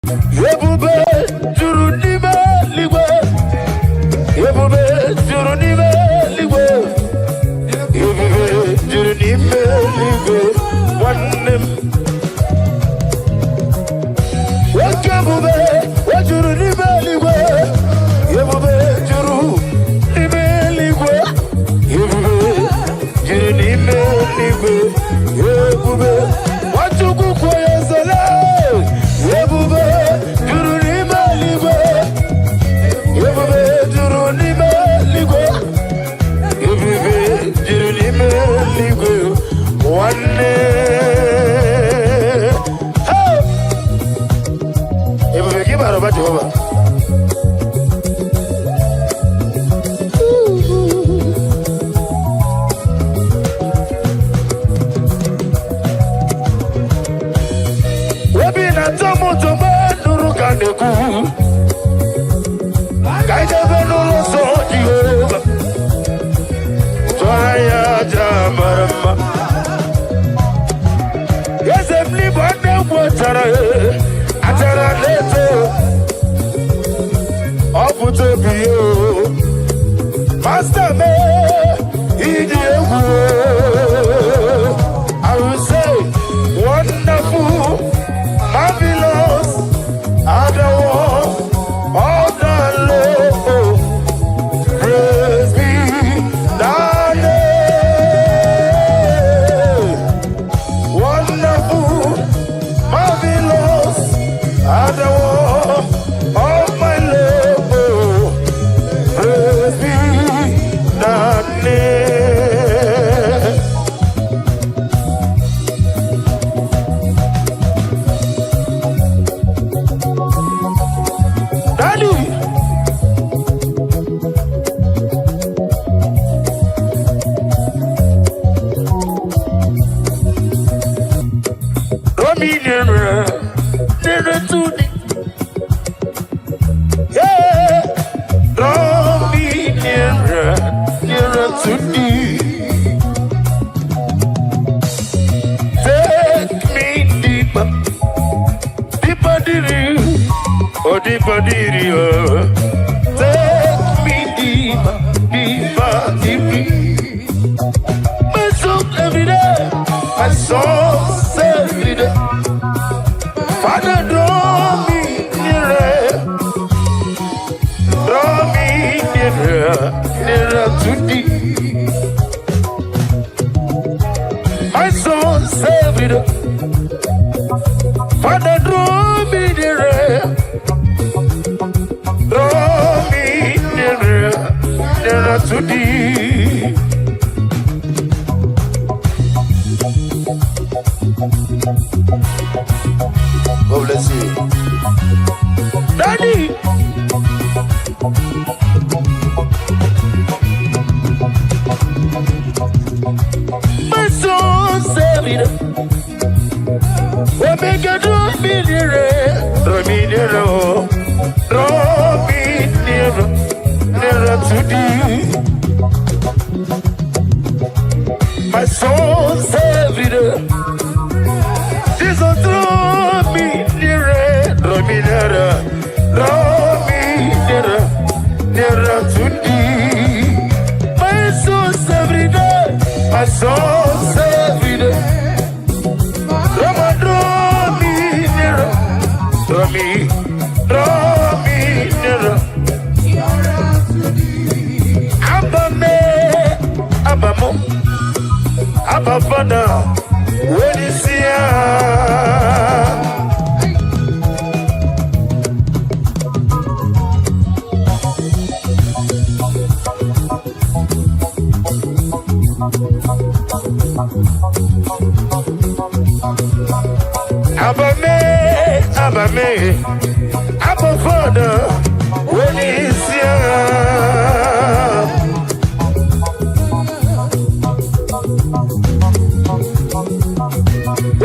Ebube juru n'ime eluigwe. Ebube juru n'ime eluigwe. Ebube juru n'ime eluigwe. Nwanne m. Oke ebube o juru n'ime eluigwe. Ebube juru n'ime eluigwe. Ebube juru n'ime eluigwe. Ebube Nwachukwu kwuo ya ezele. Ebube juru n'ime eluigwe. Ebube juru n'ime eluigwe. Ebube juru n'ime eluigwe. Nwanne. Hey! Ebube gị bara ụba, Jehova. Obi na-atọ m ụtọ mgbe nụrụ ka na-ekwu ka anyị jebe n'ụlọ nsọ Jehova, tụọrọ ya aja mara mma. Eze m n'igbo nne m achara achara na-eto ọ pụta obi ya o. Master me ịdị egwu. I will say, wonderful, marvelous are the works of the Lord. Praise be thy name. Wonderful, marvelous are the works of my Lord. Praise be thy name. Daddy, draw me nearer, nearer to thee. Yeah, draw me nearer, nearer to thee. Take me deeper, deeper, deeper, oh deeper, deeper. Take me deeper, deeper, deeper. My soul every day, my soul every day. Father, draw me nearer, draw me nearer, nearer to thee. My soul every day. Father, draw me nearer, draw me nearer, nearer to thee. God bless you. Daddy. My soul every day. Omega, draw me nearer, draw me nearer, oh. Draw me nearer, nearer to thee. My soul's every day. Jesus, draw me nearer, draw me nearer, draw me nearer, nearer to thee. My soul's every day, my soul's every day. Draw, draw me nearer, draw me nearer. Abba me, Abba mo, Abba Father, when you see her. Abba me, Abba me, Abba Father, when you see her.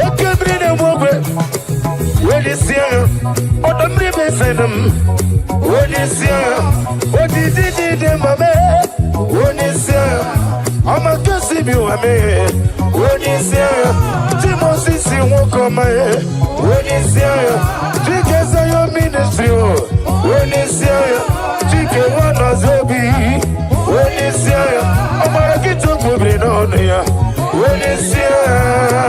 Oke mmiri na-egbu ogwe, onye isi agha, ọdọ mmiri mesịrị m, onye isi agha, ojiji dị dị mame, onye isi agha, ọma kesi bi ụwa mee, onye isi agha, Chimosisi nwoke ọma, onye isi agha, Chike. Onye isi agha, Chike Nwanọzọbi, onye isi agha, ọgbara kịta okwubiri n'ọnụ ya, onye isi agha.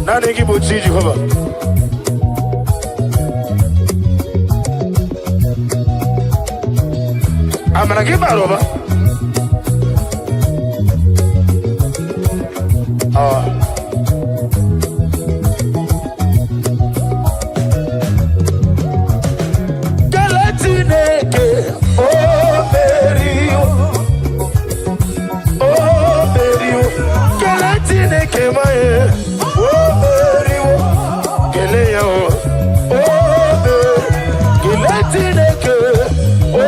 Naanị gị bụ chi Jehova. Amara gị bara ụba. Ah. Kelee Chineke, o meriwo, o meriwo. Kelee Chineke maye, o meriwo. Kelee ya o, o meriwo. Kelee Chineke, o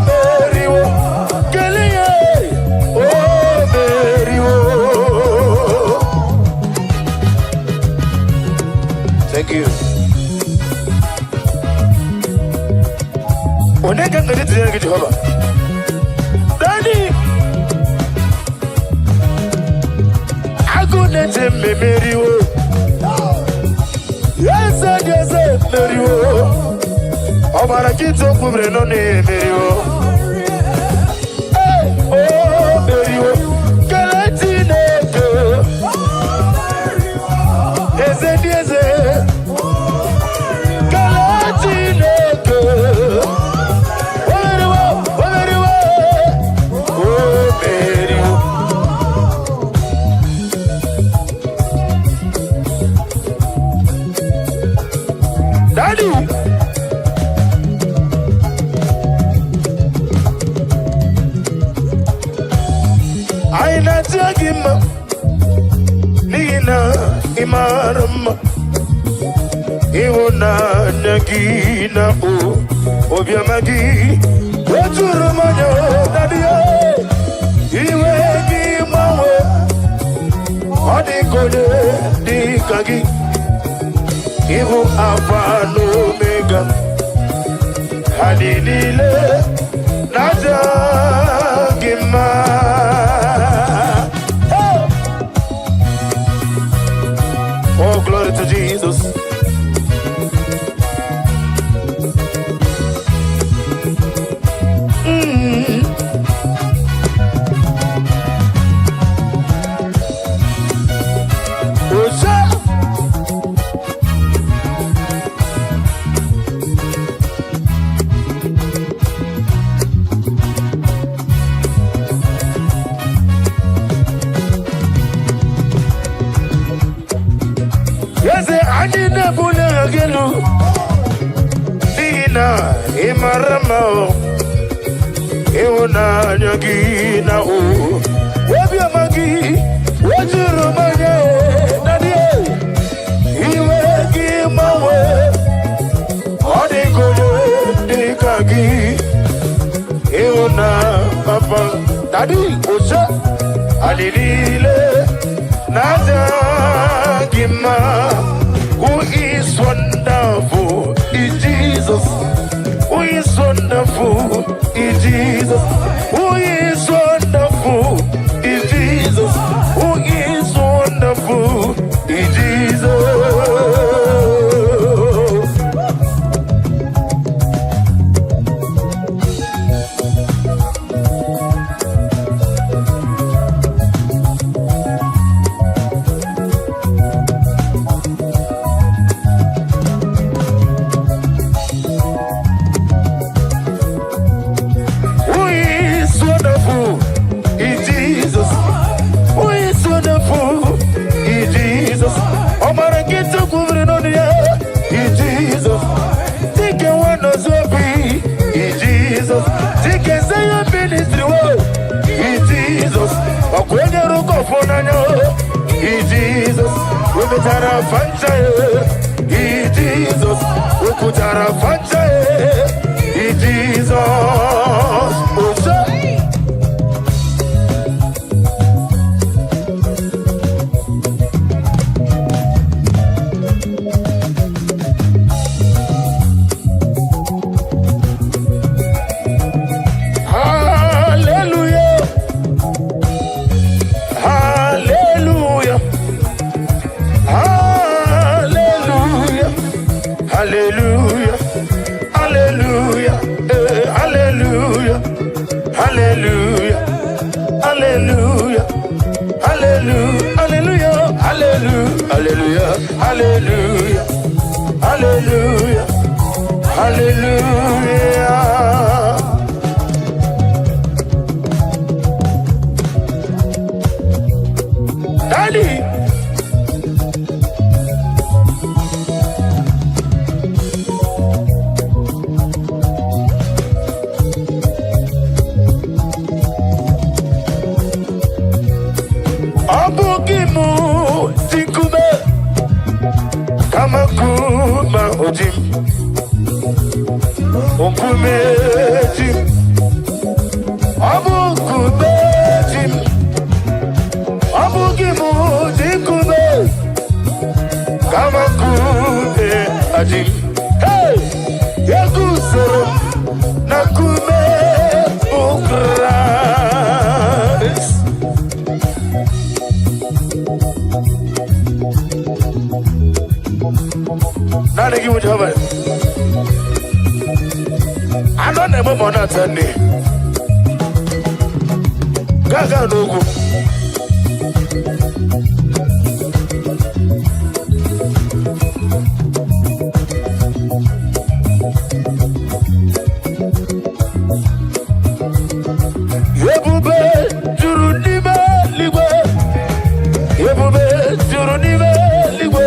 meriwo. Kelee ya, o meriwo. Thank you. Onye ka m ga-eji tụnyere gị, Jehova? Daddy! Agụ na-eche mmemeriwo. Eze dị eze emeriwo. Ọbara nkịtị okwu mere nọ na-emeriwo. Ee, o meriwo. Kelee Chineke. Eze dị eze. Kelee Chineke. O meriwo, o meriwo, o meriwo. Daddy! Anyị na-achọ gị mma n'ihi na ị mara mma, ịhụnanya gị na o obiọma gị o juru m anya. Daddy, iwe gị gbanwe, ọ dị ka onye dị ka gị. Ịhụ Alfa na Omega, ha niile na-aja gị mma. Hey! Oh, glory to Jesus. Oje! Eze anyị, na-ebuli aha gị elu n'ihi na ị mara mma o. Ịhụnanya gị na o obiọma gị o juru m anya. Daddy, iwe gị gbanwe, ọ dịghị onye dị ka gị. Ịhụna papa, Daddy, oche anyị niile na-aja gị mma. Who is wonderful is Jesus. Who is wonderful is Jesus. Who is wonderful is Jesus. Who is wonderful is Jesus. Who is wonderful is Jesus. Who is wonderful is Jesus. Ọmara nkịtị kwubiri n'ọnụ ya is Jesus. Dike nwanọzọbi is Jesus. Dike Zion ministry wo is Jesus. Ọkụ onye rụkọ ọfọ n'anya is Jesus. Wepụtara fanta is Jesus. Wepụtara fanta is Jesus. Ose. Hallelujah. Hallelujah, hallelujah, hallelujah, hallelujah, hallelujah, hallelujah, hallelujah. Daddy. Ọ bụ gị mụ dị nkume, kama nkume ahụ dị m, nkume dị m. Ọ bụ nkume dị m. Ọ bụ gị mụ dị nkume, kama nkume adị m. Hey! Eguzoro m na nkume bụ Kraịst. Naanị gị bụ Jehova. Anọ na-eme ma ọ na-ata nne. Gaa gaa n'ugwu. Ebube juru n'ime eluigwe. Ebube juru n'ime eluigwe.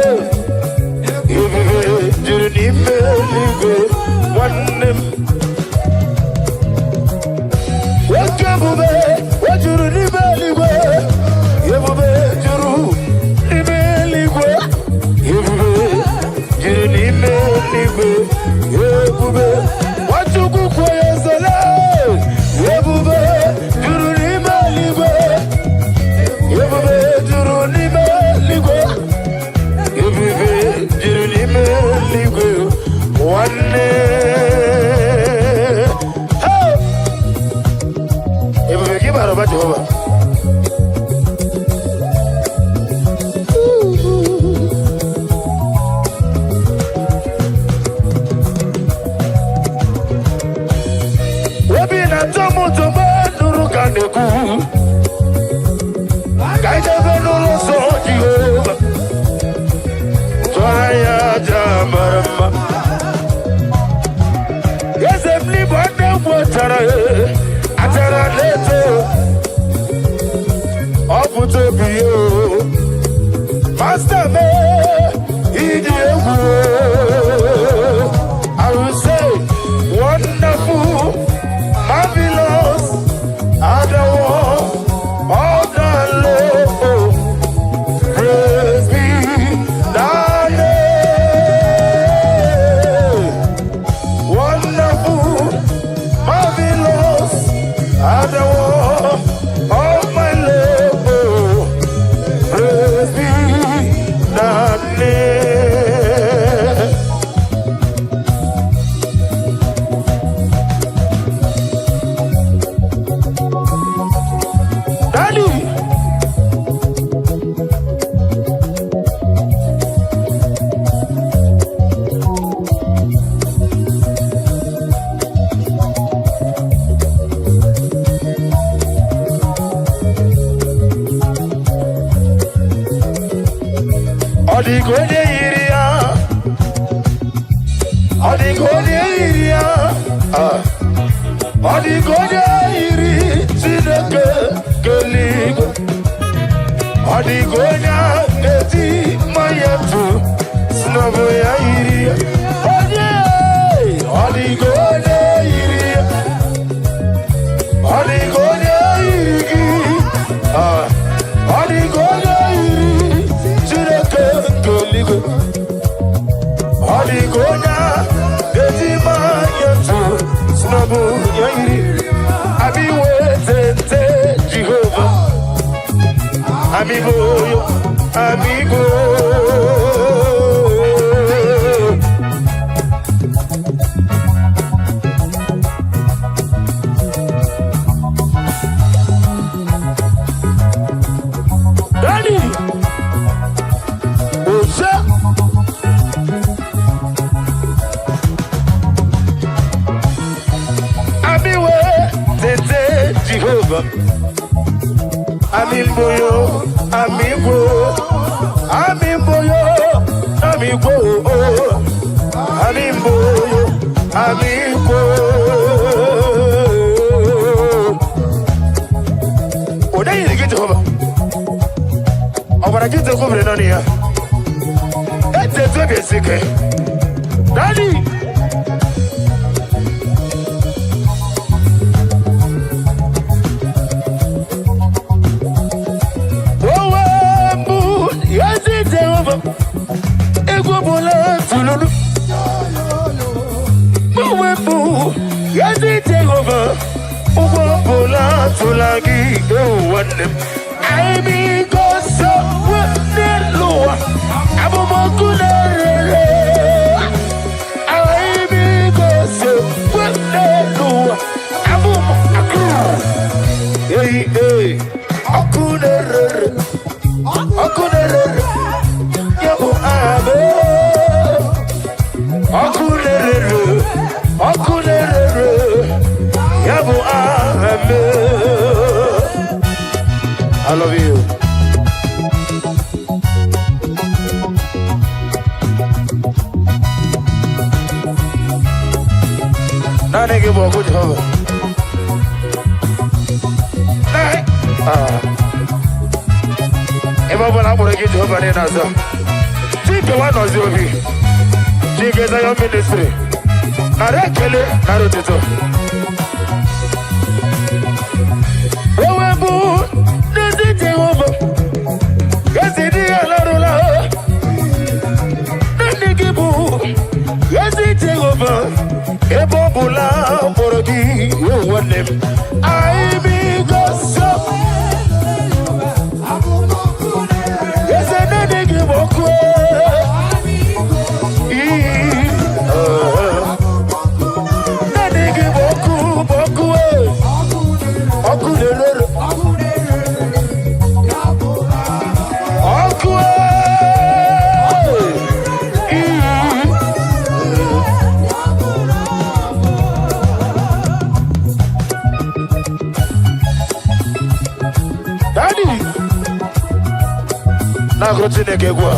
Ebube juru n'ime eluigwe. Nwanne m. Oke ebube o juru n'ime eluigwe. Ebube juru n'ime eluigwe. Ebube juru n'ime eluigwe. Ebube Nwachukwu kwuo ya ezele. Ebube juru n'ime eluigwe. Ebube juru n'ime eluigwe. Ebube juru n'ime eluigwe. Nwanne. Hey! Ebube gị bara ụba, Jehova. Obi na-atọ m ụtọ mgbe nụrụ ka na-ekwu ka anyị jebe n'ụlọ nsọ Jehova, tụọrọ ya aja mara mma. Eze m n'igbo ndị egwu achara achara na-eto ọ pụta obi ya o. Master mee ịdị egwu. I will say, wonderful, marvelous are the works of the Lord. Praise be thy name. Wonderful, marvelous are the works of my Lord. Praise be thy name. Daddy. Ọ dịka onye yiri ya. Ọ dịka onye yiri ya. Ah. Ọ dịka onye yiri Chineke keligwe. Ọ dịka onye a na-eti mmanya tụ si na ọ bụ ya yiri ya. Onye ọ dịka onye yiri ya. Ọ dịka onye yiri gị. Ah. Ọ dịka onye yiri Chineke nke eluigwe. Ọ dịka onye a ga-eji mmanya tụ si na ọ bụ ya yiri. Abiwe tete Jehova. Amigo yo, amigo. Daddy, Oje. Amiwe tete Jehova. Amimboyo, amigbo, amimboyo, amigbo, amimboyo, amigbo. Onye yiri gị, Jehova? Ọbara gị tekwubiri naanị ya. Ete etu obi esi ike. Daddy! Owe mbụ ezi Jehova, egwu bụla tululu. Owe mbụ ezi Jehova, ụgwọ bụla tụla gị, ewu nwanne m. Anyị gosi n'elu ụwa, abụmọkụ na-erere. Anyị gosi n'elu ụwa, abụm akụ. Ei, ei, ọkụ na-erere, ọkụ na-erere, ya bụ aha m. Ọkụ na-erere, ọkụ na-erere, ya bụ aha m. I love you. Naanị gị bụ ọkụ, Jehova. Naanị. Ah. Ebe ọ bụla akpọrọ gị Jehova niile azọ. Chike nwa nọzi obi. Chike Zion Ministry. Nara ekele, nara otuto. Owe bụ n'ezi Jehova. Ezi di ya larụla. Naanị gị bụ ezi Jehova. Ebe ọ bụla kpọrọ gị, ewu nwanne m. Anyị bigoso. Eze, naanị gị bụ ọkụ. Ii, ah. Naanị gị bụ ọkụ, bụ ọkụ, eh. Ọkụ na-erere. Ọkụ, eh. Ii. Daddy, na-agụrụ Chineke egwu a.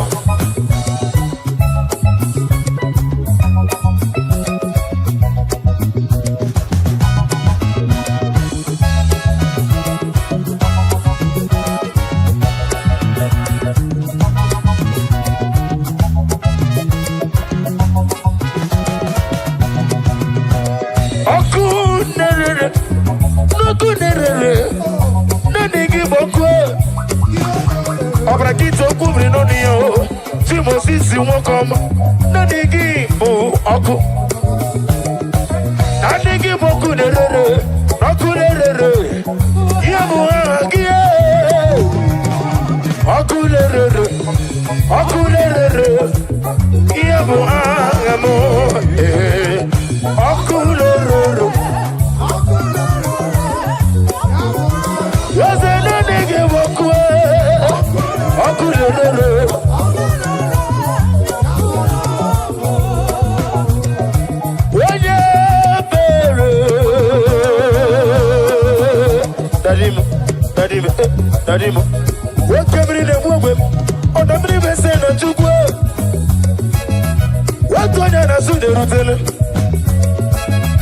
Ọkụ na-erere, n'ọkụ na-erere, naanị gị bụ ọkụ. Ọbara gị tụ okwu biri n'ọnụ ya o. Timosisi nwoke ọma, naanị gị bụ ọkụ. Naanị gị bụ ọkụ na-erere, ọkụ na-erere. Ihe bụ aha gị. Ọkụ na-erere, ọkụ na-erere. Ihe bụ aha m. Ee, ọkụ na-erere. Eze, naanị gị bụ ọkụ, ọkụ na-erere. Onye ebere. Daddy m, daddy m, eh, daddy m. Nwoke mmiri na-egbu ogbe m, ọdọ mmiri bụ ese na Chukwu. Otu onye na-asụ na-erutele.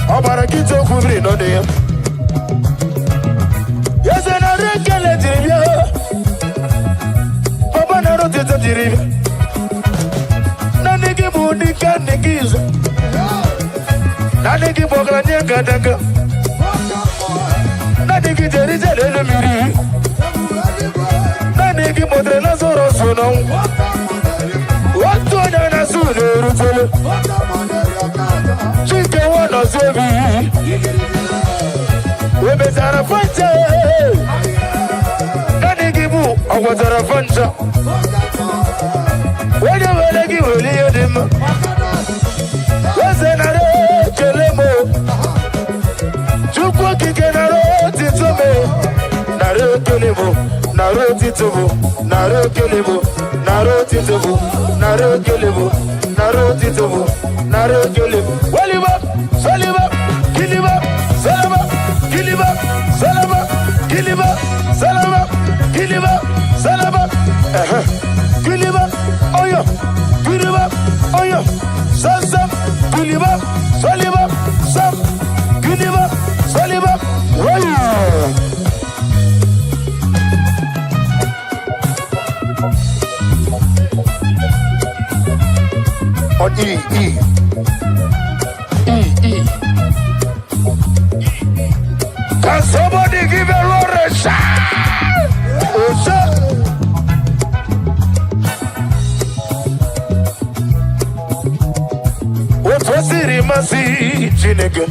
Ọ gbara nkịta okwu mmiri nọ na ya. Eze, narị ekele jiri bịa. Papa, nara otito jiri bịa. Naanị gị bụ dike nne gị izu. Naanị gị bụ ọgaranya gadanga. Naanị gị jere ije n'elu mmiri. Naanị gị kpọtere Lazarọs n'ọnwụ. Otu onye na-asụ na-erutele. Chike nwa nọzi obi. Webezara fanta. Naanị gị bụ ọgwọtara fanta. Onye were gị were ihe dị mma. Eze, nara ekele m o. Chukwu okike, nara otito m. Nara ekele m, nara otito m, nara ekele m, nara otito m, nara ekele m, nara otito m, nara ekele m. Weliba, seliba, kiliba, selaba, kiliba, selaba, kiliba, selaba. Kiliba, salaba, ehe. Kiliba, oyo, kiliba, oyo, sam, kiliba, saliba, sam, kiliba, saliba, oyo. On E, E, E, E. Can somebody give a roar a shout? Oh, shout. Otu o siri masị Chineke,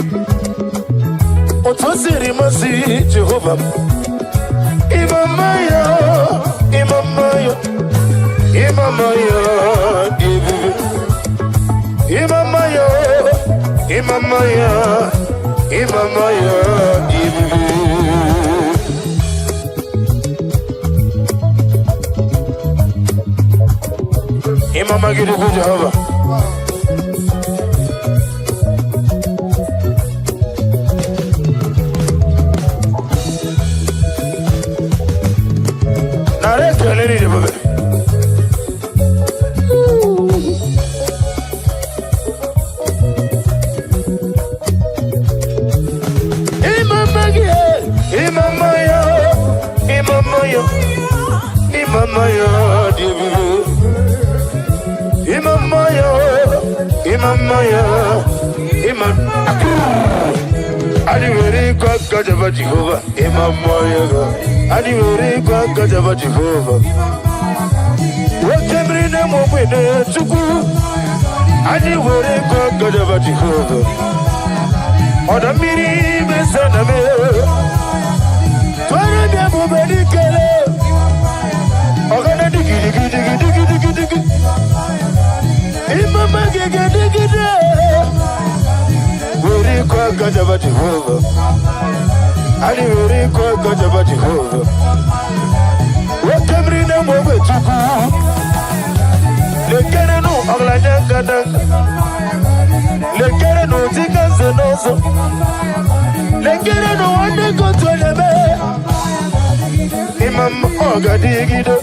otu o siri masị Jehova, ịma ya, ịma ya, ịma ya dị ebube, ịma ya, ịma ya, ịma ya dị ebube. Ịma mma gị dịkwu, Jehova. Nara ekele niile, ebube. Ịma mma gị, ịma mma ya, ịma mma ya, ịma mma ya dị ebube. Ịma mma ya, ịma mma ya, ịma anyị nwere ịkụ aka jaba Jehova, ịma mma ya. Anyị nwere ịkụ aka jaba Jehova. Nwoke mmiri na-eme ogbenye Chukwu, anyị nwere ịkụ aka jaba Jehova. Ọdọ mmiri mesa na mee tụọrọ dị ebube n'ikele ọgana digidi. Ịma mma gị ga-edegide. Were ịkụ aka jaba Jehova. Anyị were ịkụ aka jaba Jehova. Nwoke mmiri na-eme ogbe Chukwu, lekerenụ ọgaranya nkadanga, lekerenụ dịka nze n'ọzọ, lekerenụ nwanne kotu onye mee. Ịma mma ọ ga-adịgide,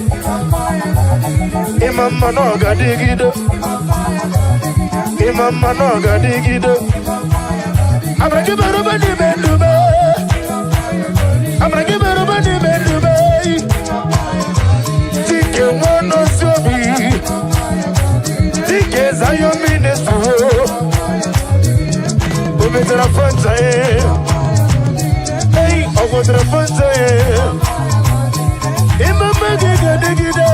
ịma mma na ọ ga-adịgide, ịma mma na ọ ga-adịgide. Amara gị bara ụba n'ime ndụ m. Amara gị bara ụba n'ime ndụ m. Dike nwa n'osi obi, dike Zion Ministry, o metara fanta ye, ei, ọ gwọtara fanta ye. Ịma mma gị ga-adịgide.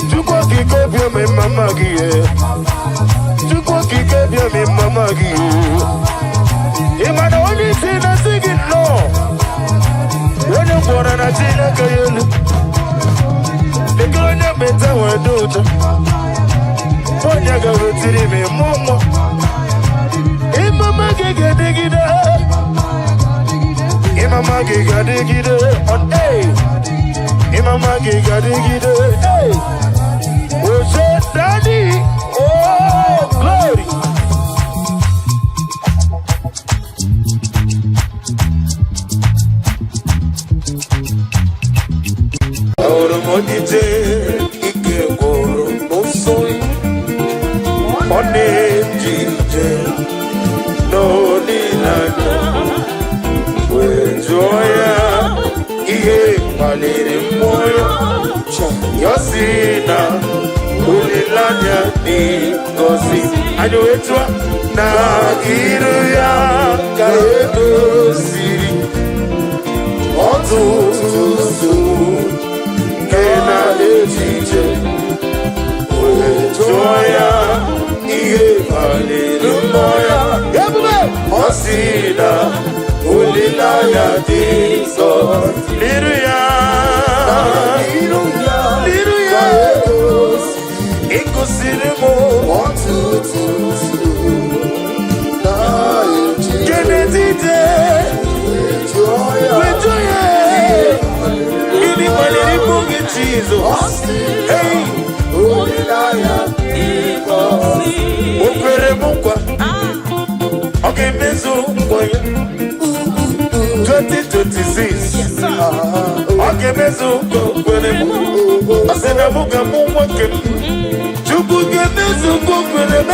Chukwu Okike obiọma, ịma mma gị ye. Chukwu Okike obiọma, ịma mma gị ye. Ị ma na onye isi na-asị gị nnọọ, onye gwọrọ na Chineke ya elu dịka onye meta nwere dị ụtọ, onye ga-wetiri m ịmụ mmụọ. Ịma mma gị ga-adịgide, ịma mma gị ga-adịgide. On A, ịma mma gị ga-adịgide. Hey, Oje Daddy, oh glory. Ahụrụ m ojije ike gwụrụ n'ụsọ, ọ na-eji ije n'olileanya, wee jụọ ya ihe kpaliri mmụọ ya. Ya sị na olileanya dị ngọzi. Anyị wee tụọ na iru ya ka edoziri ọtụtụ nsogbu nke na-echiche, wee jụọ ya ihe kpaliri mmụọ ya. Ebube, ọ sị na olileanya dị nsọ n'iru ya. N'iru ya n'iru ya ka edoziri ịkụziri m ọtụtụ nsogbu na-eche. Kenetite Jụọ ya wee jụọ ya gịnị kpaliri mmụọ gị, Jizọs? Ọ sị Hey! olileanya dị ngọzi. O kwere m nkwa, ọ ga-emezu nkwa ya 2026. Ọ ga-emezu nkwa o kwere m. Ọ sị na mụ ga-amụ nwoke m. Chukwu ga-emezu nkwa o kwere m,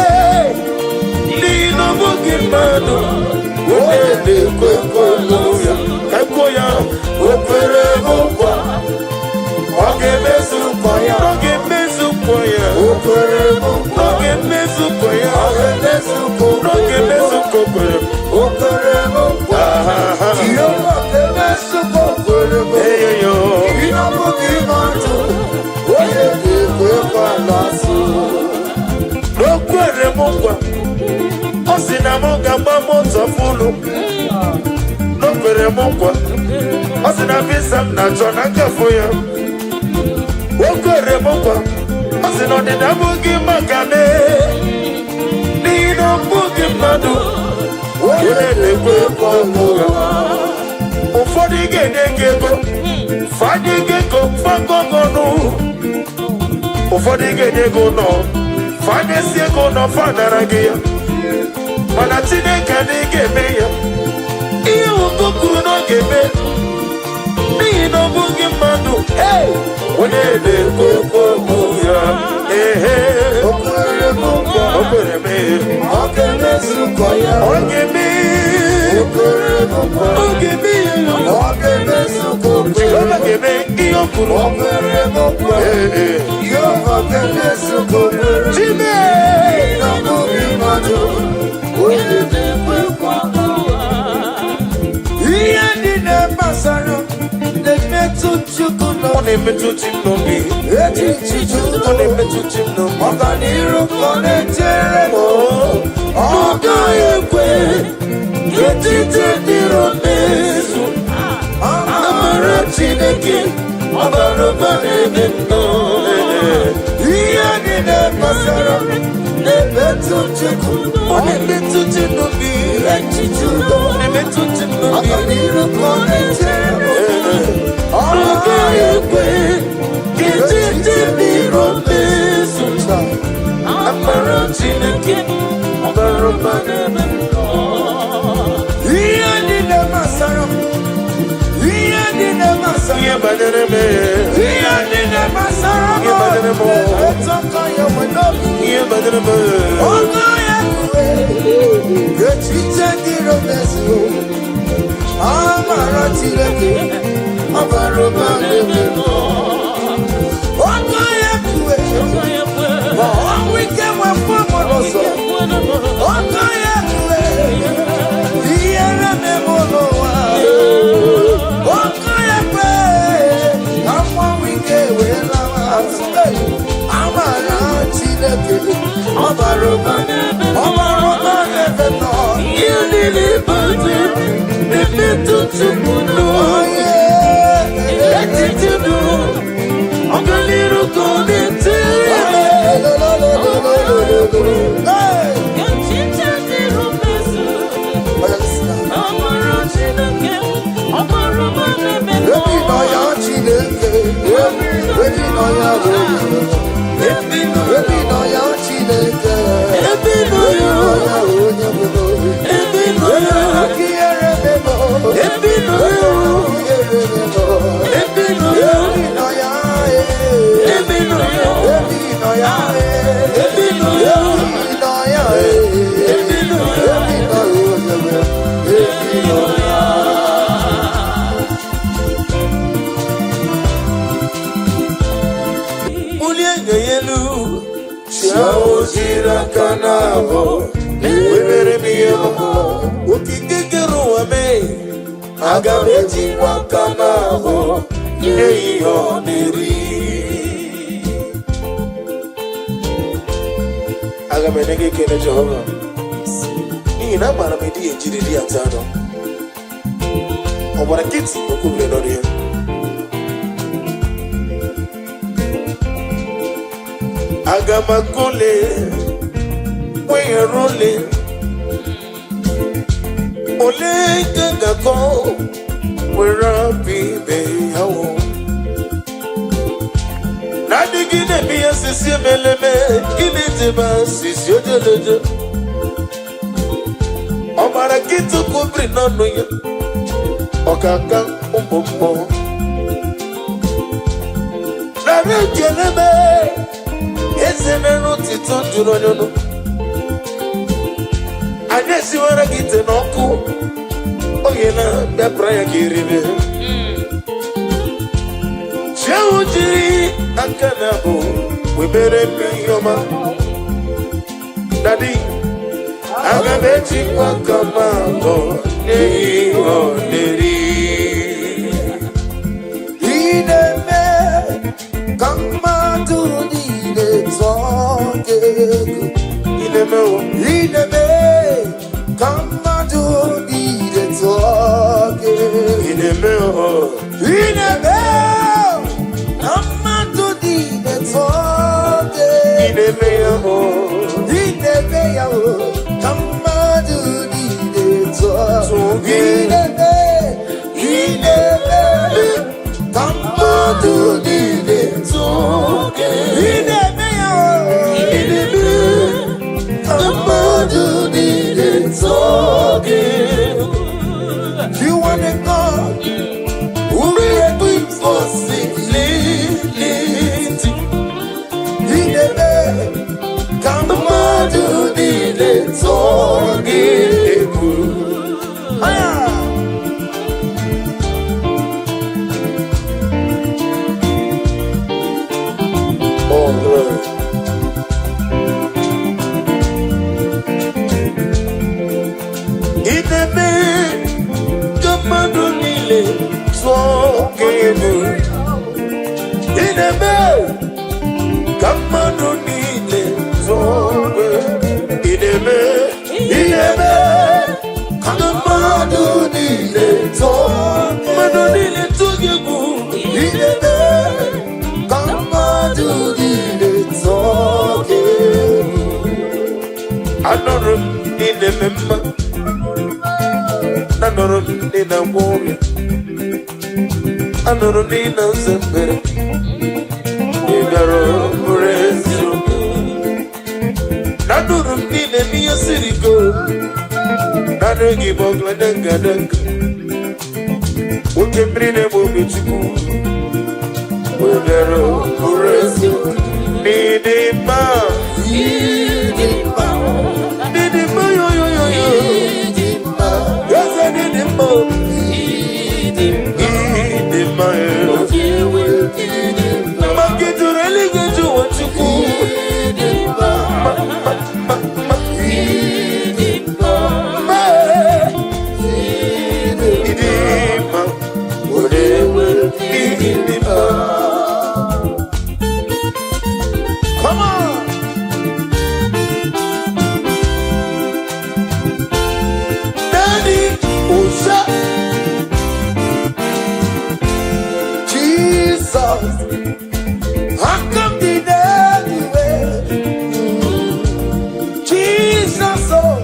n'ihi na ọ bụghị mmadụ onye na-ekwe nkwa ya. Ka kwuo ya, o kwere m nkwa, ọ ga-emezu nkwa ya. Ọ ga-emezu nkwa ya. O kwere m nkwa. Ọ ga-emezu nkwa ya. Ọ ga-emezu nkwa o Ọ ga-emezu nkwa o kwere m. O kwere m nkwa. Aha. Jehova ga-emezu nkwa o kwere m. Eyoyo. Ihe ọ bụghị mmadụ, onye ga-ekwe nkwa na-asụ. O kwere m nkwa, ọ sị na m ga-agba moto fụlụ. O kwere m nkwa, ọ sị na visa m na-achọ na nkafụ ya. O kwere m nkwa, ọ sị na ọdịda abụghị maka m, n'ihi na ọ bụghị mmadụ onye na-ekwe nkwa ụgha. Ụfọdụ ga-enye gị ego, fanye gị ego fagọgọnụ. Ụfọdụ ga-enye gị ụlọ, fanyesi ego ụlọ, fanara gị ya. Mana Chineke adịghị ga-eme ya ihe ụkọ kwuru na ọ ga-eme, n'ihi na ọ bụghị mmadụ. Hey! Onye na-ekwe okwu ya, ehe. O kwere m nkwa. O kwere m ihe. Ọ ga-emezu nkwa ya. Ọ ga-eme. O kwere m nkwa. Ọ ga-eme ya. Ọ ga-emezu nkwa o kwere Jehova m. ga-eme ihe o kwuru. O kwere m nkwa. Ee, ee. Jehova ga-emezu nkwa o kwere m. Chime. Ihe ọ bụghị mmadụ, onye na-ekwe nkwa. Ihe niile gbasara na-emetụ Chukwu Ọ n'obi. na-emetụ chi m n'obi. Echiche Ọ na-emetụ chi m n'obi. Ọganiru ka ọ na-echere m. Ọ gaghị ekwe ka echiche ndị iro mezu. Amara Chineke ọ bara ụba n'ebe m nọ. Ihe niile gbasara m na-emetụ Chukwu. Ọ na-emetụ chi m n'obi. Echiche udo. Ọ na-emetụ chi m n'obi. Ọganiru ka ọ na-echere m. Ọ gaghị ekwe ka echiche ndị iro mezu. Amara Chineke ọ bara ụba n'ebe m nọ. Ihe niile gbasara m, ihe niile gbasara Ihe banyere m, ihe niile gbasara m Ihe banyere m. na-emetụ aka ya nwe n'obi. Ihe banyere m. Ọgọ ya kwue ka echiche ndị iro mezuo. Amara Chineke ọ bara ụba n'ebe m nọ. Ọgọ ya kwue ma ọnwụ ike nwekwa m n'ụzọ. Ọgọ ya kwue ihere meme n'ụwa. Ọkụ ya kwe ka mmanwụ ike wee lawa azụ. Amara Chineke ọ bara ụba, ọ bara ụba n'ebe m nọ. Ihe niile banyere m na-emetụ chi m n'obi. Onye Echiche udo, ọganiru ka ọ na-echere m. Hey! Ebi nọ ya Chineke, ebi nọ ya onye, ebi nọ ya Chineke, Ebi nọ ebi ya, nọ ya onye bụ n'obi. ebi nọ ya, ebi nọ ya, ebi nọ ya, ebi nọ ya, ebi nọ ya, ebi nọ ya, ebi nọ ya. Bulie enyo ya elu, chi ahụ jiri aka na-abụ, webere m ihe ọma. Okike kere ụwa mee, aga m ejikwa aka na-abụ, nye ya ihe ọ na-eri. Aga m enye gị ekele, Jehova, n'ihi na amaara m ịdị ejiriri ata anụ. Ọ gbara nkịtị, o kwubiri n'ọnụ ya. Aga m akụle weghara ole ole ka ga-akọ were apụ ibe ya wụ na-adịghị na-eme ihe sisi emeleme ịna-ejebe sisi ojeleje. Ọ gbara nkịtị kwubiri n'ọnụ ya, ọkaka. mkpụmkpụ. Nara ekele m, eze mere otito juru onye ọnụ. Anyị esiwara gị ite n'ọkụ oge na bịapụra ya ka eribe. Chiahụ jiri aka na abụ wee mere m ihe ọma. Daddy, aga m ejikwa aka m abụọ n'ihi ọ na-eri. Ị na-eme ka mmadụ niile tụọ gị egwu. Ị na-eme o. Ị na-eme ka mmadụ niile tụọ gị egwu. Ị na-eme o. Ị na-eme ka mmadụ niile tụọ gị Ị egwu. na-eme ya o. Ị na-eme ya o, ka mmadụ niile tụọ Tụọ gị. Ị na-eme, ị na-eme ka mmadụ niile tụọ gị. Ị na-eme ya o, Ị na-eme ka mmadụ niile tụọ gị. You are the God who created Possibility. Ị na-eme ka mmadụ niile tụọ gị Egwu. Aya! Oh, Lord. Ị na-eme ka mmadụ niile tụọ gị egwu. Ị na-eme ka mmadụ niile tụọ gị egwu. Ị na-eme, ị na-eme ka mmadụ niile tụọ, mmadụ niile tụọ gị egwu. Ị na-eme ka mmadụ niile tụọ gị egwu. Anụrụ m ị na-eme mma. Anụrụ m ị na-agwọ ọrịa. Anụrụ m ị na-aza ekpere. Ị bịara bụrụ eziokwu. Anụrụ m ị na-eme ihe siri ike. Naanị gị bụ ọgladengadenga. Oke mmiri na-egbu obi Chukwu. Ị bịara bụrụ eziokwu. N'ịdị mma. Ịdị mma, N'ịdị mma yo yo yo yo. ịdị mma, Eze n'ịdị mma. ịdị mma, Ịdị mma yo. ịdị mma, Mma gị juru eluigwe ju ụwa Chukwu. ịdị mma, Mma, mma, mma, mma. ịdị mma, Mma. ịdị Ịdị mma. Onye ịdị mma. Come on! Daddy, ụza. Jesus, aka m dị n'eluigwe. Jesus, oh,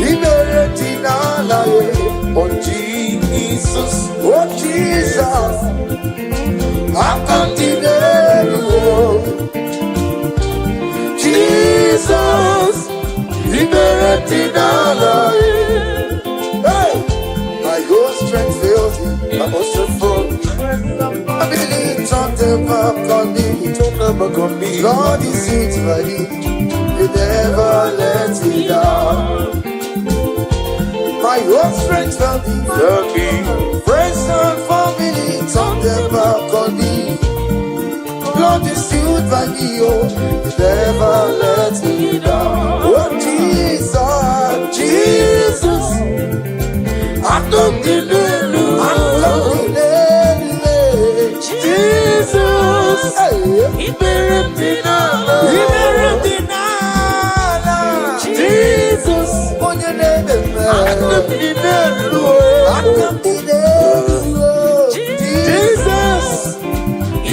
ikpere dị n'ala ya. Oh, Jesus. Oh, Jesus, aka m dị n'eluigwe. Jesus, ikpere dị n'ala ya. Hey! My whole strength fails me. My also for I believe something back on me. Don't never come me. Lord is it ready. You never let me down. My whole strength failed me. Tell me. Friends and family turn their back on me. Lord is still by me, oh, you never let me down. Oh Jesus, Jesus, Aka m dị n'elu. I come Jesus. Hey, Ikpere m dị n'ala. ikpere m dị n'ala. Jesus. Onye na-eme mma. Aka m dị n'elu. Aka m dị n'elu. Jesus.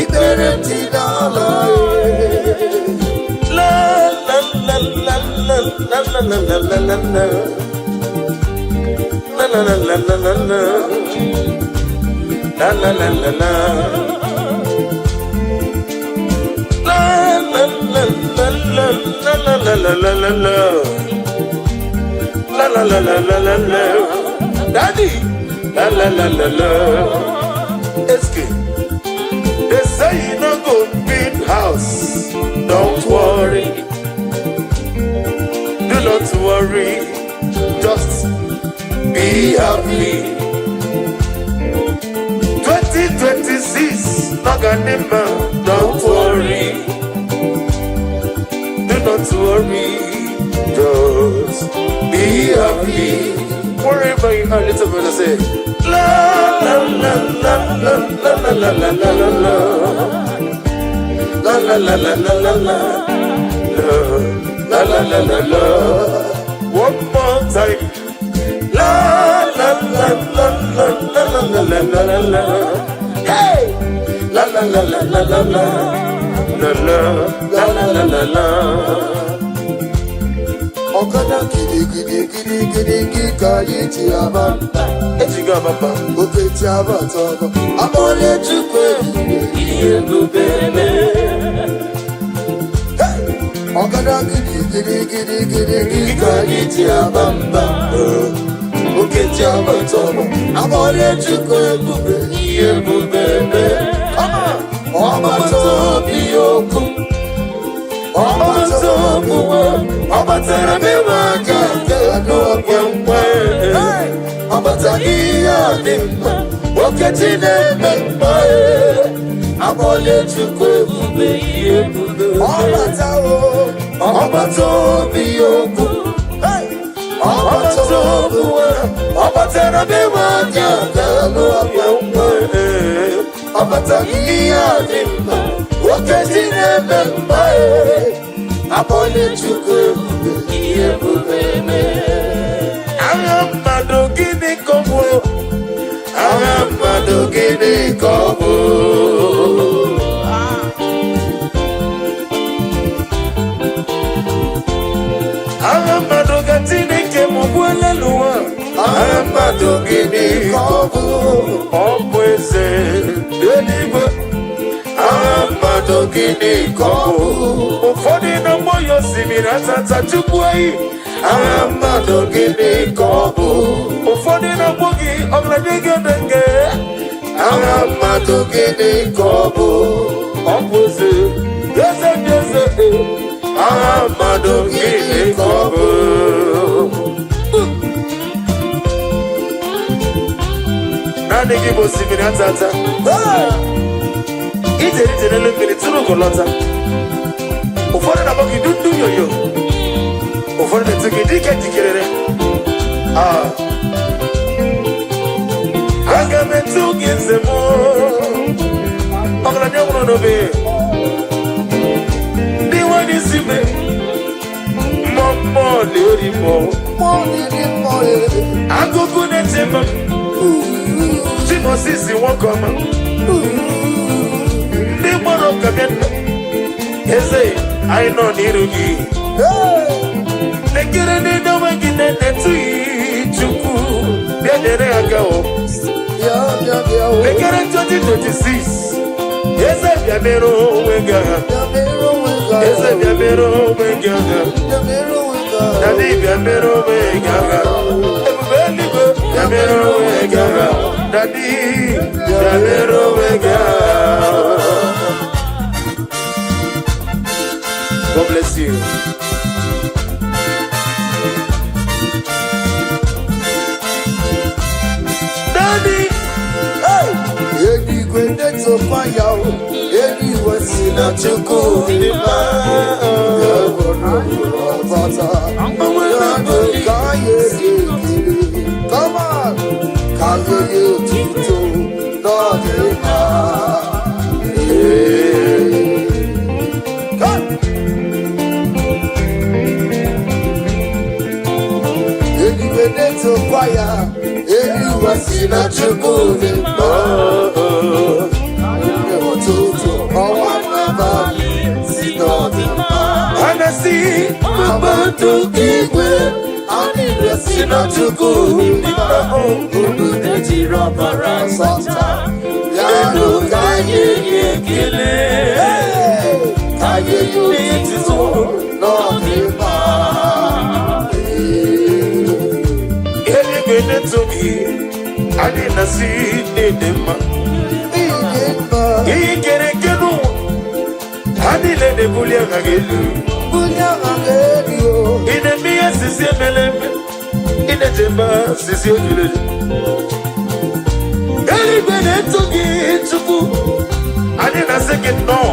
Ikpere m dị n'ala. La la la la la la la la la la la la. La la la la la la la. La la la la la. La la la la la la la la la la la. La la la la la la la. Daddy, La la la la la. Eske. They say you no go build house. Don't worry. Do not worry. Just be happy. 2026, Naganima, don't worry. Do not worry. Just be happy. Wherever you are, little brother say, la la la la la la la la la la la. La la la la la la la. La la la la la. One more time. La la la la la la la la la la la. Hey! La la la la la la la. La la la la la la la. Ọ̀kadà gidigidi gidigidi ka anyị ji aba mba. Ejigo abamba. Oke ji abata ọbọ. Akpọlie Chukwu ebube. Ihe ebube mee. Ọ̀kadà gidigidi gidigidi ka anyị ji aba mba. Oke ji abata ọbọ. Akpọlie Chukwu ebube. Ihe ebube mee. Come on. Ọgbata obi okwu. Ọgbata obi ọ batara be m aka nke n'oge mgbe. Ọ batara ihe a dị mma. Okechi na-eme mma, akpọlie Chukwu ebube, ihe ebube. Ọ batawo. Ọgbata obi okwu. Hey! Ọgbata obi ọ batara be m aka nke n'oge mgbe. Ọ batara ihe a dị mma. Okechi na-eme mma, akpọlie Chukwu ebube, ihe ebube mee. Agha mmadụ, gịnị ka ọ bụ? Agha mmadụ, gịnị ka ọ bụ? Agha mmadụ ka Chineke m gbuola n'ụwa. Agha mmadụ, gịnị ka ọ bụ? Ọ bụ eze eluigwe. Agha mmadụ, gịnị ka ọ bụ? Ụfọdụ na-agbọ ya osimiri atata Chukwu eyi. Agha mmadụ, gịnị ka ọ bụ? Ụfọdụ na-agbọ gị ọgaranya. Agha mmadụ, gịnị ka ọ bụ? Ọ bụ eze, eze ndị eze. Agha mmadụ, gịnị ka ọ bụ? Naanị gị bụ osimiri atata. Ije ije n'elu mmiri tụrụ ugo lọta. Ụfọdụ na-akpọ gị dundu yoyo, ụfọdụ na-etu gị dike jikerere. Ah. Aga m etu gị nze m, ọgaranya nwụrụ n'obe, ndị nwere isi me mmụọ mmụọ na-eri mmụọ. Mmụọ na-eri mmụọ, eh. Agụgụ na-eche m Chimosisi, nwoke ọma, ndị gbara ụka bịa nna eze, anyị nọ n'iru gị. Hey! Lekere n'edowe onwe gị na-enetughị Chukwu, bịa nyere aka o. Bịa, bịa, bịa, o. Lekere 2026, eze, bịa mere onwe gị agha. Bịa mere onwe gị agha. Eze, bịa mere onwe gị agha. Bịa mere onwe gị agha. Daddy, bịa mere onwe gị agha. Ebube eluigwe, bịa mere onwe gị agha. Daddy, bịa mere onwe gị agha. God bless you. Daddy. Hey! Eluigwe na-etokwa ya o. Eluigwe si na Chukwu dị mma. Ya bụrụ ọbata. Ya bụ ka anyị ekele. Come on! Ka anyị nye otuto n'ọdịmma. Ee. Come! Eluigwe na-etokwa ya. Eluigwe si na Chukwu dị mma. Ụtụtụ, ọnwa n'abalị si n'ọdịmma. Anasi. Kpakpando igwe anyị si na Chukwu dị mma. Unu ejiri ọbara zọta ya nụ, ka anyị nye ekele. Ka anyị nye otuto n'ọdịmma. Eluigwe na-eto gị, anyị na-asị n'ịdị mma. Ihe kere eke n'ụwa, ha niile na-ebuli aha gị elu. Ị na-eme ihe sisi emele eme, ị na-echebe sisi ejuru eju. Eluigwe na-eto gị, Chukwu. Anyị na-asị gị nnọọ.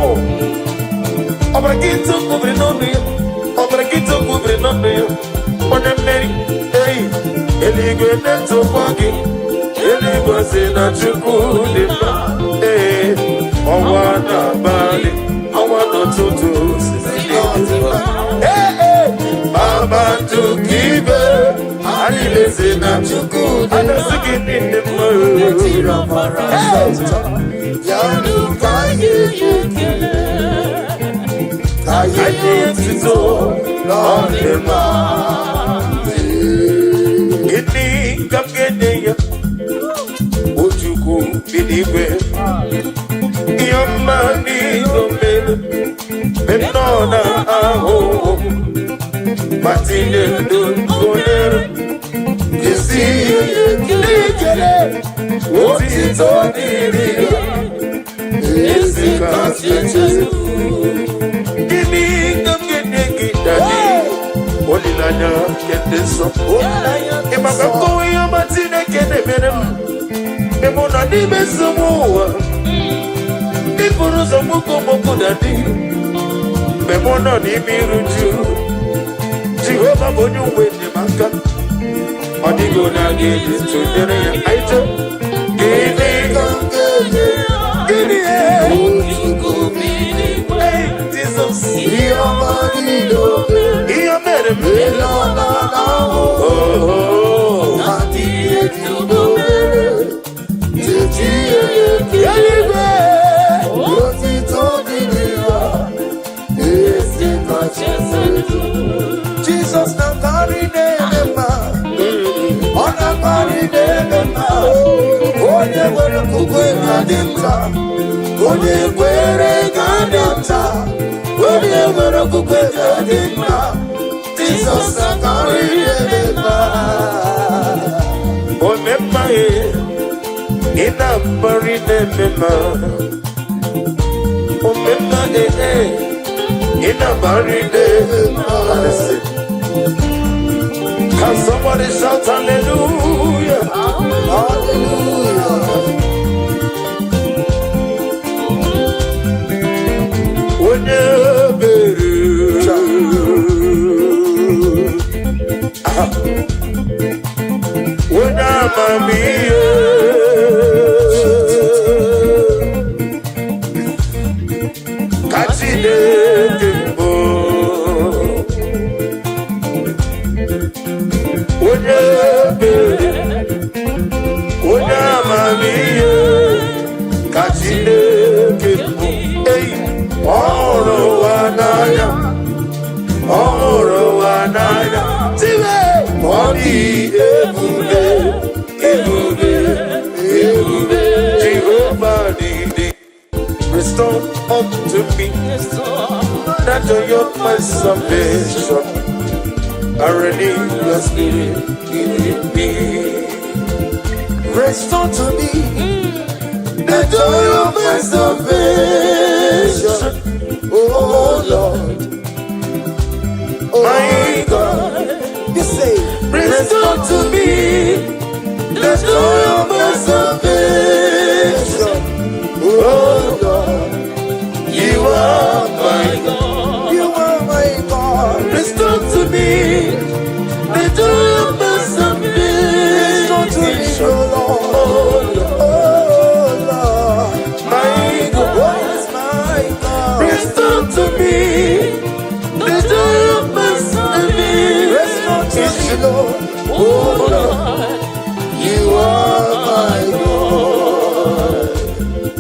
Ọbara gị tụkwubiri n'ọnụ ya, ọbara gị tụkwubiri n'ọnụ ya, onye mmeri. Ei, eluigwe na-etokwa gị, eluigwe si na Chukwu dị mma. Ee, ọnwa n'abalị, ọnwa n'ụtụtụ, sisi dị mma. Ee, ee, kpakpando ka ibe anyị lezi na Chukwu dị mma. Asị gị niile mma. Ya ka anyị ji ka anyị Anyị etito na ọ dị mma. Gịnị ka m ga-enye ya, o Chukwu bi n'igwe? Ihe ọma niile o mere mgbe m nọ na ahụhụ, ma tinye ndụ gonyere isi n'ikele, otito dịrị ya, ezi kasị echezu. Gịnị ka m ga-enye gị, Daddy? Olileanya nke ndị nsọ. Ị maka nkọwa ihe ọma Chineke na-emere m mgbe mụ nọ n'ime nsogbu ụwa. Ịbụrụ ụzọ mgboko mgboko, Daddy. Mgbe mụ nọ n'ime iru uju, Jehova bụ onye uwe enyemaka. Ọ dịghị onye a ga-eji tụnyere ya. Anyị chọọ gịnị? Gịnị? Hey, Jizọs, Ihe ọma niile o mere, ihe o mere m. Ele ọ na-ahụ, Oh. adịghị etubo mere. Chechi ya ekele, Eluigwe. Otito dịrị ya, ezi kacha elu. Jizọs na-akarị na-eme mma, ọ na-akarị na-eme mma. Onye nwere okwukwe ga-adị nta, onye kwere ga-adị nta, onye nwere okwukwe ga-adị mma. Jizọs na-akarị na-eme mma. Omemma ye, ị na-akparị na-eme mma. Omemma e e, ị na-akparị na-eme mma. Listen. Can somebody shout hallelujah? Hallelujah. Onye ebere. Aha. Onye amamihe. Ka Chineke bụ onye ebere, onye amamihe ka Chineke bụ. Ei, ọ hụrụ ụwa n'anya, ọ hụrụ ụwa n'anya. Tiwe, ọ dị ebube, ebube, ebube. Jehova dị dị. Restore unto me the joy of my salvation. I renew your spirit in me. Restore to me the joy of my salvation. Oh Lord, oh My God, You say, restore to me the joy of my salvation. Oh Lord, You are my God. You are my God. Restore to me the joy of my Restore to me, salvation. oh Lord. Oh Lord, Oh Lord, my God. Oh yes, my God. Restore to me the joy of my Restore to me, salvation. Lord. Oh Lord, You are my God.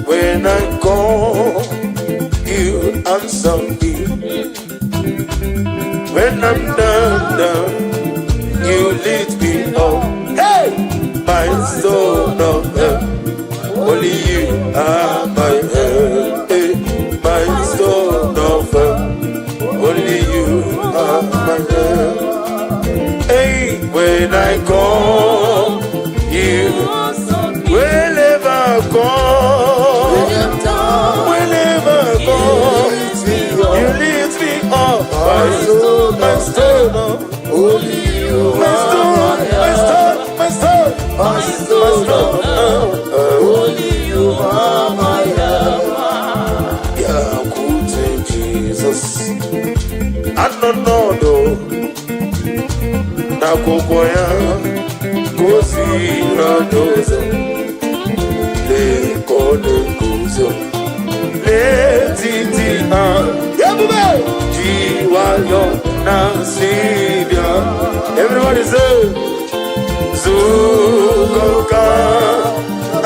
When I call, you answer me. When I'm down, down, you lift me up. Hey, my soul of help. Only you are my help. Hey, my soul of help. Only you are my help. Hey, when I call you, when My stone, my stone, Only you my stone, my stone, my stone, my my stone, stone. Only you are my helper. Bịakwute Jizọs, anọ n'ọdụ n'akwụkwọ ya gosiri anyị ụzọ. Lee ka ọ na-eguzo n'etiti ha, ebube ji nwayọ na-asị bịa. Everybody say, zukọ ka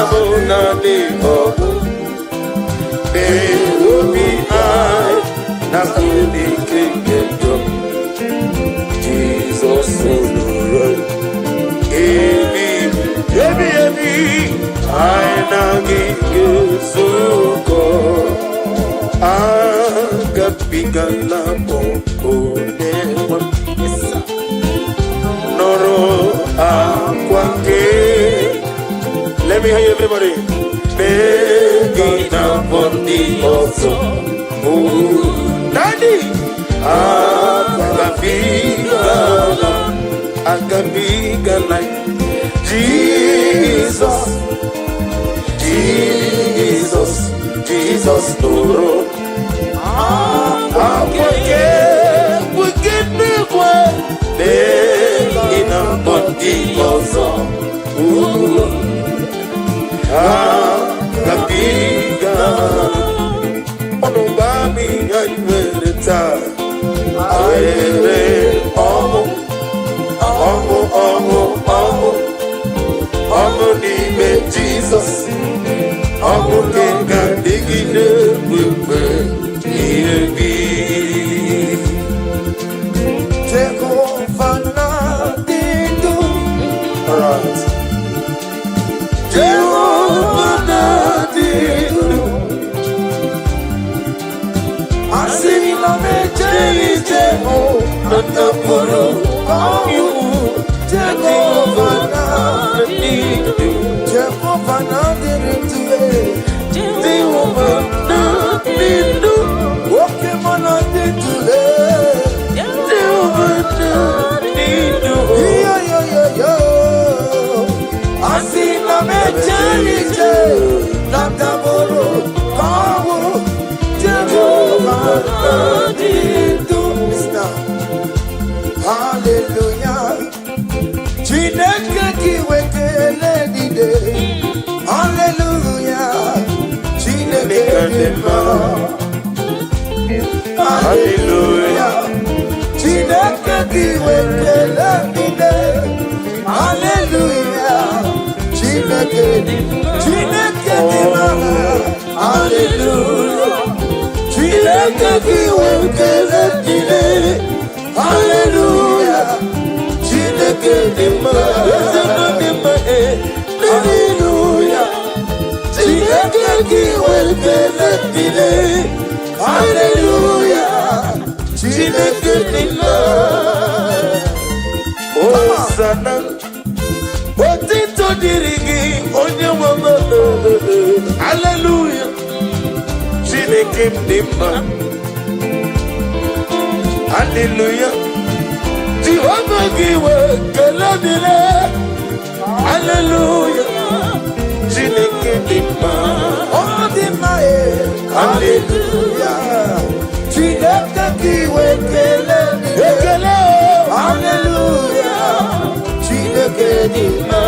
abụ naanị ọgụ obi anyị na ike nke njọ. Jizọs nụrụ ebi ebi ebi, anyị na gị ga-ezukọ. Agabigala m onye nwe m. Nụrụ akwa nke. Let me hear you, everybody. Mee na mbọ ndị ọzọ. Oh, Daddy, agabigala, agabigala. Jesus, Jesus, Jesus nụrụ akwa nke n'igwe. Mee na mbọ ndị ọzọ. Oh, agabigala. Ọnụ gba m ihe anyị nwere taa. Anyị nwere ọṅụ, ọṅụ, ọṅụ, ọṅụ, ọṅụ n'ime Jizọs. Ọṅụ nke ga-adịgide mgbe ihe bi. Jehova na-adị ndụ. Alright. Jehova na-adị ndụ. Asị na m ejeghị ije hụ na ndapụrụ ọnwụ. Jehova na-adị ndụ. Jehova na-adịrị ndụ. Jehova na-adị ndụ. Oke mụ na-adị ndụ. Jehova na-adị ndụ. Yo. Asị na m ejeghị ije na ndapụrụ ọnwụ. Jehova na-adị ndụ. Mr. Hallelujah. Chineke gị wekele niile. Hallelujah. Chineke dị mma. Hallelujah. Chineke gị wekele niile. Hallelujah. Chineke dị, Chineke dị mma. Hallelujah. Chineke gị wekele niile. Hallelujah. Chineke dị mma. Eze nọ dị mma, eh. Hallelujah. Chineke gị wekele niile. Hallelujah. Chineke dị mma. Hosanna, otito dịrị gị, onye nwe m. Hallelujah. Chineke m dị mma. Hallelujah. Jehova gị wee kele dịrị. Hallelujah. Chineke dị mma. Ọ dị mma e. Hallelujah. Chineke gị wekele niile. Ekele o. Hallelujah. Chineke dị mma.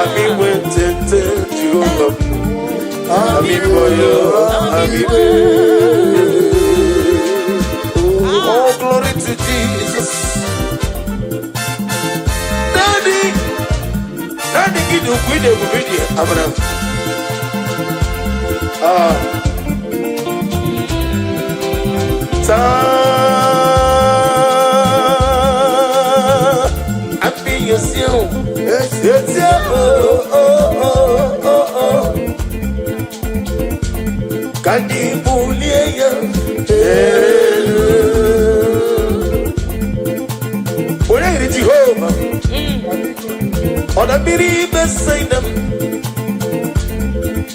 Ami wetete Jehova m. Ami boyo, ami be. Oh, glory to Jesus. Daddy, Daddy, gị dị ukwu, ị na-ebube dị Abraham. Ah. Taa, ami yosi o. Eti oh oh oh oh oh. Ka ndị bulie ya elu. Onye yiri Jehova? Ọ na mmiri Besaida m.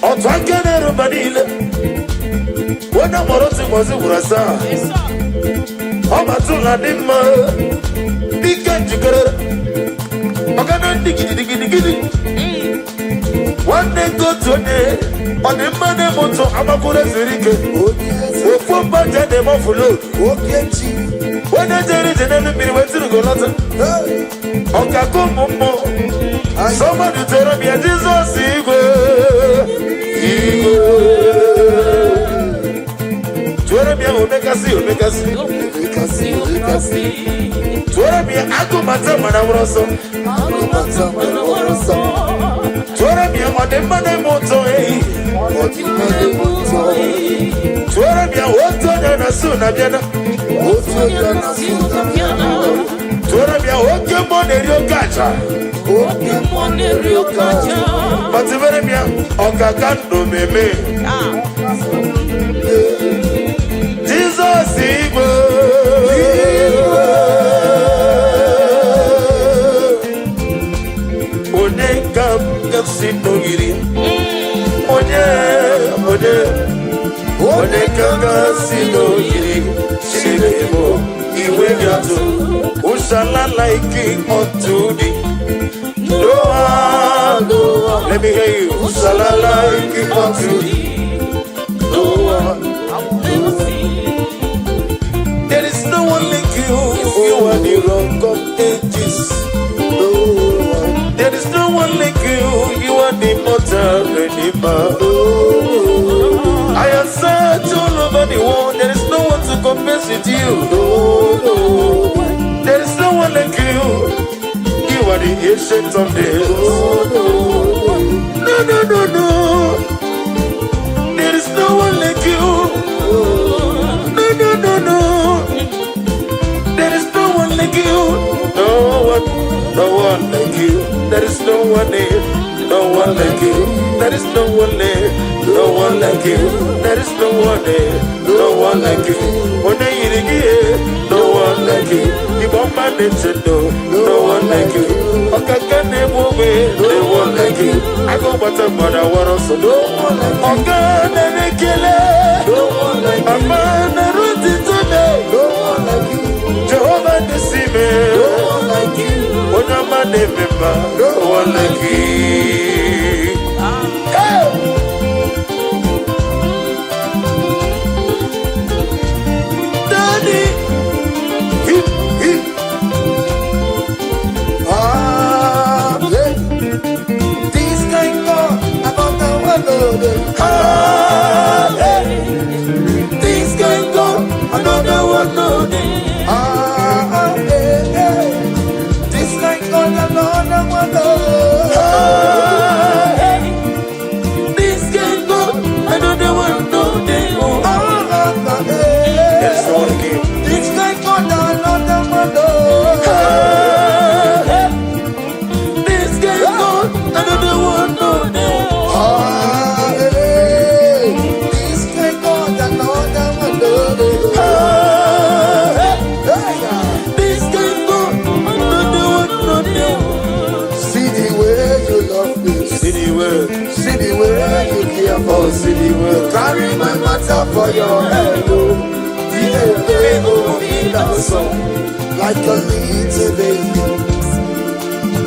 Otu aka na-eru mba niile. Onye mụrụ otu ụbọchị gwụrụ asaa. Ọbatụla dị mma. Dike njikere. Ọgana ndị gidigidigidi. Nwanne nke otu onye. Ọ dị mma na-eme ụtọ agbakwuru ezuru ike. Onye eze. Ofu mba je na-eme offload. Okechi. Onye jere ije n'elu mmiri wee tiri golọta. Hey. Ọkaka ụmụ mmụọ. Somebody tell me Jizọs igwe. Igwe. Tụọrọ m ya omekasị omekasị. Omekasị, omekasị. Tụọrọ m ya agụmata mana nwụrụ ọsọ. Agụmata mana nwere ọsọ. Tụọrọ m ya ọdịmma na-eme ụtọ ehi. Ọdịmma na-eme ụtọ. Tụọrọ m ya otu onye na-asụ na bịana. Otu onye na-asụ na bịana. Tụọrọ m ya oke mmụọ na-eri oke aja. Oke mmụọ na-eri oke aja. Batịbere m ya ọkaka ndụ meme. Jizọs igwe. Onye ka m ga-esi n'ogiri? Onye, onye, onye ka m ga-esi n'ogiri? Chineke bụ iwe gị atụ. Ushala like unto thee. No one, no one. Let me hear you. Ushala like unto thee. No one. There is no one like you. You are the rock of ages. No one. There is no one like you. You are the immortal redeemer. I have searched all over the world. There is no one to compare with you. There is no one like you. You are the ancient of days. No, no, no, no. There is no one like you. No, no, no, no. There is no one like you. No one, no one like you. There is no one there, no one like you. There is no one there, no one like you. There is no one there, no one like you. Onye yiri gị, no one like you. Igbo mma na-eche ndo, no one like you. Ọkaka na-egbu ogbe, no one like you. Agụ gbata mmadụ awara ọsọ, No one like you. ọga na-ekele. No one like you. Ama na-eru ntịtị me. No one like you. Jehova na-esi me. No one like you. Onye ọma na-eme mma, no one like you. Hey! Daddy, hip, hip. Ah, yeah. This kind God, another one, no, no. Ah, hey. This kind God, Another one, no. Ah, ah, eh, eh. This kind God, another one, no. Ah, hey. This kind God, another one, no. Ah, ah, ah, eh. There's no one like you. This kind God, another one, no. Ah, hey. This kind God, another one, no. Ah, eh. This kind God, another one, no. Ah, hey. Hey, ah. This kind God, another one, no. See the way you love me. See the world, See the way you care for oh, me. see the world. Carry my matter for your head, oh. Like a little baby,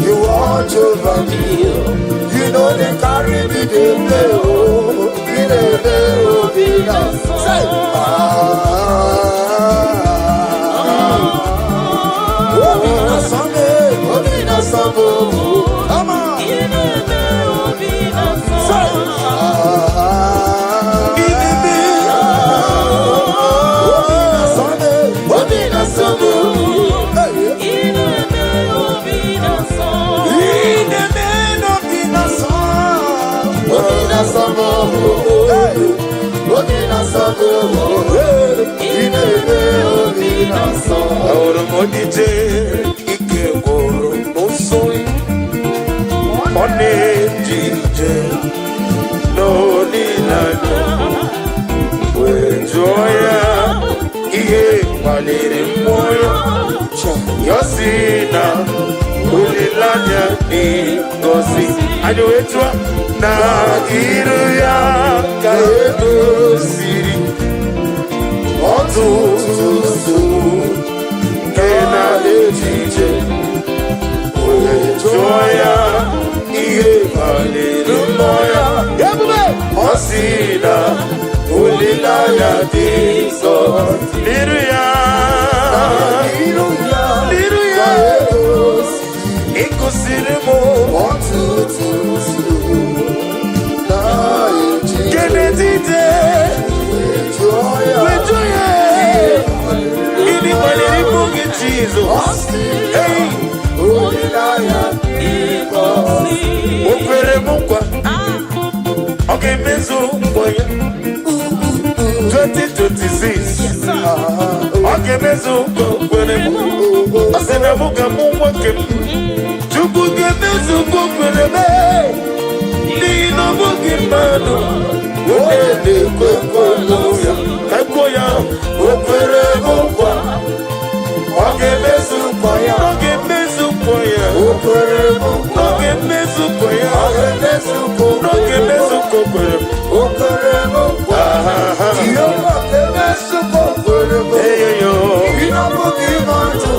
you watch over me. You know they carry me, they play, oh, they play, oh, say, ah, oh, be na Sunday, oh, be na Sunday, come on, say, ah, oh, be na Sunday, oh, be na Sunday, hey. In the name of the Son, obi na-asọ m, hey, obi na-asọ m, hey, ị na-eme obi na-asọ. Ahụrụ m odije ike gwụrụ n'ụsọ, ọ na-eje ije n'olileanya, wee jụọ ya ihe kpaliri mmụọ ya. Ya sị na olileanya dị ngọzi. Anyị wee jụọ na iru ya ka edoziri ọtụtụ nsogbu. si na olileanya dị nsọ n'iru ya. N'iru ya. N'iru ya. Ka egosi Ịkụziri m ọtụtụ nsogbu na-eji Kenedide jụọ ya. Wejuo ya gịnị kpaliri ịbụ gị, Jizọs? Ọ sị Ei, olileanya dị ngọzi. O kwere m nkwa, ọ ga-emezu nkwa ya. 2026, ọ ga-emezu nkwa o kwere m. Ọ sị na mụ ga-amụ nwoke m. Chukwu ga-emezu nkwa o kwere m, n'ihi na ọ bụghị mmadụ onye na-ekwe nkwa ya. Ka kwuo ya, o kwere m nkwa, ọ ga-emezu nkwa ya. Ọ ga-emezu nkwa ya. O kwere m nkwa. Ọ ga-emezu nkwa ya. Ọ ga-emezu nkwa o Ọ ga-emezu nkwa o kwere m. O kwere m nkwa. Aha. Jehova ga-emezu nkwa o kwere m. Eyoyo. Ị na-abụghị mmadụ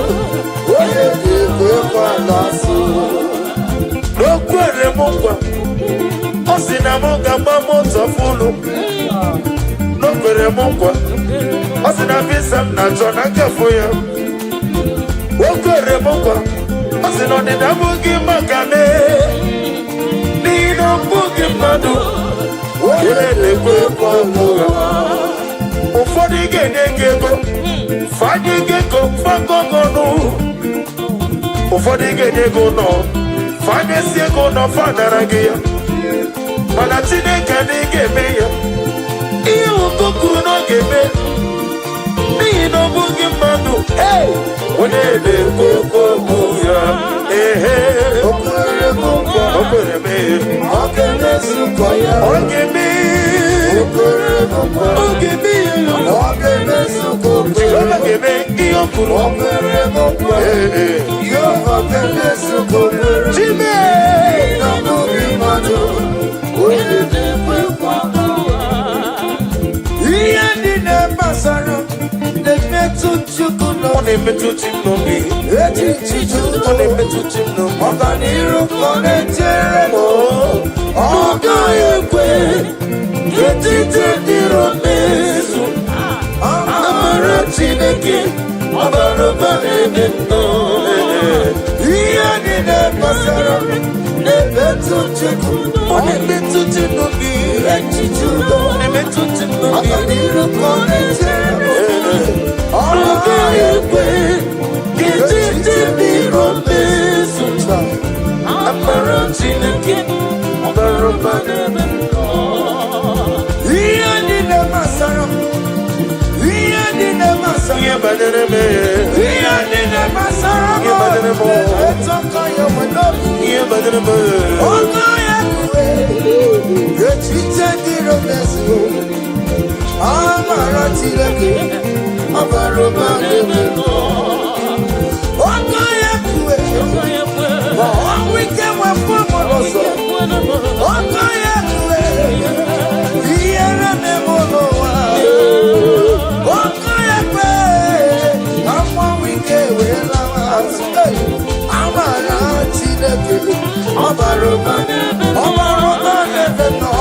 onye ga-ekwe nkwa na-asụ. O kwere m nkwa, ọ sị na m ga-agba moto fụlụ. O kwere m nkwa, ọ sị na visa m na-achọ na nkafụ ya. O kwere m nkwa, ọ sị na ọdịda abụghị maka m, n'ihi na ọ bụghị mmadụ onye na-ekwe nkwa ụgha. Ụfọdụ ga-enye gị ego, fanye gị ego fagọgọnụ. Ụfọdụ ga-enye gị ụlọ, fanyesi ego ụlọ, fanara gị ya. Mana Chineke adịghị ga-eme ya ihe ụkọ kwuru na ọ ga-eme, n'ihi na ọ bụghị mmadụ onye na-ekwu okwu ya. Ehe. O kwere m nkwa. O kwere m. Ọ ga-emezu nkwa ya. Ọ ga-eme. O kwere m nkwa. Ọ ga-eme ya. Ọ ga-emezu nkwa o kwere Jehova m. ga-eme ihe o kwuru. O kwere m nkwa. Ee. Jehova ga-emezu nkwa o kwere m. Chime. Na bụghị mmadụ onye na-ekwe nkwa. Ihe niile gbasara na-emetụ Chukwu Ọ n'obi. na-emetụ chi m n'obi. Echiche Ọ na-emetụ chi m n'obi. Ọganiru ka ọ na-echere m. Ọ gaghị ekwe ka echiche ndị iro mezu. Amara Chineke ọbara ụba na-eme nnọọ. Ihe niile gbasara m na-emetụ Chukwu. Ọ na-emetụ chi m n'obi. Echiche udo. Ọ na-emetụ chi m n'obi. Ọganiru ka ọ na-echere m. Ọ Ọ gaghị ekwe ka echiche ndị iro mezu. Amara Chineke ọbara ụba na-eme Ihe niile gbasara m, ihe niile gbasara ihe banyere m. Ihe niile gbasara m Ihe banyere m. na-emetụ aka ya nwe n'obi. Ihe banyere m. Ọkọ ya kwe echiche ndị iro mezuo. Amara Chineke ọbara ụba na-eme. Ọkọ ya kwe ma ọnwụ ike wepụ m n'ụzọ. Ọkọ ya kwe ihere na-eme n'ụwa. Ọkọ ya kwe ka mmanwụ ike wee lawa azụ. Hey! Amara Chineke ọbara ụba, ọbara ụba na-eme nọ.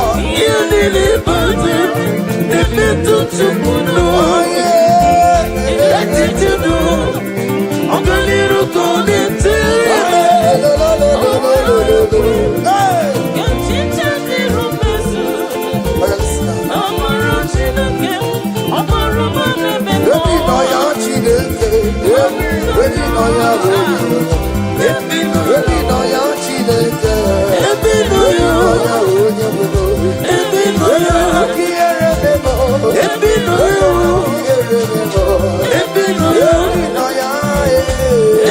Ihe niile banyere na-emetụ Chukwu n'obi. Echiche udo, ọganiru ka ọ na-echere m. Hey! Echiche ndị iro mezu. Amara Chineke, ọbara ụba na-eme Ebi nọ ya Chineke, ebi nọ ya onye, ebi nọ ya Chineke, Ebi nọ ebi ya. nọ ya onye nwere obi. Ebi nọ ya. Aka ihere memo, Ebi nọ ya. ihere memo. Ebi nọ ya. Ebi nọ ya, eh.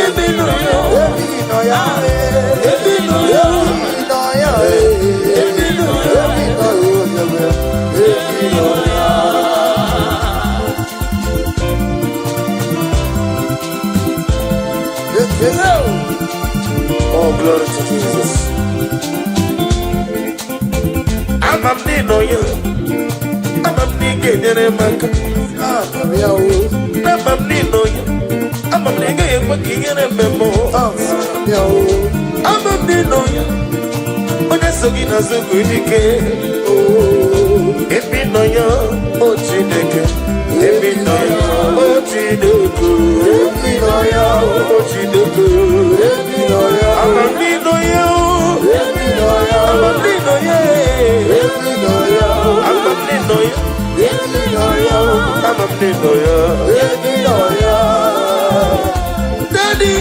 Ebi nọ ya. Ebi nọ ya, eh. Ebi nọ ya. Ebi nọ ya, eh. Ebi nọ ya. Ebi nọ ya onye nwere. Ebi nọ ya. Ekele o. Oh, glory to Jesus. Ama m na ị nọ ya. Ama m na ị ga-enyere m aka. Ama m ya o. Ama m na ị nọ ya. Ama m na ị gaghị ekwe ka ihere mee m. Ama m ya o. Ama m na ị nọ ya. Onye so gị n'azụ bụ dike. Oh. Ebe nọ ya, o Chineke. Ebe nọ ya, o Chineke. Ebi nọ ya, O Chineke. ebi nọ ya, Amamino ya, ebi nọ ya, amamino ya, ebi nọ ya, amamino ya, ebi nọ ya, amamino ya. ebi nọ ya. Daddy.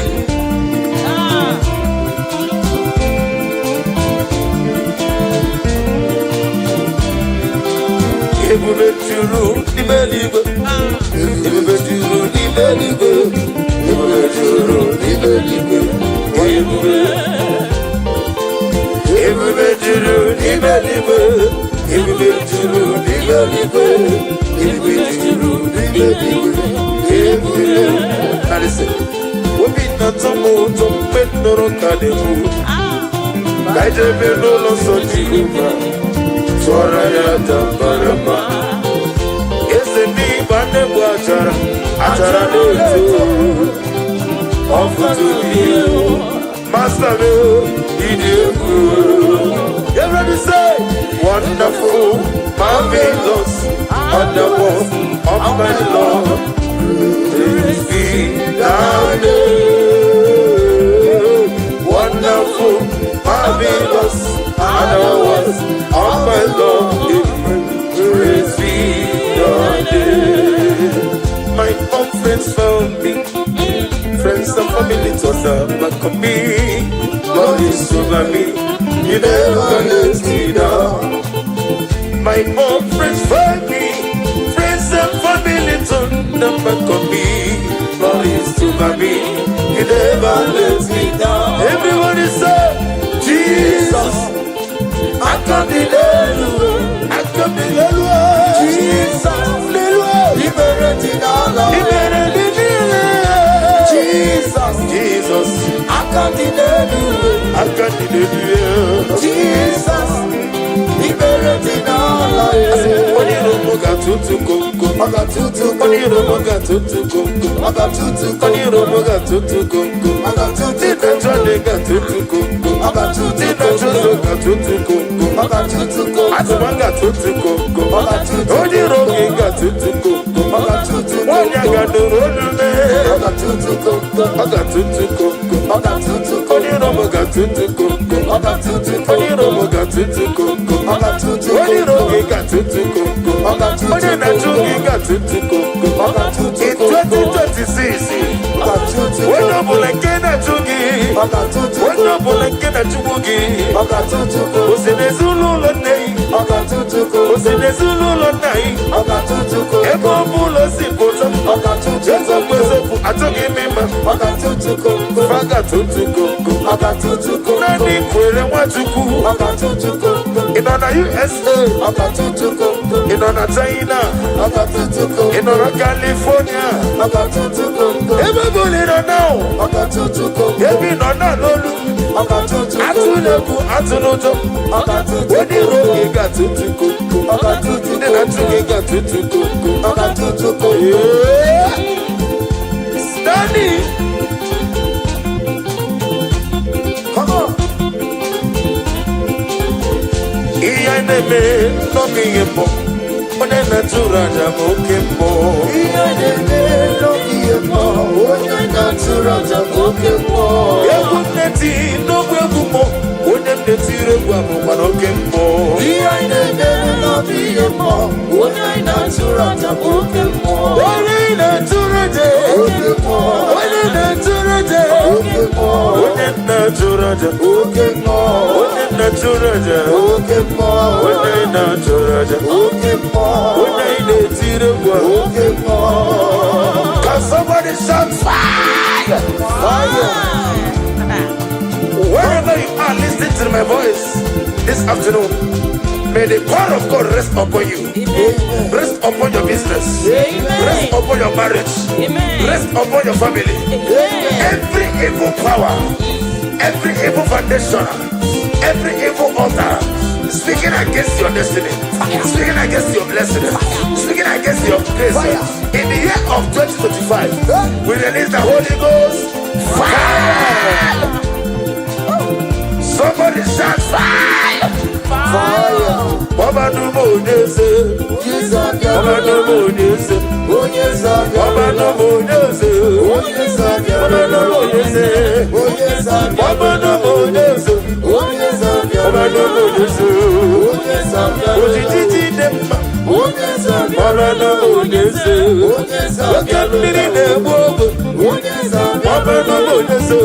Ebube juru n'ime eluigwe. Ebube juru n'ime eluigwe. Ebube juru n'ime eluigwe. Ebube. Ebube juru n'ime eluigwe. Ebube juru n'ime eluigwe. Ebube juru n'ime eluigwe. Ebube. Now listen. Obi na-atọ m ụtọ mgbe m nụrụ ka na-ekwu. Ka anyị jebe n'ụlọ nsọ Jehova. Tụọrọ ya aja mara mma. Eze ndị Igbo na-egbu achara, achara na-eto. Ọfụtụ ihe, Master m, ịdị egwu. Everybody say, wonderful, marvelous, wonderful, of my Lord. Praise be thy name. Wonderful, marvelous, and the works of my Lord. Praise be thy name. My own friends found me, friends and family turned their back on me. God is over me, He never lets me down. My own friends find me, friends and family turn their back on me. God is over me, He never lets me down. Everybody say, Jesus, Aka dị n'elu, aka m n'elu. Jesus, N'elu. Ibere dị n'ala. Ibere dị niile. Jesus, Jesus, aka dị n'elu. Aka dị n'elu. Jesus, ibere dị n'ala. Onye iro m ga-atụtụ komkom. Ọ ga-atụtụ Onye iro m ga-atụtụ komkom. Ọ ga-atụtụ Onye iro m ga-atụtụ komkom. Ọ ga-atụtụ Ndị na-achọ ndị ga-atụtụ komkom. Ọ ga-atụtụ Ndị na-achọ ụzọ ga-atụtụ komkom. Ọ ga-atụtụ Atụma ga-atụtụ komkom. Ọ ga-atụtụ Onye iro gị ga-atụtụ komkom. Ọ ga-atụtụ Nwaanyị a ga-anụrụ olu mee. Ọ ga-atụtụ Ọ ga-atụtụ komkom. Ọ ga-atụtụ Onye iro m ga-atụtụ komkom. Ọ ga-atụtụ Onye iro m ga-atụtụ komkom. Ọ ga-atụtụ Onye iro gị ga-atụtụ komkom. Ọ ga-atụtụ Onye na-achụ gị ga-atụtụ komkom. Ọ ga-atụtụ In 2026, Ọ ga-atụtụ onye ọbụla nke na-achụ gị, Ọ ga-atụtụ onye ọbụla nke na-achụgbu gị, Ọ ga-atụtụ o si n'ezinụlọ nne gị, Ọ ga-atụtụ o si n'ezinụlọ nna gị, Ọ ga-atụtụ ebe ọ bụla o si pụta, Ọ ga-atụtụ eziokwu eziokwu, achọghị m ịma, Ọ ga-atụtụ fa ga-atụtụ komkom. Ọ ga-atụtụ Naanị kwere Nwachukwu, Ọ ga-atụtụ ị nọ na USA, Ọ ga-atụtụ ị nọ na China, Ọ ga-atụtụ ị nọ na California, Ọ ga-atụtụ ebe ọ bụla ị nọ na Ọ ga-atụtụ ebe ị nọ na n'olu, Ọ ga-atụtụ atụla egwu, atụla ụjọ, Ọ ga-atụtụ onye iro gị ga-atụtụ komkom. Ọ ga-atụtụ Ndị na-achụ gị ga-atụtụ komkom. Ọ ga-atụtụ Yeah. Stanley. Come on. Ihe anyị na-eme n'oge ihe mbụ, onye na-achụrụ aja bụ oke mbụ. Ihe na-eme n'oge ihe mmụọ, onye na-atụrụ aja bụ oke mmụọ. Egwu m na-eti n'ogbe egwu mbụ, onye m na-etiri egwu abụkwa n'oke mbụ. Ihe anyị na-eme n'oge ihe mmụọ, onye anyị na-atụrụ aja bụ oke mmụọ. Onye na-achụrụ aja, Oke mmụọ, onye na-achụrụ aja, oke mmụọ, onye na-achụrụ aja, oke mmụọ, onye na-achụrụ aja, oke mmụọ, onye na-achụrụ aja, oke mmụọ, onye na-etiri egwu ahụ. oke mmụọ. Can somebody shout fire? Fire! Wherever you are listening to my voice this afternoon, may the power of God rest upon you, Amen. rest upon your business, Amen. rest upon your marriage, Amen. rest upon your family. Amen. Every evil power, every evil foundation, every evil altar speaking against your destiny, speaking against your blessing, speaking against your grace. Fire. In the year of 2025, we release the Holy Ghost fire. Somebody shout fire. Fire. Ọbanụ m onye eze. Jizọs Ọbanụ m abịarụla. onye eze. Onye eze Ọbanụ abịarụla. m onye eze. Onye eze Ọbanụ m abịarụla. onye eze. Onye eze Ọbanụ m abịarụla. onye eze. Onye eze Ọbanụ m abịarụla. onye eze. Onye eze abịarụla. Ojiji dị mma. Onye eze abịarụla. Ọbanụ m onye eze. Onye eze Oke mmiri abịarụla. na-egbu ogbe. Onye eze Ọbanụ m abịarụla. onye eze.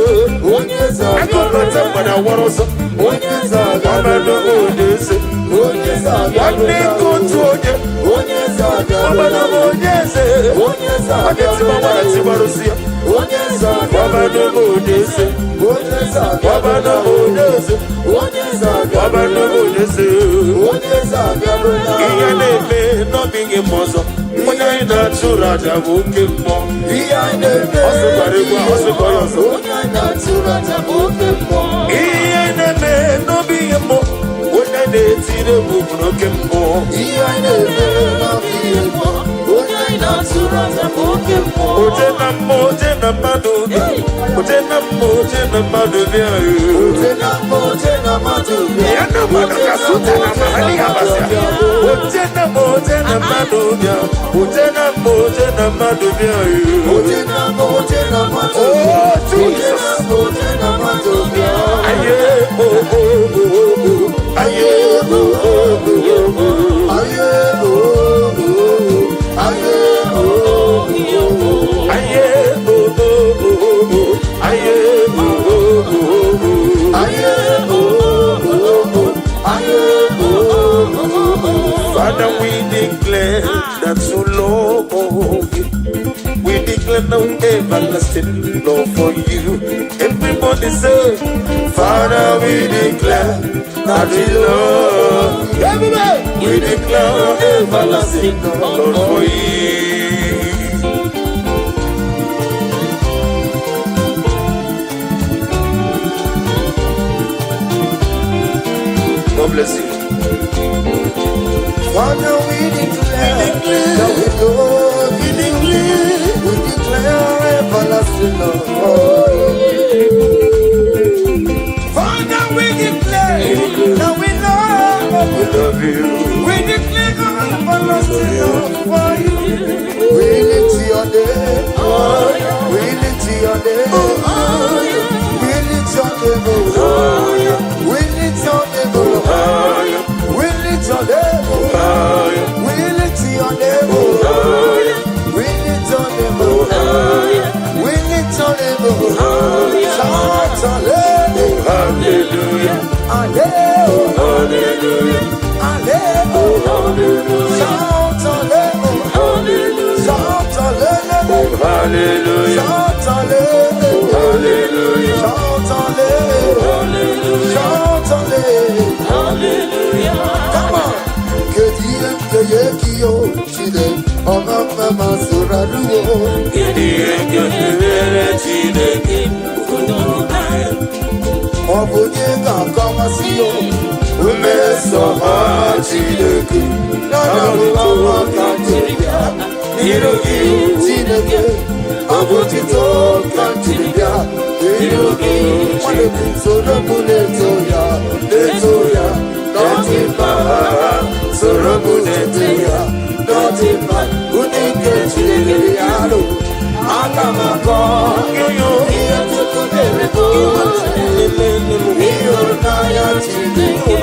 Onye eze Akụkọta abịarụla. mgbada wọrọ ọsọ. Onye eze Ọbanụ m abịarụla. onye eze. Onye eze Nwanne abịarụla. nke otu onye. Onye eze Ọbanụ abịarụla. m onye eze. Onye eze Ọ ga-etiba abịarụla. gbara tigbarụsi ya. Onye eze Ọbanụ abịarụla. m onye eze. Onye eze Ọbanụ abịarụla. m onye eze. Onye eze Ọbanụ abịarụla. m onye eze. Onye eze abịarụla. Ihe na-eme n'ọbịghị m ọzọ. Onye anyị na-achụrụ aja bụ oke mmụọ. Ihe anyị na-eme Ọ sụkwara egwu a, ọ sụkwa ya ọzọ. Onye anyị na-achụrụ aja bụ oke mmụọ. Ihe na-eme n'ọbịghị mmụọ. Onye na-etiri egwu bụ n'oke mmụọ. Ihe anyị na-eme n'ọbịghị mmụọ. Onye anyị na-achụrụ aja bụ oke mmụọ. Oje na mmụọ, oje na mmadụ bịa. Oje na mmụọ, oje na mmadụ bịa. Oje na mmụọ, oje na mmadụ bịa. Ya na mmadụ ka suta na mahali ya basịa. Oje na mmụọ, oje na mmadụ bịa. Oje na mmụọ, oje na mmadụ bịa. Oje na mmụọ, oje na mmadụ Oh, bịa. Oje Jesus. na mmụọ, oje na mmadụ bịa. Aye, oh, oh, oh, oh. Aye, oh, oh, oh, oh. Aye, oh, oh, aye, oh, oh. Aye, oh, oh, oh, oh. Aye, oh, oh, oh, oh. Aye, oh, oh, oh. Aye, oh, oh, oh. Father, we declare that you love you. We declare no everlasting love for you. Everybody say, Father, we declare that we love you. Everybody, we declare no everlasting love for you. God bless you. Father, we declare that we love you. We declare everlasting love for you. Father, we declare that we love We you. love you. We declare everlasting love for you. We lift your name. We lift your name. We lift your name. Oh. We lift your name. Oh. Higher, We lift your name. Oh. higher, We lift your name. Oh. We lift your name. Oh. We lift your name. Oh. Shout hallelujah. hallelujah, Hallelujah. hallelujah, Hallelujah. hallelujah. Shout hallelujah. Shout hallelujah. Hallelujah, Shout hallelujah. hallelujah, Shout hallelujah. Shout hallelujah. Come on. Kedu ihe m ga-enye gị o Chineke ọma mma ma soro arụwo. Kedu ihe ga-emere Chineke? Ọ bụ onye ga-akọwasị o Mmeso ọma Chineke, na na bụ ọma ka m jiri bịa n'iru gị. Chineke ọ bụ otito ka m jiri bịa n'iru gị. Nwanne m soro m na-eto ya, na-eto ya na ọ dị mma. Soro m na-eto ya na ọ dị mma. Ụdị nke Chineke ya alụ aga m akọ Yoyo, ihe Chukwu mere m. Ịhụnanya Chineke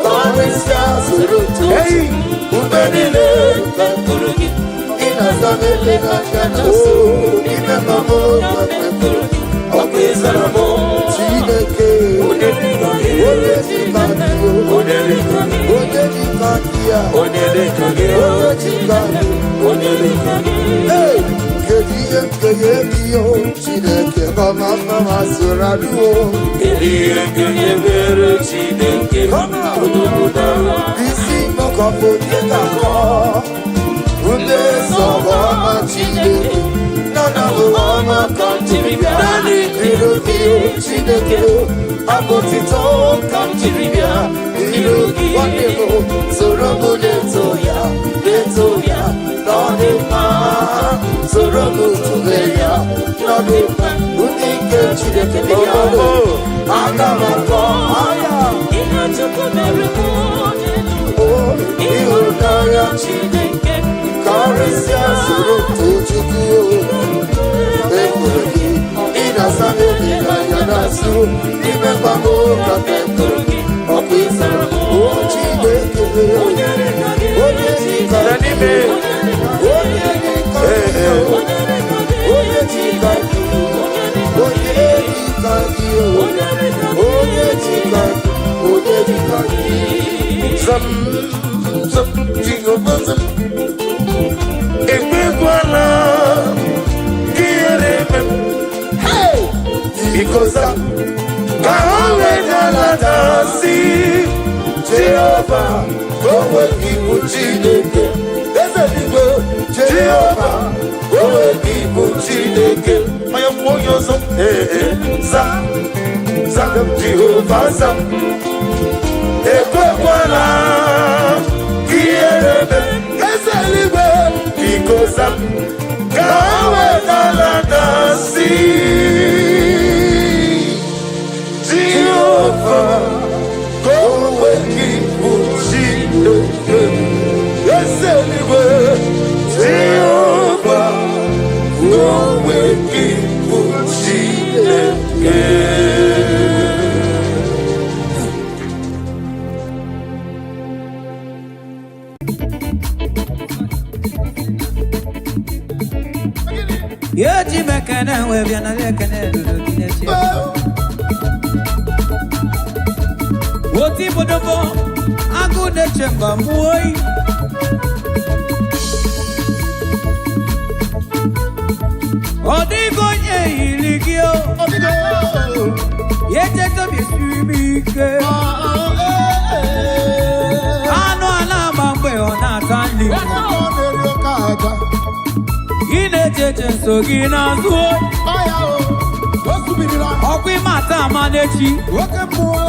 karịsịa zuru otu Hey! mgbe niile. Ị na-aza m ekpere aka na nso n'ime mama ọkụ ịzara m Chineke. Onye dịka gị, Onye dịka gị, onye dịka gị, onye dịka gị ya, onye dịka gị, onye dịka gị. Onye dịka gị. Hey! Kedu ihe m ga-enye gị o Chineke ọma mma ma soro arụwo? Kedu ihe ga-emere Chineke? Come on. Isi mọkọpụ onye ga-akọ mmeso ọma Chineke na na bụ ọma ka m jiri bịa iru gị Chineke abụ otito ka m jiri bịa iru gị. Nwanne m soro m na-eto ya, na-eto ya na ọ dị mma. Soro m tụle ya na ọ dị mma. Ndị nke Chineke dị ya aga m akọ aya. Ihe Chukwu mere. Ịhụnanya Chineke karịsịa soro too Chukwu. Ekwere gị, ị na-asa m olileanya na-asụ n'ime mkpa m ka m ekwere gị. Ọkụ ịzara m, o Chineke, Onye dịka gị, onye dịka Na n'ime. Onye dịka gị, onye dịka gị, onye dịka gị, onye dịka gị, onye dịka gị. Zam, zam, Jehova zam. Ekwekwala ka ihere eme m. Hey! Biko zam, ka ha wee dalata si Jehova, ka o nwee gị bụ Chineke. Eze eluigwe, Jehova, ka o nwee gị bụ Chineke. Onye mmụọ onye ọzọ, ee, ee, zam, zam, Jehova zam. Ekwekwala ka ihere eme m. Eze eluigwe, Biko zam, ka ha wee dalata si Jehova, ka o nwee gị bụ Chineke. Eze eluigwe, Jehova, ka o nwee gị bụ Chineke. Ya ji m ekene wee bịa nara ekene ruru gị n'echi. Oti bodobo, agụ na-eche mba mụọ oyi. Ọ dịghị onye yiri gị o, ya echeta obi siri m ike. Anụ a na-agba mgbe ọ na-ata nri. Gị na-eche eche nso gị n'azụ oyi. Ọkwa ịma ata ama n'echi. Oke mmụọ.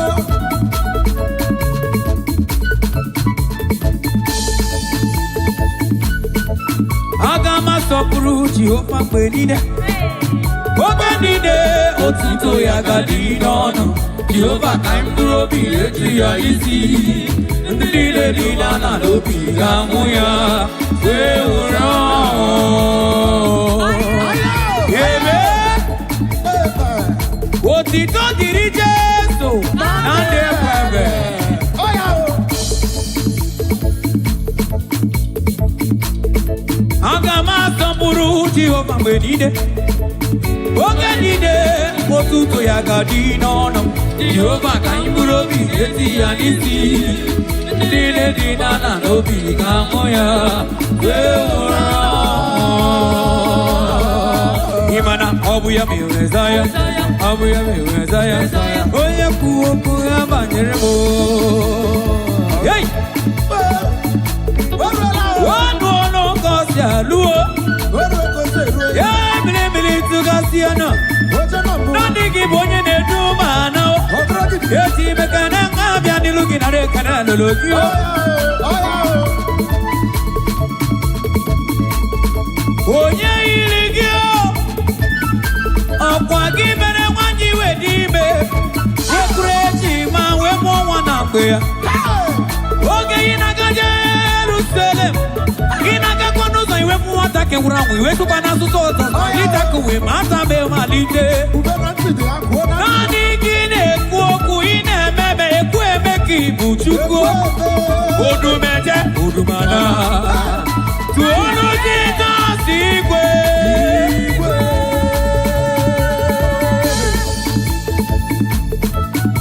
Aga m asọpụrụ Jehova mgbe niile. Oge niile otuto ya ga-adị n'ọnụ. Jehova ka mkpụrụ obi eji ya isi. Ndị niile dị n'ala n'obi ga-ahụ ya wee were ọṅụ. Amen. Otito dịrị Jesu na ndị ekwebe. Aga m asọpụrụ Jehova mgbe niile. Oge niile otuto ya ga-adị n'ọnụ m. Jehova ka anyị bụrụ obi eti ya n'isi. Ndị niile dị n'ala n'obi ga-ahụ ya wee were ọṅụ. Ị ma na ọ bụ ya mere Zaya, ọ bụ ya mere Zaya, onye kwuo okwu ya banyere m. Hey! Ọnụ ọnụ ka ọ si alụọ. Ya mmiri mmiri tụgasị ọnụ. Naanị gị bụ onye na-edu m ana. Eti ime ka na nga abịa n'ilu gị nara ekene alụlụ gị o. Onye yiri gị o. Ọkwa gị mere nwanyị iwe dị ime. Wekwuru echi ma wee mụọ nwa na mgbe ya. Oge ị na-aga Jerusalem, ị na-agakwa n'ụzọ iwepụ nwata kewuru anwụ iwetụkwa n'asụsụ ọzọ ịtakụ wee ma atabe malite. Naanị gị na-ekwu okwu ị na-ememe ekwu eme ka ị bụ Chukwu. Odumeje odumana tụọnụ Jizọs igwe.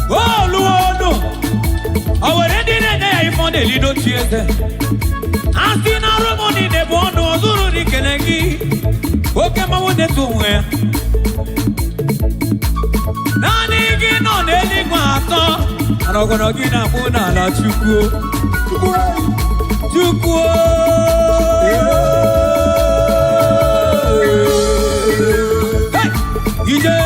Oluonu o were ndị na-enye ya ife ọ na-eli n'otu eze. A sị na arụ m niile bụ ọnụ ọzụrụ dị kele gị. Oke mmanwụ na-eto onwe ya. Naanị gị nọ n'eluigwe atọ. Mana ọgọnọ gị na-akpụ n'ala Chukwu. Chukwu. Hey! Ije!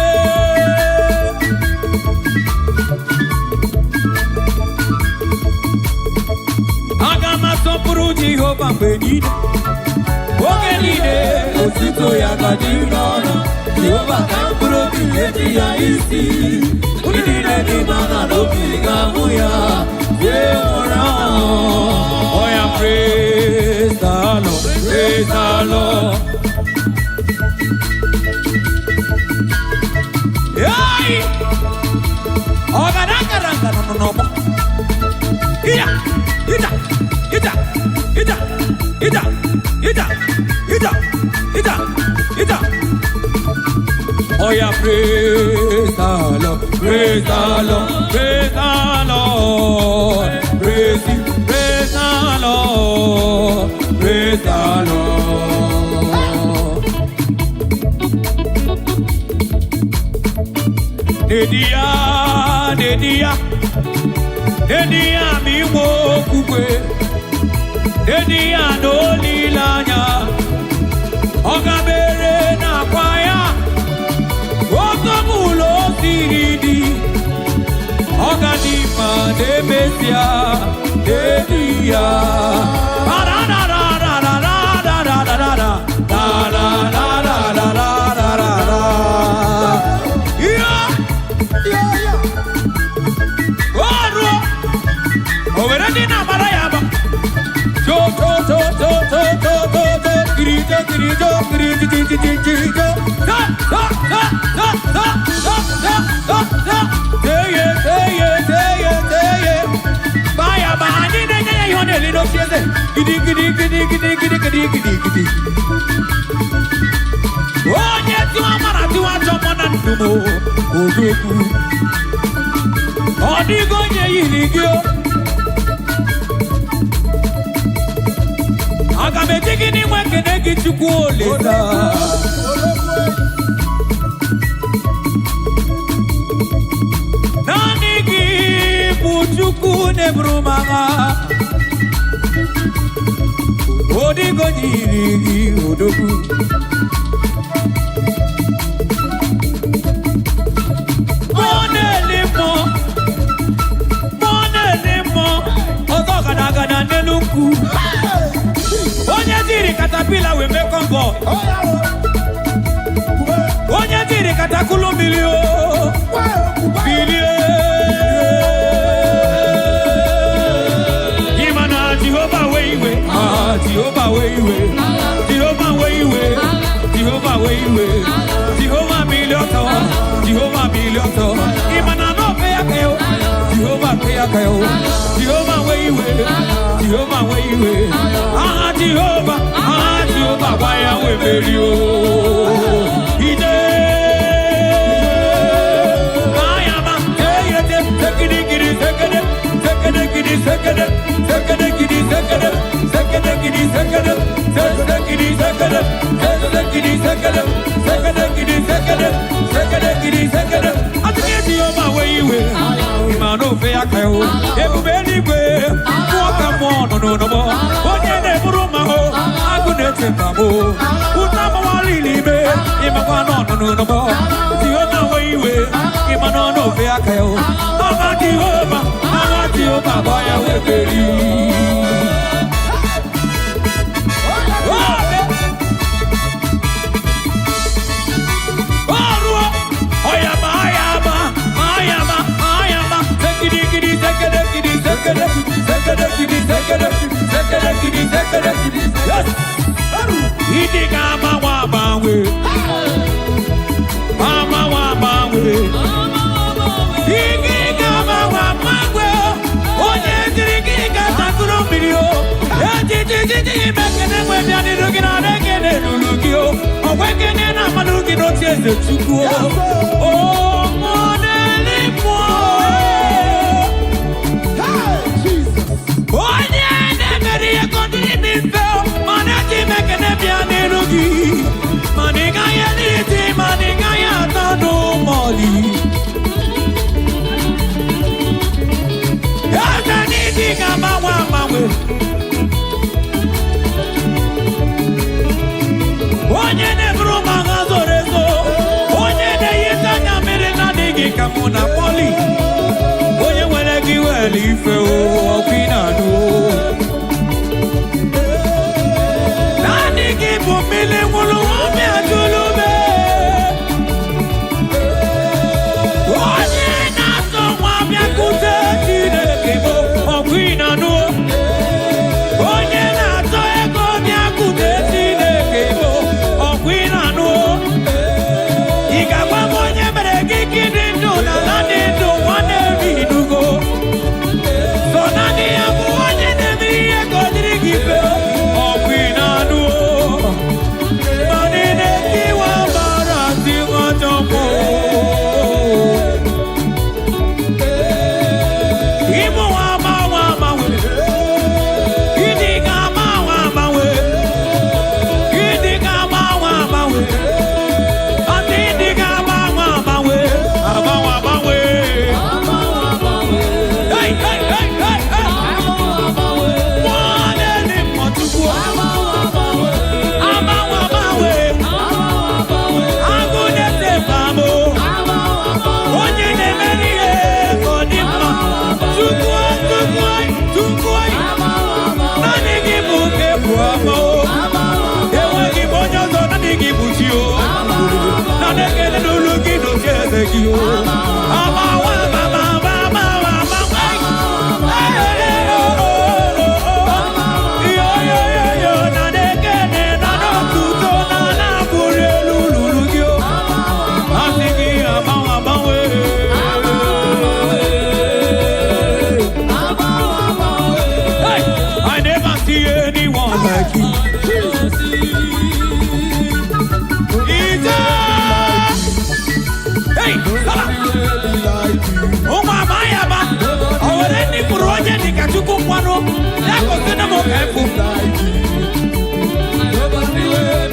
Aga m asọpụrụ Jehova mgbe niile. Oge niile otuto ya ga-adị n'ọnụ. Jehova ka mkpụrụ obi eji ya isi. Ndị niile dị n'ala n'obi ga-ahụ ya. Ye nwụrụ ahụ. Oh yeah, praise the Lord, praise the Lord. Hey! Ọgada gara nọ n'ọgbọ. Ija, ija, ija, ija, ija, ija, ija, ija, ija. Oh yeah, praise the Lord, praise the Lord, praise the Lord, praise Him, praise the Lord, praise the Lord. Nedia, nedia, nedia mi wo okwukwe, nedia n'olileanya, ọ gabere n'akwa ya, oke ọbụla o siri dị, ọ ga dị mma na-emesịa, n'edi ya. Ra-ra-ra-ra-ra-ra-ra-ra-ra-ra, ra-ra-ra-ra-ra-ra-ra-ra. Yeah! Ọrụ o nwere ndị na-amara ya ama jo jo jo jo jo jo jo jo kiri jo kiri jo kiri ji ji ji ji ji jo ta ta ta ta ta ta ta ta ta teye teye teye teye baya ba anyị na-enye ya ihe ọ na-eli n'oche eze gidi gidi gidi gidi gidi gidi gidi gidi. Onye tiwa mara tiwa chọmọ na ndụmọ odogwu, ọ dịghị onye yiri gị o. Aga m eji gị n'inwe ekene gị, Chukwu Olisa. Naanị gị bụ Chukwu na-eburu m agha. Ọ dịghị onye yiri gị, odogwu. Mmụọ na-eli mmụọ, mmụọ na-eli mmụọ, ọzọ gada gada n'elu nkwụ. Onye jiri caterpillar wee mee convoy. Onye jiri katakulu mmiri o bilie. Ịma na Jehova wee iwe. Ah, Jehova wee iwe, Jehova wee iwe, Jehova wee iwe, Jehova mmiri ọtọ, Jehova mmiri ọtọ. Ịma na n'ofe ya ka yo Jehova pe ya ka yo Jehova wee iwe, Jehova wee iwe. Aha Jehova, aha Jehova gwa ya wee meri o ije. Ayama, eyete, sekidi sekede, sekede gidi sekede, sekede gidi sekede, sekede gidi sekede, sekede sekede, sekede sekede, sekede gidi sekede, sekede gidi sekede. Atụghị Jehova wee iwe, ịma n'ofe ya ka yo. Ebube eluigwe, mmụọ ka mmụọ nọ n'ụlọ. Onye na-eburu ma hụ, agụ na-eche mba mụ. Ụta mawara ime, ịmakwa nọ n'ụlọ. Jehova wee iwe, ịma nọ n'ofe aka yo. Aha Jehova, aha Jehova gba ya wee meri. Ọrụ ọyama ayama ayama ayama sekidi sekede gidi sekede sekede gidi sekede sekede gidi sekede. Yes! Ịdị ga-agbanwe agbanwe, agbanwe agbanwe. Ike ga-agbanwe agbanwe, onye jiri gị ga-atakụrụ mmiri o. Ejijijiji imekene nwe bịa n'iru gị na ekene lulu gị o. Ọgwa ekene na amalụ gị n'otu eze Chukwu o. O mmụọ na-eli mmụọ. Onye na-emere ihe ka ọ dịrị m mfe, mana eji m ekene bịa n'iru gị. Mana ị gaghị erite, mana ị gaghị ata n'ụmọli. Eze n'ịdị ga-agbanwe agbanwe. Onye na-eburu m agha zoro ezo, onye na-eyite anya mmiri na-adịghị ka mụ na Pọli. Onye nwere gị were ife o, ọkụ ị na-anụ o. Naanị gị bụ mmiri nwụrụ. gị o. Agbanwe, agbanwe, agbanwe, agbanwe. Ee, o, o, o, o. Yo, yo, yo, yo, na na-ekene, na n'otuto, na na-abụrụ elu lụrụ gị o. Asị gị agbanwe, agbanwe. Hey, I never see anyone like you. Ije! Hey, sala! Ụmụ amaghị ama, o nwere ndị kwuru onye dị ka Chukwu mmanụ, ya gosi na m ka efu.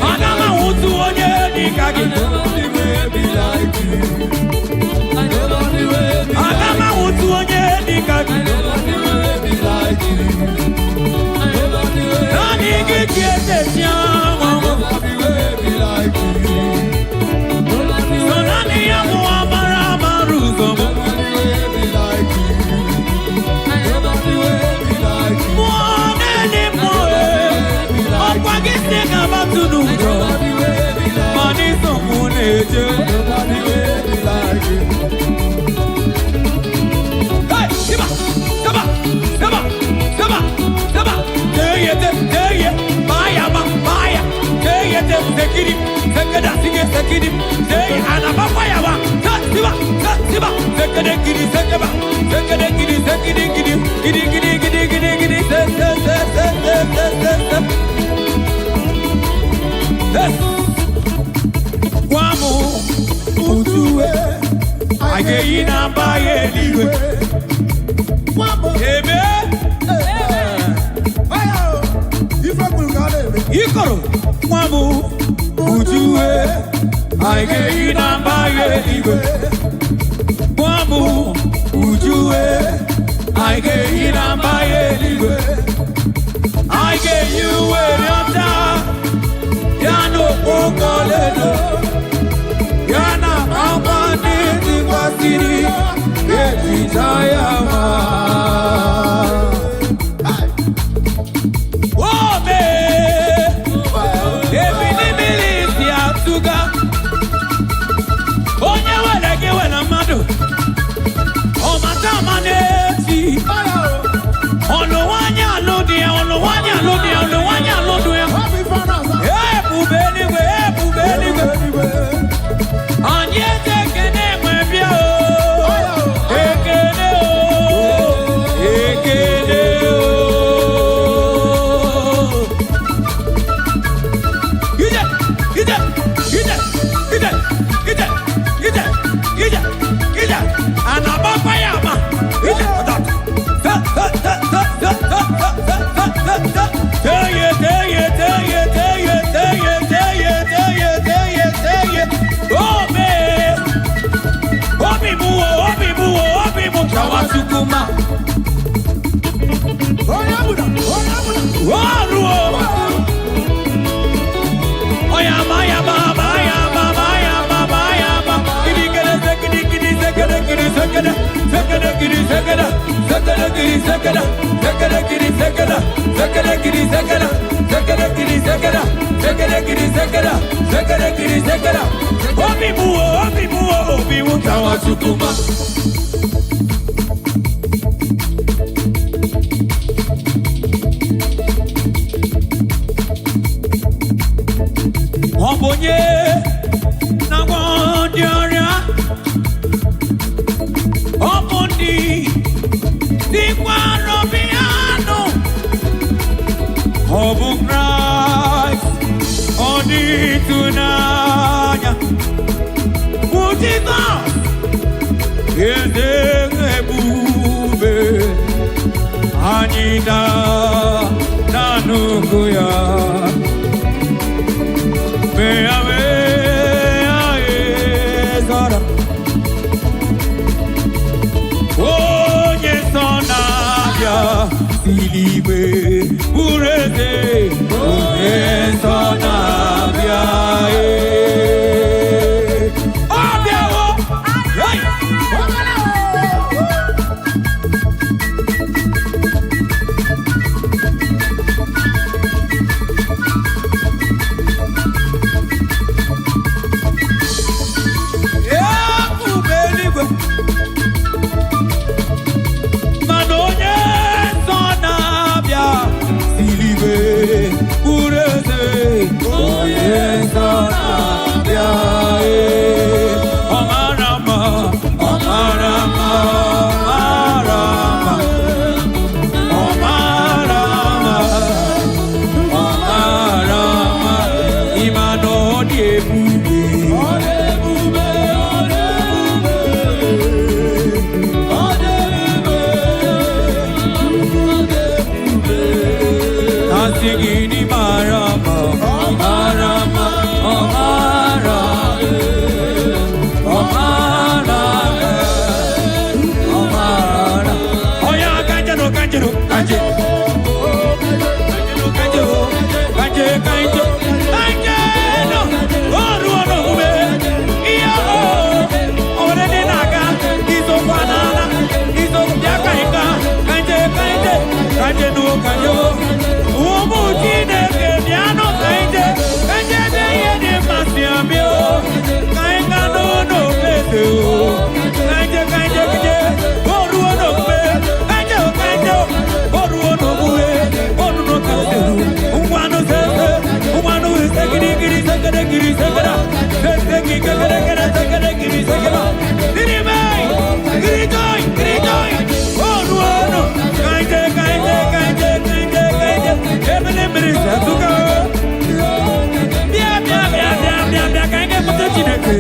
Aga m ahụtụ onye dị ka gị. Aga m ahụtụ onye dị ka gị. Naanị gị ka eze si anwụ. So naanị ya bụ amara amara ụzọ m. Mmụọ na-enye mmụọ e. Ọkwa gị si ka batụ n'ụzọ. Ma n'iso mụ na-eje. Hey, Siba, Saba, Saba, Saba, Saba. Teye, te, teye, baya, ba, baya. Teye, te, sekiri, sekeda, sige, sekiri. Teye, anaba, baya, ba. Te, siba, te, siba. Sekede, kiri, sekeba. Sekede, kiri, sekiri, kiri. Kiri, kiri, kiri, kiri, kiri. Se, se, se, se, se, se, se, se. Yes. Gwa mụ, utuwe, a ga-eyi na mba ya eluigwe. Ebe ikoro nwa m ujuwe anyị ga-eyi na mba ya eluigwe. Nwa m ujuwe anyị ga-eyi na mba ya eluigwe. Anyị ga-eyi uwe rịọta ya n'okpoko ledo ya na akwa ndị dịkwasịrị ejija ya ma. Ome! Ebili mmiri si atụga. Onye were gị were mmadụ. Ọmata ama na-eti. Ọlụ nwanyị alụ di ya, ọlụ nwanyị alụ di ya, ọlụ nwanyị alụ di ya. Ebube eluigwe, ebube eluigwe. Anyị eze ekene enwe bịa o. Ekene o. Ekene o. Ije, ije, ije, ije, ije, ije, ije, ije. A na-agbakwa ya agba. Ije, ọdọ. Ta, ta, ta, ta, ta, ta, ta, ta, ta, ta, ta. Teye, teye, teye, teye, teye, teye, teye, teye, teye. Ome. Obi mụ o, obi mụ o, obi mụ chawa Chukwu ma. Ọrụ o. Oya maya ma maya ma maya ma maya ma. Kiri kere sekiri kiri sekere kiri sekere sekere kiri sekere sekere kiri sekere sekere kiri sekere sekere kiri sekere sekere kiri sekere sekere kiri sekere sekere kiri sekere. Obi mu o obi mu o obi mu tawa Chukwu ma. Ọ bụ onye na-agwọ ndị ọrịa, ọ bụ ndị dịkwa n'obi anụ, ọ bụ Kraịst, ọ dị ịtụnanya, bụ Jizọs, eze ebube, anyị na na-anụkwu ya. Mea, mea, ezara. Onye nsọ na-abịa si n'igwe bụrụ eze. Onye nsọ na-abịa, ee. Ọ bịawo! Hey! Ebube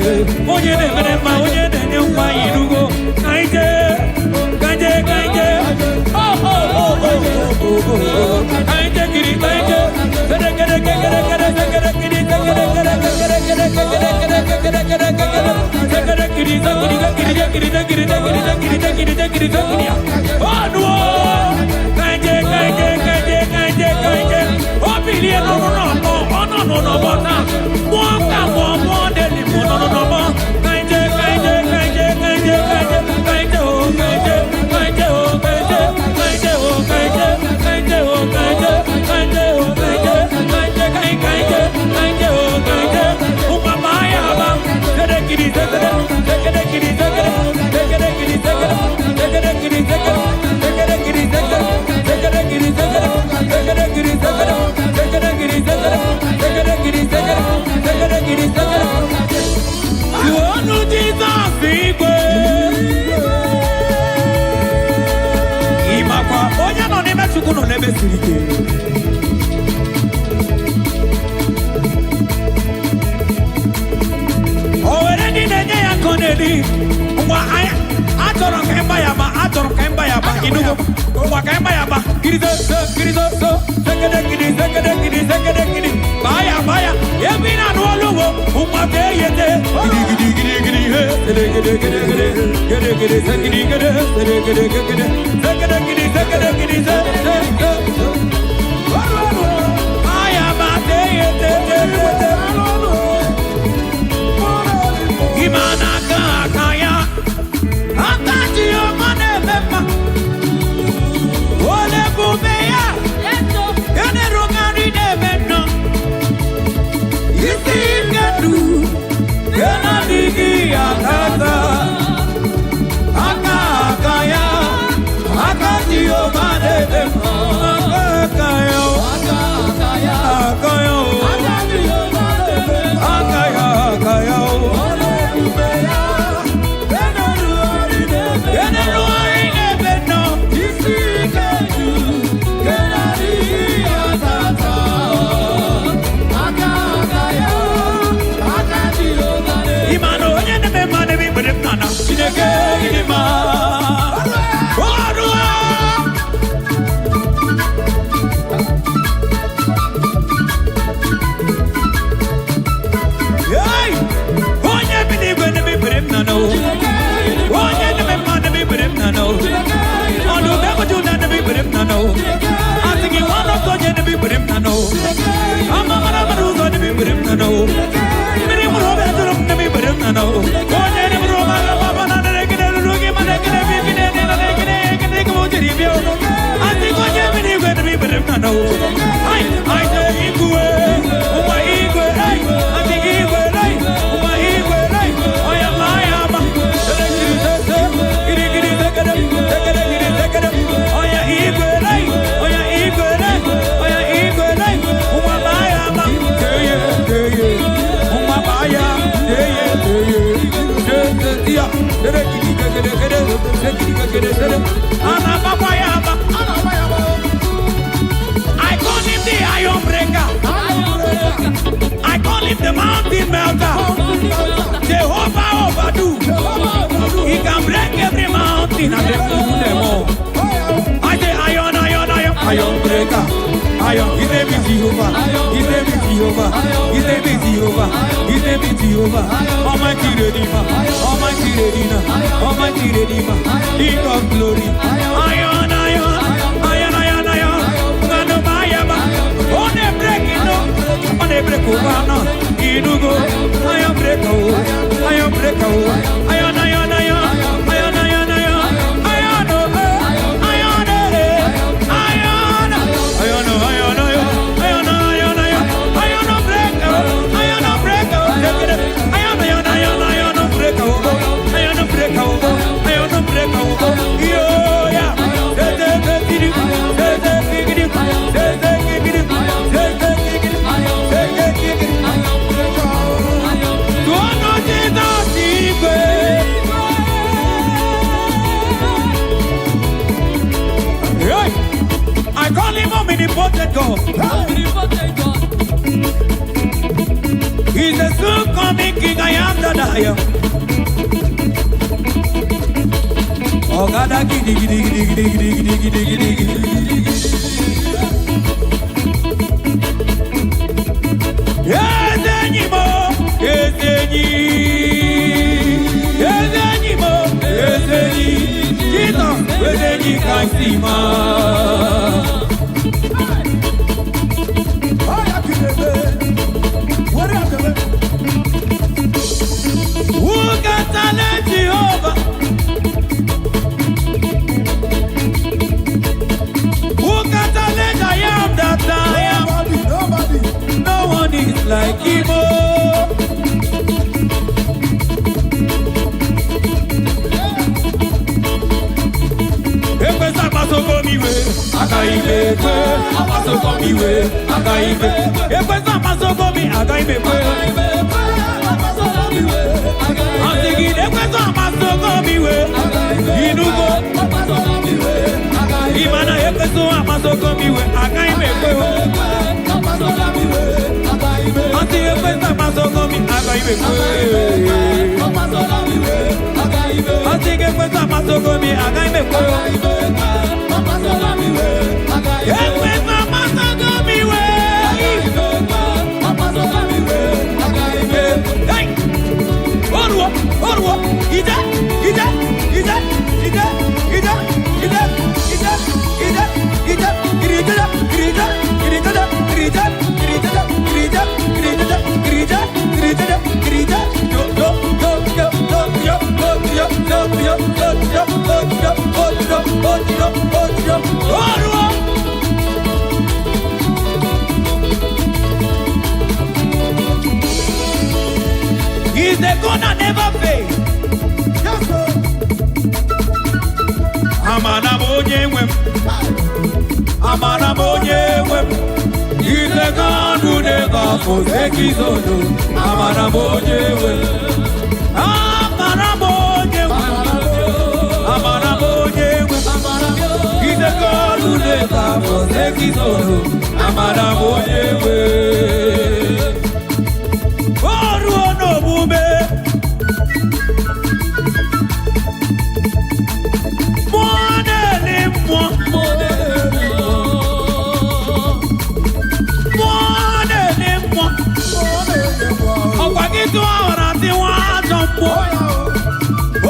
Onye na-emere mma, onye na-enye nwa irugo. Ka anyị jee, ka anyị jee, ka anyị jee. Oh, oh, oh, oh, oh, oh, oh. Ka anyị jee kiri, ka anyị jee. Kere, kere, kere, kere, kere, kiri, kere, kere, kere, kere, kere, kere, kere, kere, kere. Kere, kiri, kiri, kiri, kiri, kiri, kiri, kiri, kiri, kiri, kiri. Oh, nuo. Ka anyị jee, ka anyị jee, ka anyị jee, ka anyị jee, ka anyị jee. O bilie n'ọrụ n'ọgbọ, ọ nọ n'ọgbọ taa. Mụọ ka mụọ, mụọ deli mụọ nọ n'ọgbọ. Ka anyị jee, ka anyị jee, ka anyị jee, ka anyị jee, ka anyị jee, ka anyị jee, oh, ka anyị jee, ka anyị jee, oh, ka anyị jee, ka anyị jee, oh, ka anyị jee, ka anyị jee, oh, ka anyị jee, ka anyị jee, oh, ka anyị jee, ka anyị jee, ka anyị, ka anyị jee, ka anyị jee, oh, ka anyị jee. Ụmụ ama ya ama. Kere kiri, kere, kere kiri, kere, kere kiri, kere, kere kiri, kere, kere kiri, kere, kere kiri, kere, kere kiri, kere, kere kiri, kere, kere kiri, kere, kere kiri, kere. Tụọnụ Jizọs igwe. Ị makwa onye nọ n'ime Chukwu nọ n'ebe siri ike. O were ndị na-enye ya nkọ na-eri. Ngwa anyị achọrọ ka ịgba ya ma achọrọ ka ịgba ya ma inugo. Ngwa ka ịgba ya ma kirizo so kirizo so sekede kiri sekede kiri sekede kiri baa ya baa ya ebe ị na-anụ olu wo ngwa ka eyete gidi gidi gidi gidi he sede gede gede gede gede gede sekidi gede sede gede gede sekede kiri sekede kiri se se se aya ma te yete te te. Imana aka aka ya aka ji ọma na-eme mma ole bube ya ya na-erukarị na-eme nnọọ isi ike du ya na-adịghị ya tata aka aka ya aka ji ọma na-eme mma aka aka ya aka ya aka ya aka ya ya na-erugharị na-eme nnọọ. Ịma na onye na-eme mma na-eme ikpere m n'ala. Chineke ịdị mma. Ọrụ a. Hey! Onye bi n'igwe na-eme ikpere m n'ala o. Onye na-eme mma na-eme ikpere m n'ala o. Ọdụm ebe Juda na-eme ikpere m n'ala o. Asị gị nwa ọsọ onye na-eme ikpere m n'ala o. Ama mara mara ụzọ na-eme ikpere m n'ala o. Mmiri nwụrụ obi atụrụ m na-eme ikpere m n'ala o. Onye na-emere ụmụ aka papa na na-ekene ruru gị mana ekene bi ekene na na ekene ekene ka m jiri bịa o. Asị gị onye bi n'igwe na-eme ikpere m n'ala o. Ai, ai, sị igwe, ụmụ igwe, ai, asị gị igwe, ai, ụmụ igwe, ai, ọya ma ya ma. Ọya igwe, ai, ọya igwe, ai, ọya igwe, ai, ụmụ ma ya ma. Keye, keye, ụmụ ma ya, keye, keye. Ana agbakwa ya ama. I call him the iron breaker. I call him the mountain melter. Jehovah overdo. He can break every mountain and then move them all. I say iron, iron, iron, iron breaker. Iron. His name is Jehovah. His name is Jehovah. His name is Jehovah. His name is Jehovah. Almighty Redeemer. Almighty Redeemer. Almighty Redeemer. King of glory. Iron, iron, iron, iron, iron. Ngano mayaba. On a break, no. On a break, oh, no. Inugo. Iron breaker, oh. Iron breaker, oh. Iron, iron, iron. Iron, iron, iron. Iron, oh, eh. Iron, eh. Iron. Iron, oh, iron, iron. Iron, iron, iron. Iron, oh, breaker, oh. Iron, oh, breaker, oh. Iron, iron, iron, iron, oh, breaker, oh. Iron, oh, breaker, oh. Iron, oh, breaker, oh. Yo, yeah. De, de, de, di, di. De, de, di, di, di. De, de, di, di, di. De, de, di, di, di. De, de, di, di. Tụọnụ Jizọs igwe. Hey! I call him omnipotent God. He's the soon coming king, I am that I am. Ọ̀gádá gidigidigidigidigidigidigidi. Eze enyi m o, eze enyi, eze enyi m o, eze enyi, Jizọs eze enyi ka m si maa. Who can challenge Jehovah? Who can challenge I am that I am? Nobody. No one is like him. Oh. Ekwesị agbasokọ m iwe, agaghị m ekwe. Agbasokọ m iwe, agaghị m ekwe. Ekwesị agbasokọ m, agaghị m ekwe. Asị gị na ekwesị agbasokọ m iwe, inugo. Ị ma na ekwesị agbasokọ m iwe, agaghị m ekwe. Asị ekwesị agbasokọ m, agaghị m ekwe. Asị gị ekwesị agbasokọ m, agaghị m ekwe. Ekwesị agbasokọ m iwe. Hey! Oruo, oruo, ije, ije, ije, ije, ije, ije, ije, ije, ije, kirije, kirije, kirije, kirije, kirije, kirije, kirije, kirije, kirije, kirije, yo, yo, yo, yo, yo, yo, yo, yo, yo, yo, yo, yo, yo, yo, yo, yo, yo, yo, oruo. He's the God that never fails. Yes, sir. Amara m onye nwe m. Amara m onye nwe m. He's the God who never forsakes his own. Amara m onye nwe m. Amara m onye nwe m. Amara m onye nwe m. He's the God who never forsakes his own. Amara m onye nwe m. O ruo n'omume. Mmụọ na-eli mmụọ. Mmụọ na-eli mmụọ. Ọkwa gị tụọ ọra tịwa ajọ mmụọ.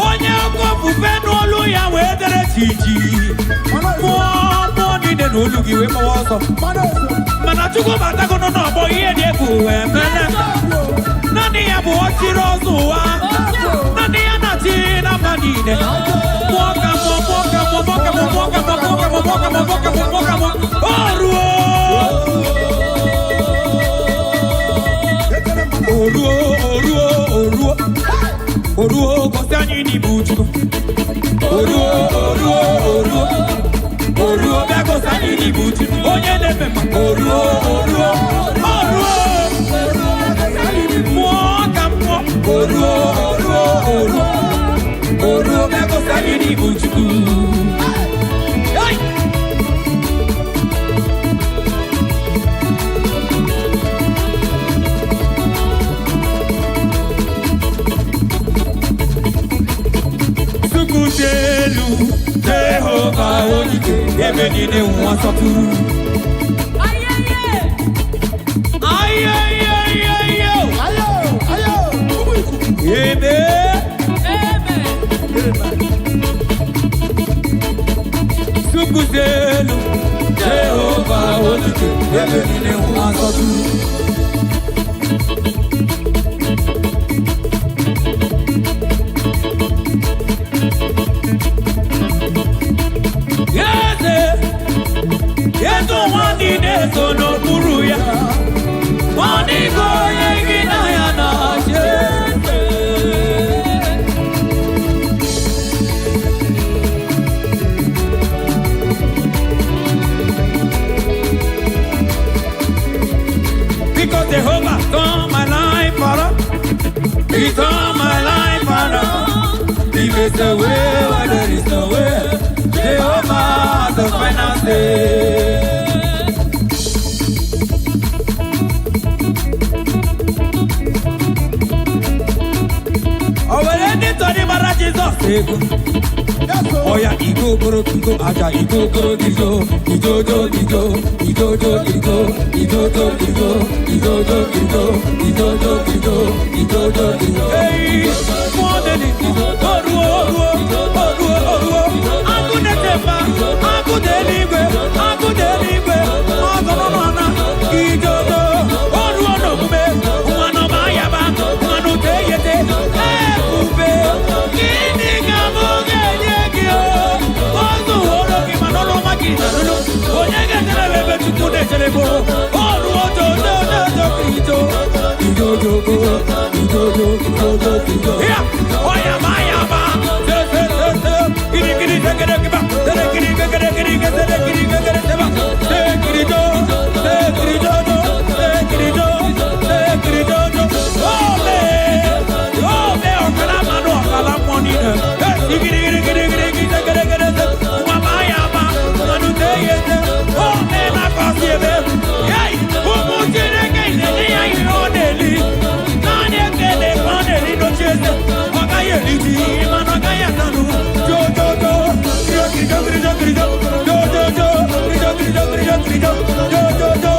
Onye oke ofufe n'olu ya wee dere jiji. Mmụọ mmụọ niile n'olu gị wee gbawa ọsọ. Mana Chukwu batagono n'ọgbọ ihe dị egwu wee mere. Naanị ya bụ ọchịrị ọzọ ụwa. Naanị ya na-achị na mba niile. Mmụọ ka mmụọ, mmụọ ka mmụọ, mmụọ ka mmụọ, mmụọ ka mmụọ, mmụọ ka mmụọ, mmụọ ka mmụọ, mmụọ ka mmụọ, mmụọ ka mmụọ. O ruo. Oruo, oruo, oruo. Oruo, gosi anyị n'ibu Chukwu. Oruo, oruo, oruo. Oruo, bịa gosi anyị n'ibu Chukwu. Onye na-eme mma. Oruo, oruo, oruo. Mmụọ ka mmụọ. Oruo, oruo, oruo. Oruo, bịa gosi anyị n'ibu Chukwu. Hey! Chukwu dị elu, Jehova onye ebe niile ụwa sọtụrụ. Ayeyeyeyo! Ayo, ayo, ụmụ ikuku. Ebe Chukwu dị elu, Jehova onye ebe niile ụwa sọtụrụ. Eze, eze ụwa niile so n'okpuru ya. Ọ dịghị onye gị na ya na-achị eze. Because Jehovah turned my life around. He turned my life around. He makes a way where there is no way. Jehovah the final say. akpata ego. Oya igo boro kigo aja igo boro kigo igo do igo igo do igo igo do igo igo do igo igo do igo igo do igo. Hey, mọdeli oruo oruo oruo oruo agụdetepa agụdeligwe agụdeligwe ọgọnọnọ idodo oruo n'omume nwanụ ma yaba nwanụ teyete ebube gịnị ka mụ ga-enye gị o ozuworo gị mana ọrụ ọma gị narụrụ onye ga-etere m ebe Chukwu na-echere bụ oruo dodododo ido idodogo idodo idodo ido ya ọyaba yaba se se se se giri giri tegere kiba tere giri gegere giri gegere giri gegere seba se giri do se giri do do se giri do se giri do do ome ome ọkala mmanụ ọkala mmụọ niile e giri giri giri giri giri tegere gere se nwa yaba mmanụ te ye se ome na-akọsi ebe yei ụmụ Chineke na-enye ya ihe ọ na-eli naanị ekele ka ọ na-eli n'oche eze ọ gaghị eri ji mana ọ gaghị atanụ jojojo kirijo kirijo kirijo jojojo kirijo kirijo kirijo kirijo jojojo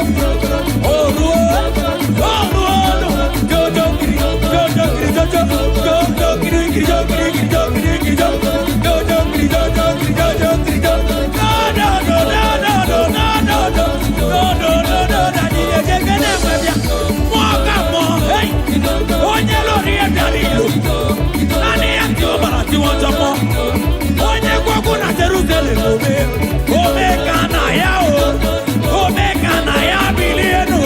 oruo oruo jojo kiri jojo kiri jojo jojo kiri kirijo kiri kirijo kiri kirijo jojo kiri jojo kiri jojo kiri jo no no no no no no no no no no no no na ni ejekene nwebịa mmụọ ka mmụọ hey onye lórí ẹ̀dá nílò naanị ya tí ó bàrà tí wọ́n jọ mọ́ onye gwọgwụ na Jerusalem ome ome ka na ya o ome ka na ya bilie nu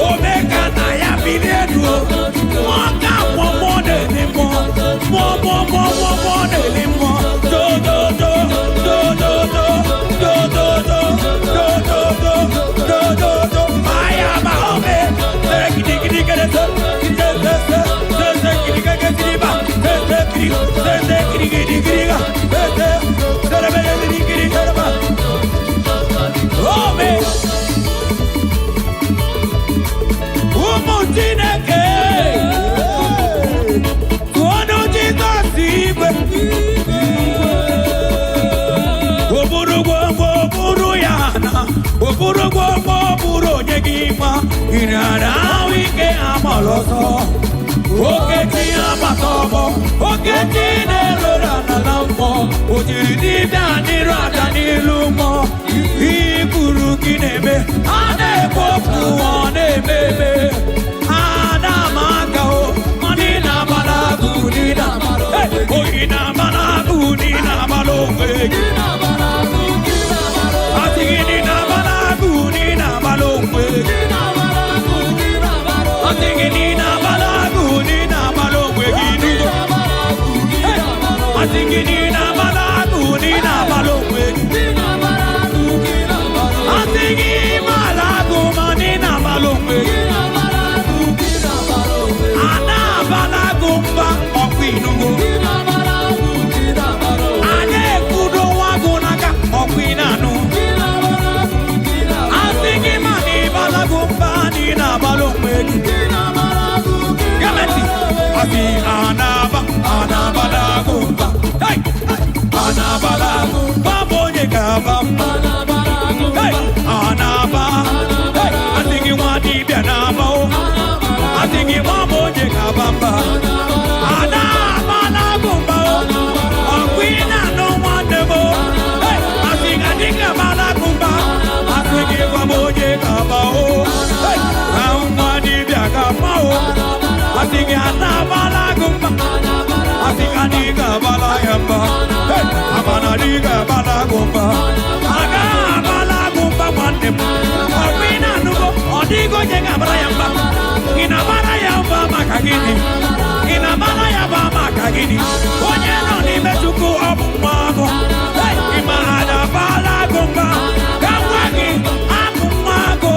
ome ka na ya bilie nu mmụọ ka mmụọ mmụọ na-eli mmụọ mmụọ mmụọ mmụọ mmụọ mmụọ na-eli mmụọ do do do do do do do do do do do do do do do aya ma ome tere gidi gidi gede se gidi se se se se gidi gede gidi ba se se gidi se se gidi gidi gidi ga se se tere bele gidi gidi tere ba ome ụmụ Chineke tụọnụ Jizọs igwe oburu gbogbo buru ya na oburu gbogbo buru onye gị ma ịrara ahụ ike agbara ọsọ okechi agbata ọgbọ okechi na-eroro n'ala mmụọ o jiri dibịa n'iru ada n'ilu mmụọ ikwuru gị na-eme a na-ekwu okwu ọ na-eme eme ada ma aka o mana ị na-agbara agụ n'ile oyi na-agbara agụ n'ile agbara onwe gị asị gị na ị na-agbara agụ n'ile agbara onwe gị asị gị na ị na-agbara agụ n'ile agbara onwe gị n'ugbo asị gị na ị na-agbara agụ n'ile agbara onwe gị asị gị ịmara agụ ma na ị na-agbara onwe gị a na-abala agụ mba ọkwa inugo a na-ekwudo nwa agụ n'aka ọkwa ị na-anụ asị gị ma na ịbalago mba na ị na-agbara onwe gị Gẹ́mẹ̀tì àti ànàbà ànàbàlàgò mba Hey! Ànàbàlàgò mba bụ onye ga-aba mba Hey! Ànàbà Hey! Asị gị nwa dibịa na-aba o asị gị nwa bụ onye ga-aba mba Ànàbàlàgò mba o ọkwa ị na-anụ nwanne m o Hey! Asị gị adịghị abalago mba asị gị gwa m onye ga-aba o Hey! Ahụ nwa dibịa ga-aba o asị gị anabala gị mba asị gị adịghị abala ya mba Hey! Amana adịghị abala gị mba agaghị abala gị mba nwanne m ọkwa ị na-anụgo ọ dịghị onye ga-abara ya mba ị na-abara ya mba maka gịnị ị na-abara ya mba maka gịnị onye nọ n'ime Chukwu ọ bụ nwa agụ Hey! Ị ma adabala gị mba ka nwa gị abụ nwa agụ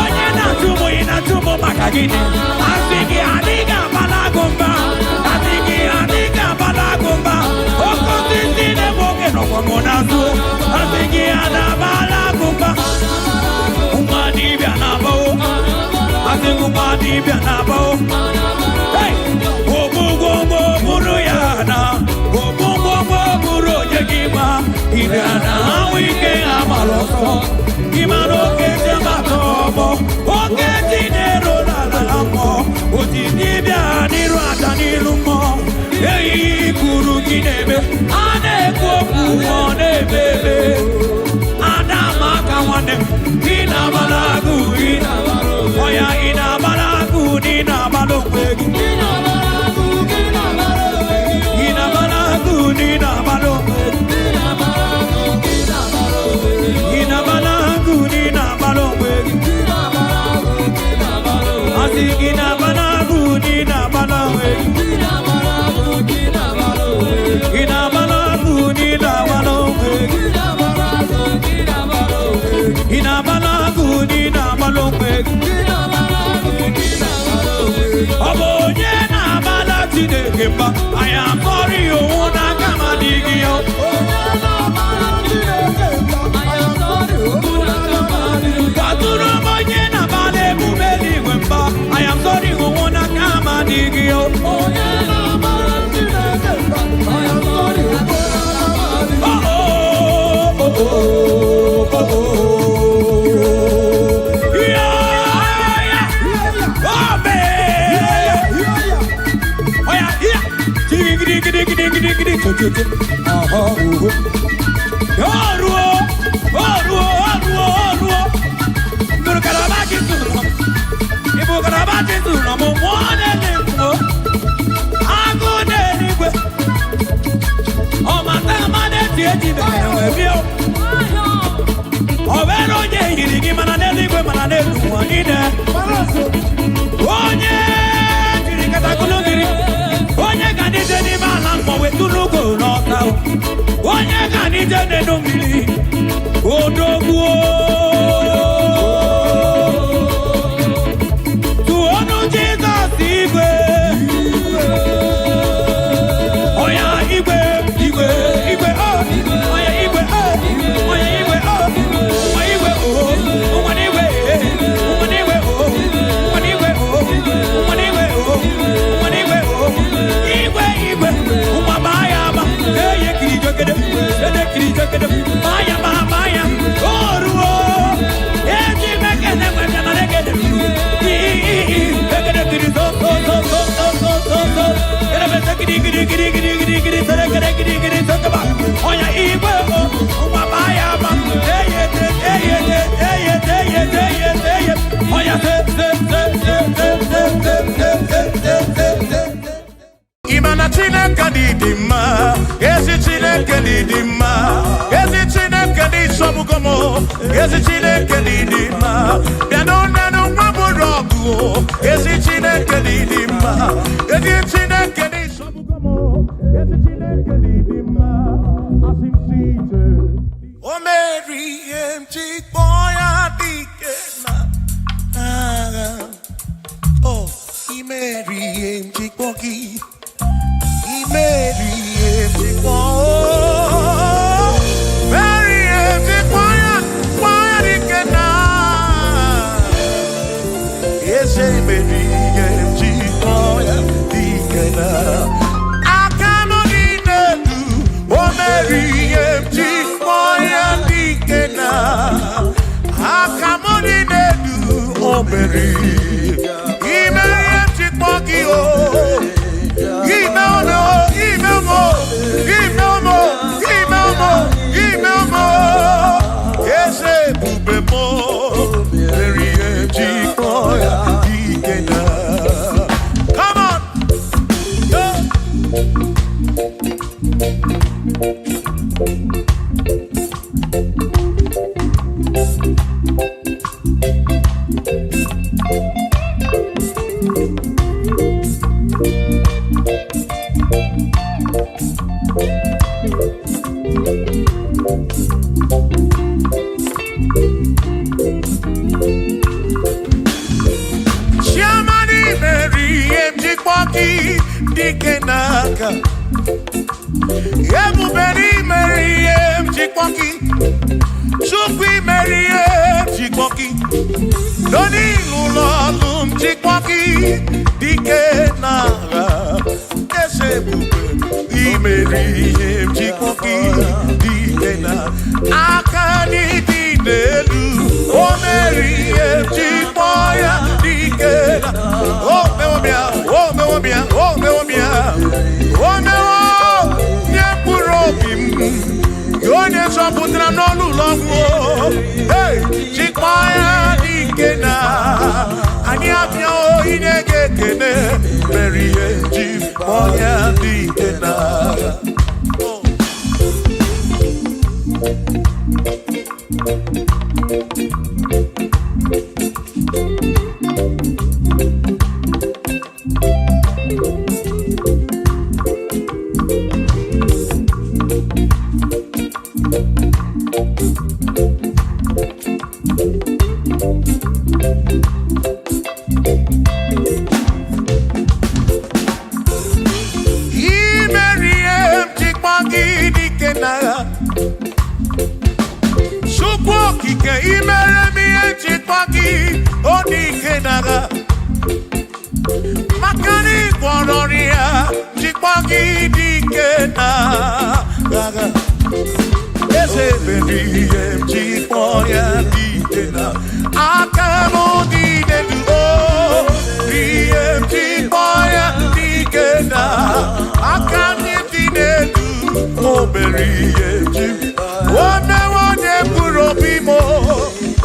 onye na-achụ mụ ị na-achụ mụ maka gịnị asị gị adịghị abala gị mba asị gị adịghị abala gị mba oke osisi na-egbu oge nọkwa m n'azụ asị gị adabala gị mba nwa dibịa na-aba o asị gị nwa dibịa na-aba o Hey! Ogbugbo bụrụ ya na ogbu eme. A na-ekwu okwu, ọ na-eme eme. Ada ma aka nwanne m, ị na-agbara agụ, ị ọya, ị na-agbara agụ na ị na-agbara onwe gị. Ị na-agbara agụ na ị na-agbara onwe gị. Ị na-agbara agụ na ị na-agbara onwe gị. Asị gị na-agbara agụ na ị na-agbara onwe gị. Ị na-agbara agụ na ị na-agbara onwe gị. Ị na-agbara agụ na ị na-agbara onwe gị. Ị na-agbara onwe gị. Ọ bụ onye na-agbala Chineke mba, anyị akọrọ ya owu n'aka ma adịghị ya. Gwatụrụ m onye na-agbala emume eluigwe mba, anyị akọrọ ya owu n'aka ma adịghị ya. Oh, oh, oh, oh, oh, oh. Yeah, yeah. Oh, man. Oh, yeah, yeah. Gidi, gidi, gidi, gidi, gidi, gidi. Cho, cho, cho. Aha, uhu. Oruo, oruo, oruo, oruo. Nduru karaba ji tụrụ m. Ibu karaba ji tụrụ m. Mụọ na-ele mmụọ. Agụ na-eluigwe. Ọmata ama na-eti eji mere wee bịa. Ọ nwere onye yiri gị mana n'eluigwe mana n'elu ụwa niile. Onye jiri katakụlụ mmiri, onye ga n'ije n'ime ala mmụọ wetụrụ ugo n'ọta. Onye ga n'ije n'elu mmiri, odogwuo. Tụọnụ Jizọs igwe. Oya igwe, igwe, igwe, oh. Oya igwe, oh. Oya igwe, oh. Nwa igwe, oh. Nwa n'igwe, eh. Nwa n'igwe, oh. Nwa n'igwe, oh. Nwa n'igwe, oh. Nwa n'igwe, oh. Igwe, igwe. Nwa baa ya ama. Eye kiri jogede. Ede kiri jogede. Baa ya ma, baa ya. O ruo. Eji mekene nwe bịa na legede. I, i, i. Egede kiri zo, zo, zo, zo, zo, zo, zo, zo. Erebe gidi gidi gidi gidi gidi gidi sere gidi gidi gidi sokaba. Oya igwe o, nwa baa ya ama. Eye te, eye te, eye te, eye te, eye te, eye. Oya se, se, se, se, se, se, se, se, se, se, se, se. Ị ma na Chineke dị dị mma, ezi Chineke dị dị mma, ezi Chineke dị sọgbugo m, ezi Chineke dị dị mma. Bịa n'ụnanụ nwa bụrụ ọgụ, ezi Chineke dị dị mma, ezi Chineke dị sọgbugo m, ezi Chineke dị dị mma. Asị m si ije. O meri ihe m ji kpọọ ya dike na agha. O, imeri ihe m ji kpọọ gị. Imeri ihe m ji kpọọ. Meri ihe m ji kpọọ ya dike na eze imeri ihe m ji kpọọ ya dike na aka m dị n'elu. O meri ihe m ji kpọọ ya dike na aka m dị n'elu. O meri ime ihe m ji kpọọ gị o. Ime ọmọ, ime ọmọ, ime ọmọ, ime ọmọ, ime ọmọ. Eze ebube mọ, meri ihe m ji kpọọ ya dike na. Come on! Yeah. Chiamani meri ihe m ji kpọọ gị dike n'aka. Ebube n'imeri ihe m ji kpọọ gị. Chukwu imeri ihe m ji kpọọ gị. N'onilu ụlọ ọlụ m ji kpọọ gị dike n'agha. Eze ebube imeri ihe m ji kpọọ gị dike na aka n'ịdị n'elu. O meri ihe m ji kpọọ ya dike na. O mewo m ya, o mewo m ya, o mewo m ya. O mewo nye mkpu. Zọpụtara n'ọnụ ụlọ ọgwụ. Hey, chikpọ ya dike na anyị abịa inye gị ekene mere ihe ji kpọọ ya dike na. Imeri ihe m ji kpọọ gị dike n'agha. Chukwu okike, imere m ihe m ji kpọọ gị odike n'agha. Maka na ị gwọrọ ọrịa ji kpọọ gị dike n'agha. Eze mere ihe m ji kpọọ ya dike na aka m dị n'elu o. Ihe m ji kpọọ ya dike na aka m dị n'elu o mere ihe m ji o mewe onye mkpụrụ obi m o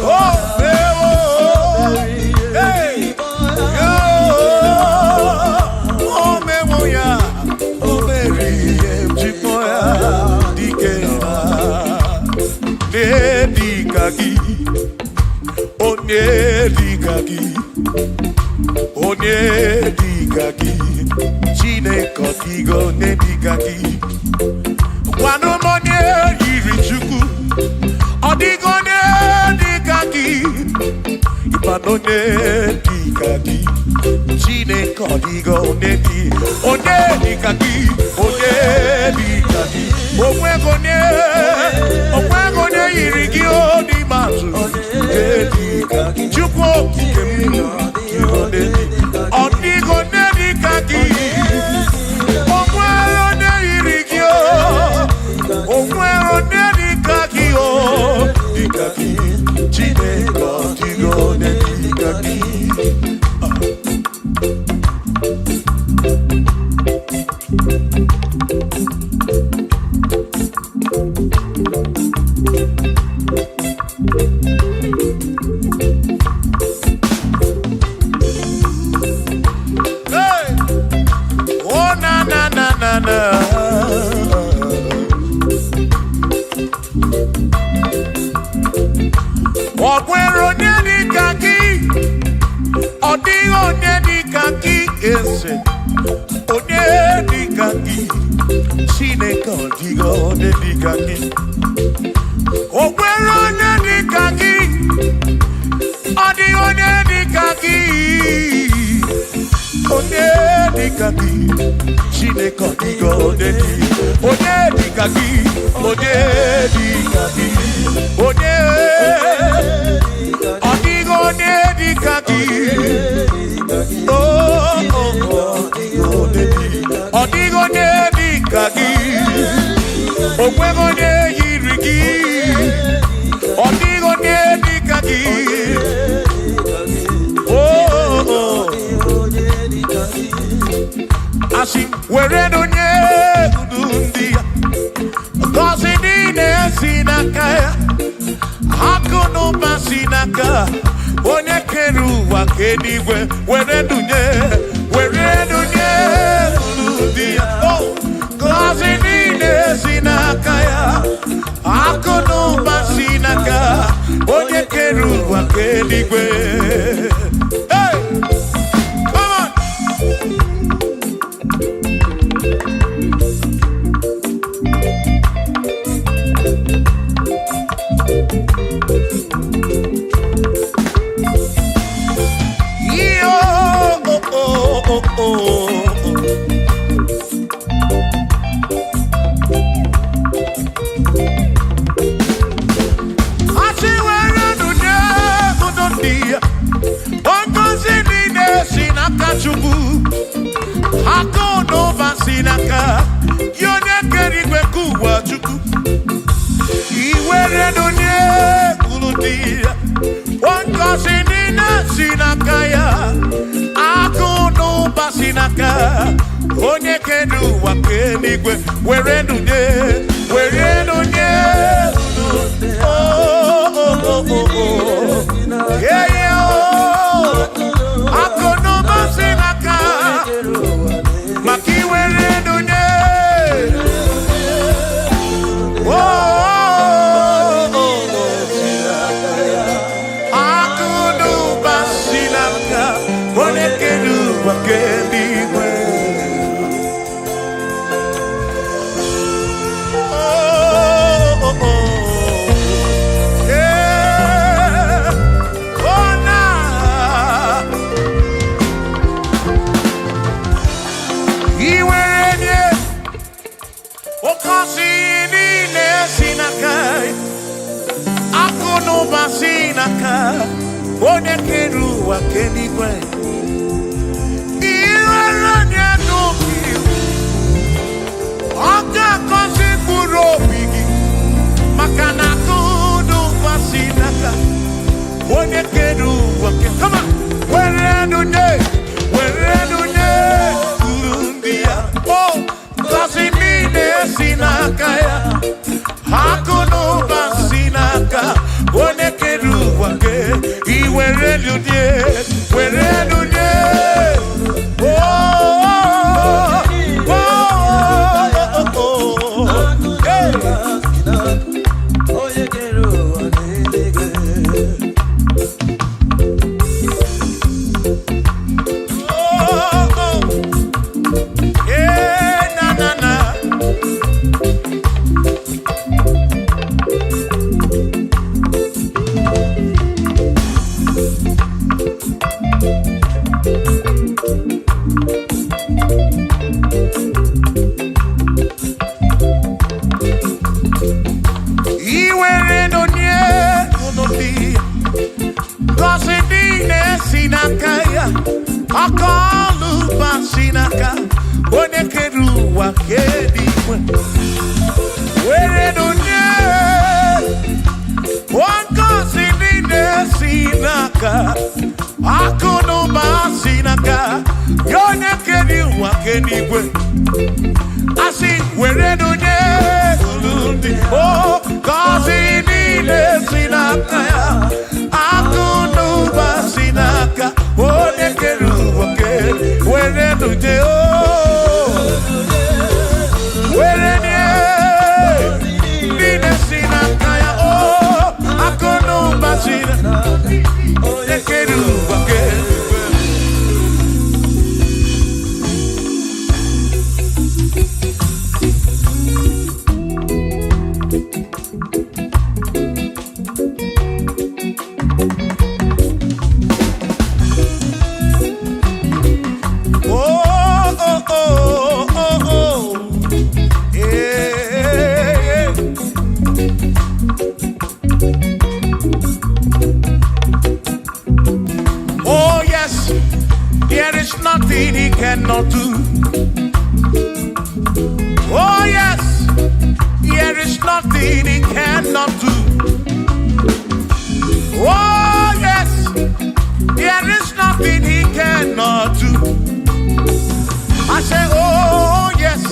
o mewo. Hey! Yo! O mewo ya, o mere ihe m ji kpọọ ya dike na onye dịka gị, onye dịka gị, onye dịka gị, Chineke, ọ dịghị onye dịka gị. Gwanụ m onye yiri Chukwu, ọ dịghị onye dịka gị. Ịkpanụ onye dịka gị, Chineke, ọ dịghị onye dị, onye dịka gị, onye dịka gị. Onweghị onye, onweghị onye yiri gị o n'ikpeazụ. Onye dịka gị, Chukwu okike m, ọ dịghị onye dịka gị. Onwere onye yiri gị o, onwere onye dịka gị o, dịka gị, Chineke, ọ dịghị onye dịka gị. Hey! Oh, na na na na na. Ọ nwere onye dịka gị, ọ dịghị onye dịka gị, eze. Onye dịka gị, Chineke, ọ dịghị onye dịka gị. O nwere onye dịka gị, ọ dịghị onye dịka gị. Onye dịka gị, Chineke, ọ dịghị onye dị, onye dịka gị, onye dịka gị, onye, ọ dịghị onye dịka gị. Oh, oh, oh, ọ dịghị onye dịka gị. O nweghị onye yiri gị. Ọ dịghị onye dịka gị. Oh, oh, oh. Asị were onye udu ndị ya, ngọzi niile si n'aka ya, akụ na ụba si n'aka onye kere ụwa ka eluigwe. Were dunye, were dunye unu ndị ya. Oh, ngọzi niile si n'aka ya, akụ na ụba si n'aka onye kere ụwa ka eluigwe. Hey! Come on! Yo, oh, oh, oh, oh. Asị were nụnye ụdọ ndị ya. Ngọzi niile si n'aka Chukwu, akụ na ụba si n'aka ya onye kere igwe ka ụwa. Chukwu, iwere nụnye unu dị ya. Ngọzi niile si n'aka ya, akụ na ụba si n'aka onye kere ụwa ka eluigwe. Were nụnye, were nụnye. Iwere nye okosi niile si n'aka ya. Akụ na ụba si n'aka onye kere ụwa keligwe. Iwere nye n'obi, ọ ga-agọzi mkpụrụ obi gị, maka na akụ na ụba si n'aka onye kere ụwa ke. Come on. Were nụ nye, were nụ nye uru ndị ya. O ngọzi niile si n'aka ya, akụ na ụba si n'aka onye kere ụwa ke. Iwere nụ nye, were nụ nye. Oh, oh, oh, oh, oh. Hey. Onye kere ụwa n'eluigwe. Oh, oh. Eh, na, na, na. Iwere n'onye unu dị, ngọzi niile si n'aka ya, aka ọlụ ụba si n'aka onye kere ụwa keligwe. Were n'onye ngọzi niile si n'aka, akụ na ụba si n'aka ya onye kere ụwa keligwe. Asị were n'onye unu dị, o ngọzi niile si n'aka ya, akụ na ụba si n'aka onye kere ụwa ke. Were n'onye, o were nye niile si n'aka ya, o akụ na ụba si n'aka onye kere ụwa ke. Oh, oh, oh, oh, oh. Yeah. Oh, yes, there is nothing he cannot do. Oh, yes, there is nothing he cannot do. Oh, yes, there is nothing he cannot do. I say, oh, yes,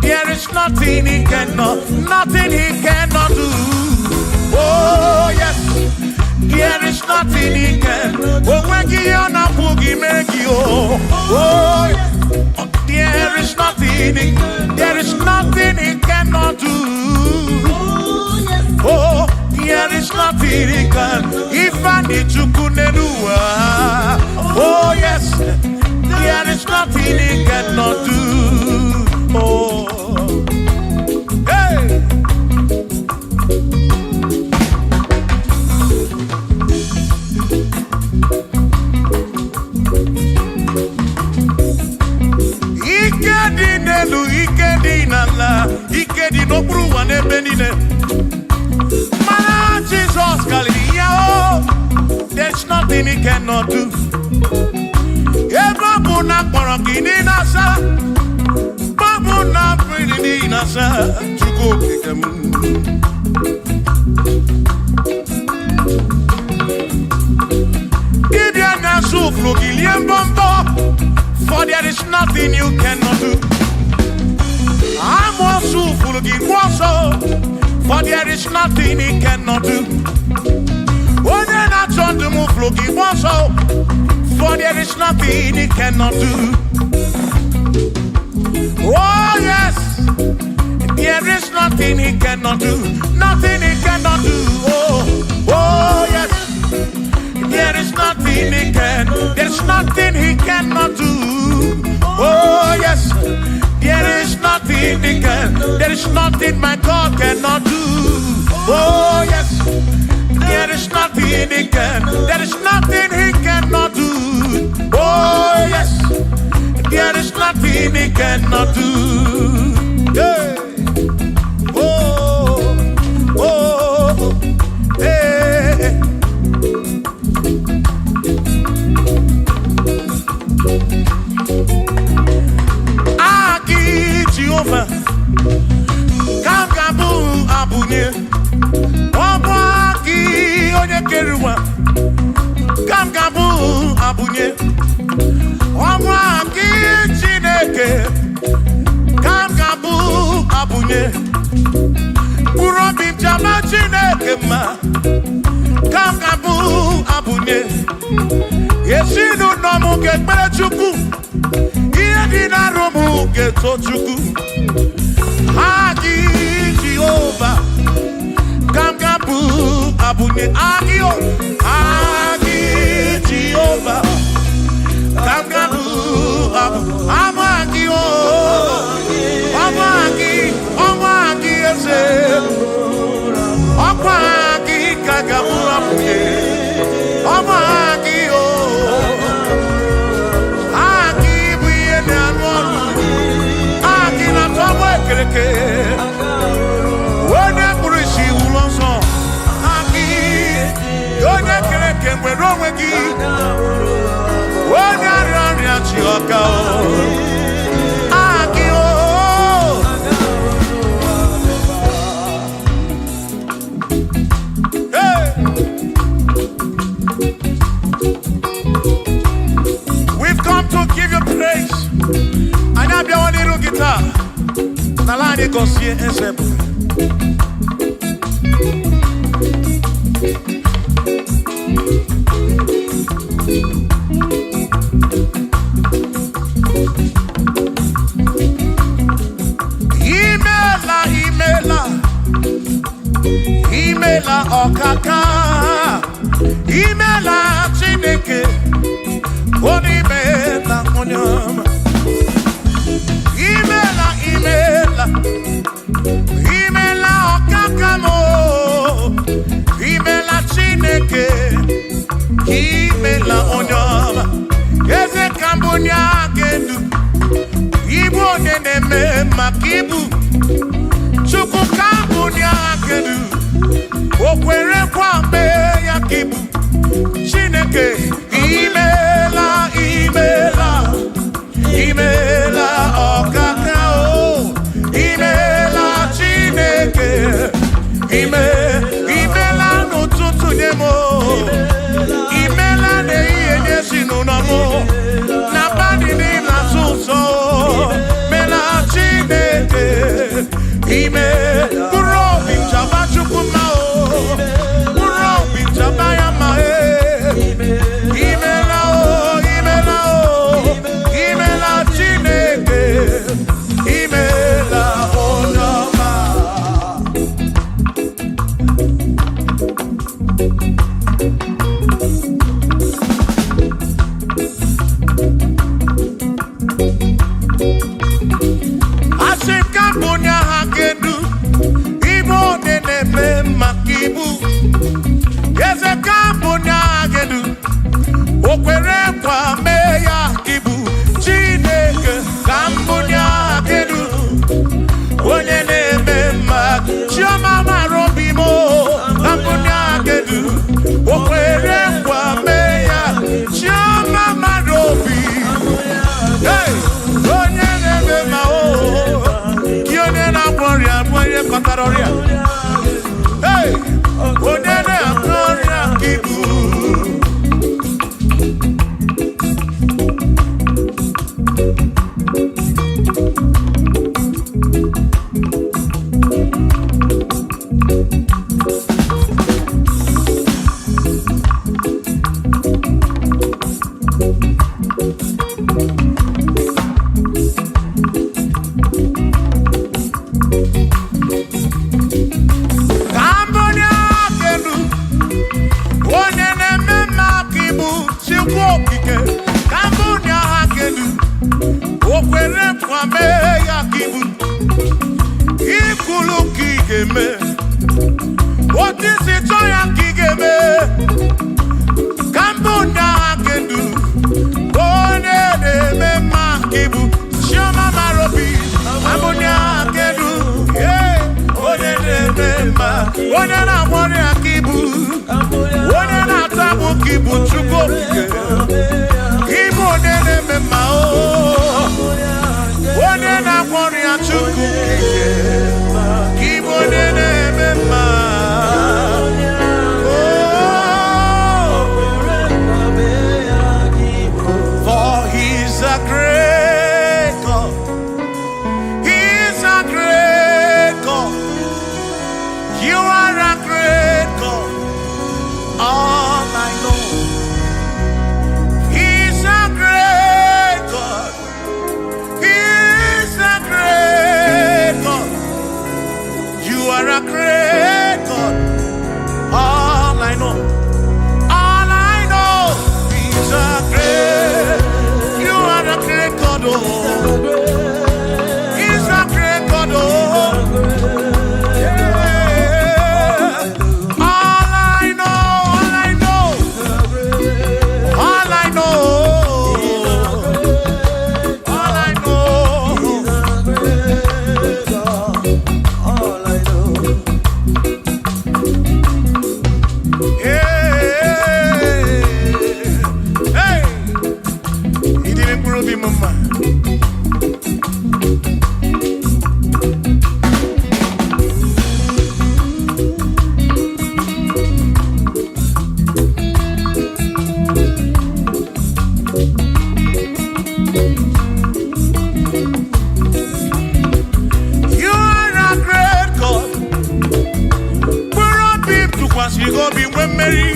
there is nothing he cannot, nothing he cannot do. Oh, yes, there is nothing he can. Oh, when he on a boogie, make you. Oh, there is nothing, there is nothing he cannot do. Oh, there is nothing he can. If I need to kunenua. Oh, yes, there is nothing he cannot do. Oh, hey. Ike dị n'elu, ike dị n'ala, ike dị n'okpuru ụwa n'ebe niile. Mana Jizọs karịrị ya o. There's nothing he cannot do. Ebe ọ bụ na akpọrọ gị niile asa, ebe ọ bụ na mmiri niile asa, Chukwu okike m. Dibịa na-asụ ụfụrụ gị lie mbọmbọ, for there is nothing you cannot do. Amoosu ụfụrụ gị gbuo ọsọ, for there is nothing he cannot do. Onye na-achọ ndụ m ụfụrụ gị gbuo ọsọ, for there is nothing he cannot do. Oh yes, there is nothing he cannot do. Nothing he cannot do. Oh, oh yes, there is nothing he can. There's nothing he cannot do. Oh yes, there is nothing he can. There is nothing my God cannot do. Oh yes, there is nothing he can. There is nothing he cannot do. Oh yes, there is nothing he cannot do. Hey. Oh, oh, hey. Aki Jehova, ka m ga-abụ abụnye. Ọ bụ aki onye kere ụwa, ka m ga-abụ abụnye. Ọ bụ aki Chineke, ka m ga-abụ abụnye. Mkpụrụ obi m jama Chineke mma, ka m ga-abụ abụnye. Ezinụlọ m ga-ekpere Chukwu, ihe dị n'arụ m ga-eto Chukwu. Aki Jehova, ka m ga-abụ abụnye. Aki o, aki Jehova, ka m ga-abụ abụ abụ aki o, ọbụ aki, ọbụ aki eze, ọkwa aki ka ga-abụ abụnye, ọbụ aki o. Aki bụ ihe na-arụ ọrụ, aki na-atọ ọgbọ ekereke. Onye kpụrụ isi wụrụ ọsọ, aki onye kere eke nwere onwe gị, onye arịa ọrịa chi ọka o, aki o. Hey! We've come to give you praise. Anyị abịawo n'iru gị taa. N'ala anyị gọzie eze ebube. Imeela, imeela, imeela ọkaka, imeela Chineke, onye imeela onye ọma. Imeela, imeela, imeela ọkaka m o, imeela Chineke, imeela onye ọma. Eze ka mbụ onye aka edu, ibu onye na-eme maka ibu. Chukwu ka mbụ onye aka edu, o kwere kwa mee ya ka ibu. Chineke, imeela, imeela, imeela ọkaka o, imeela Chineke, ime imeela n'ụtụtụ nye m o, imeela n'ehihie nye ezinụlọ m o, n'abalị niile azụ ụzọ o, meela Chineke, ime mkpụrụ obi m jaba Chukwu mma o, mkpụrụ obi m jaba ya mma e. Imela o, imela o, imela Chineke, imela onye ọma. Asị ka m bụ onye agha ga-edu, ibu onye na-eme maka ibu. Eze ka m bụ onye agha ga-edu, o kwere nkwa mee ya ibu. Chineke ka m bụ onye agha ga-edu, onye na-eme mma. Chioma mara obi m o, ka m bụ onye agha ga-edu, o kwere nkwa mee ya. Chioma mara obi. Hey! Onye na-eme mma o, gị onye na-agwọ ọrịa bụ onye kọtara ọrịa. Hey! Onye na-agwọ ọrịa ka ibu. Ka m bụ onye aka elu, onye na-eme mma ka ibu Chukwu okike. Ka m bụ onye aka elu, o kwere nkwa mee ya ka ibu. Ikwulu ka ị ga-eme, otu isi chọọ ya ka ị ga-eme. Ka m bụ onye aka elu, onye na-eme mma ka ibu. Chioma mara Gị bụ Chukwu okike. Gị bụ onye na-eme mma o. Onye na-agwọ ọrịa, Chukwu okike. Gị bụ onye na-eme mma. Oh, for he's a great God. He's a great God. You are a great God. All I know. He's a great God. He's a great God. You are a great God. All I know. All I know. He's a great. You are a great God. Oh. He's a great God. Oh. Yeah. All I know. All I know. All I know. All I know. All I know. Hey, hey, he didn't prove him, mama. You are a great God. Mkpụrụ obi m tụkwasịrị gị obi nwee mmeri.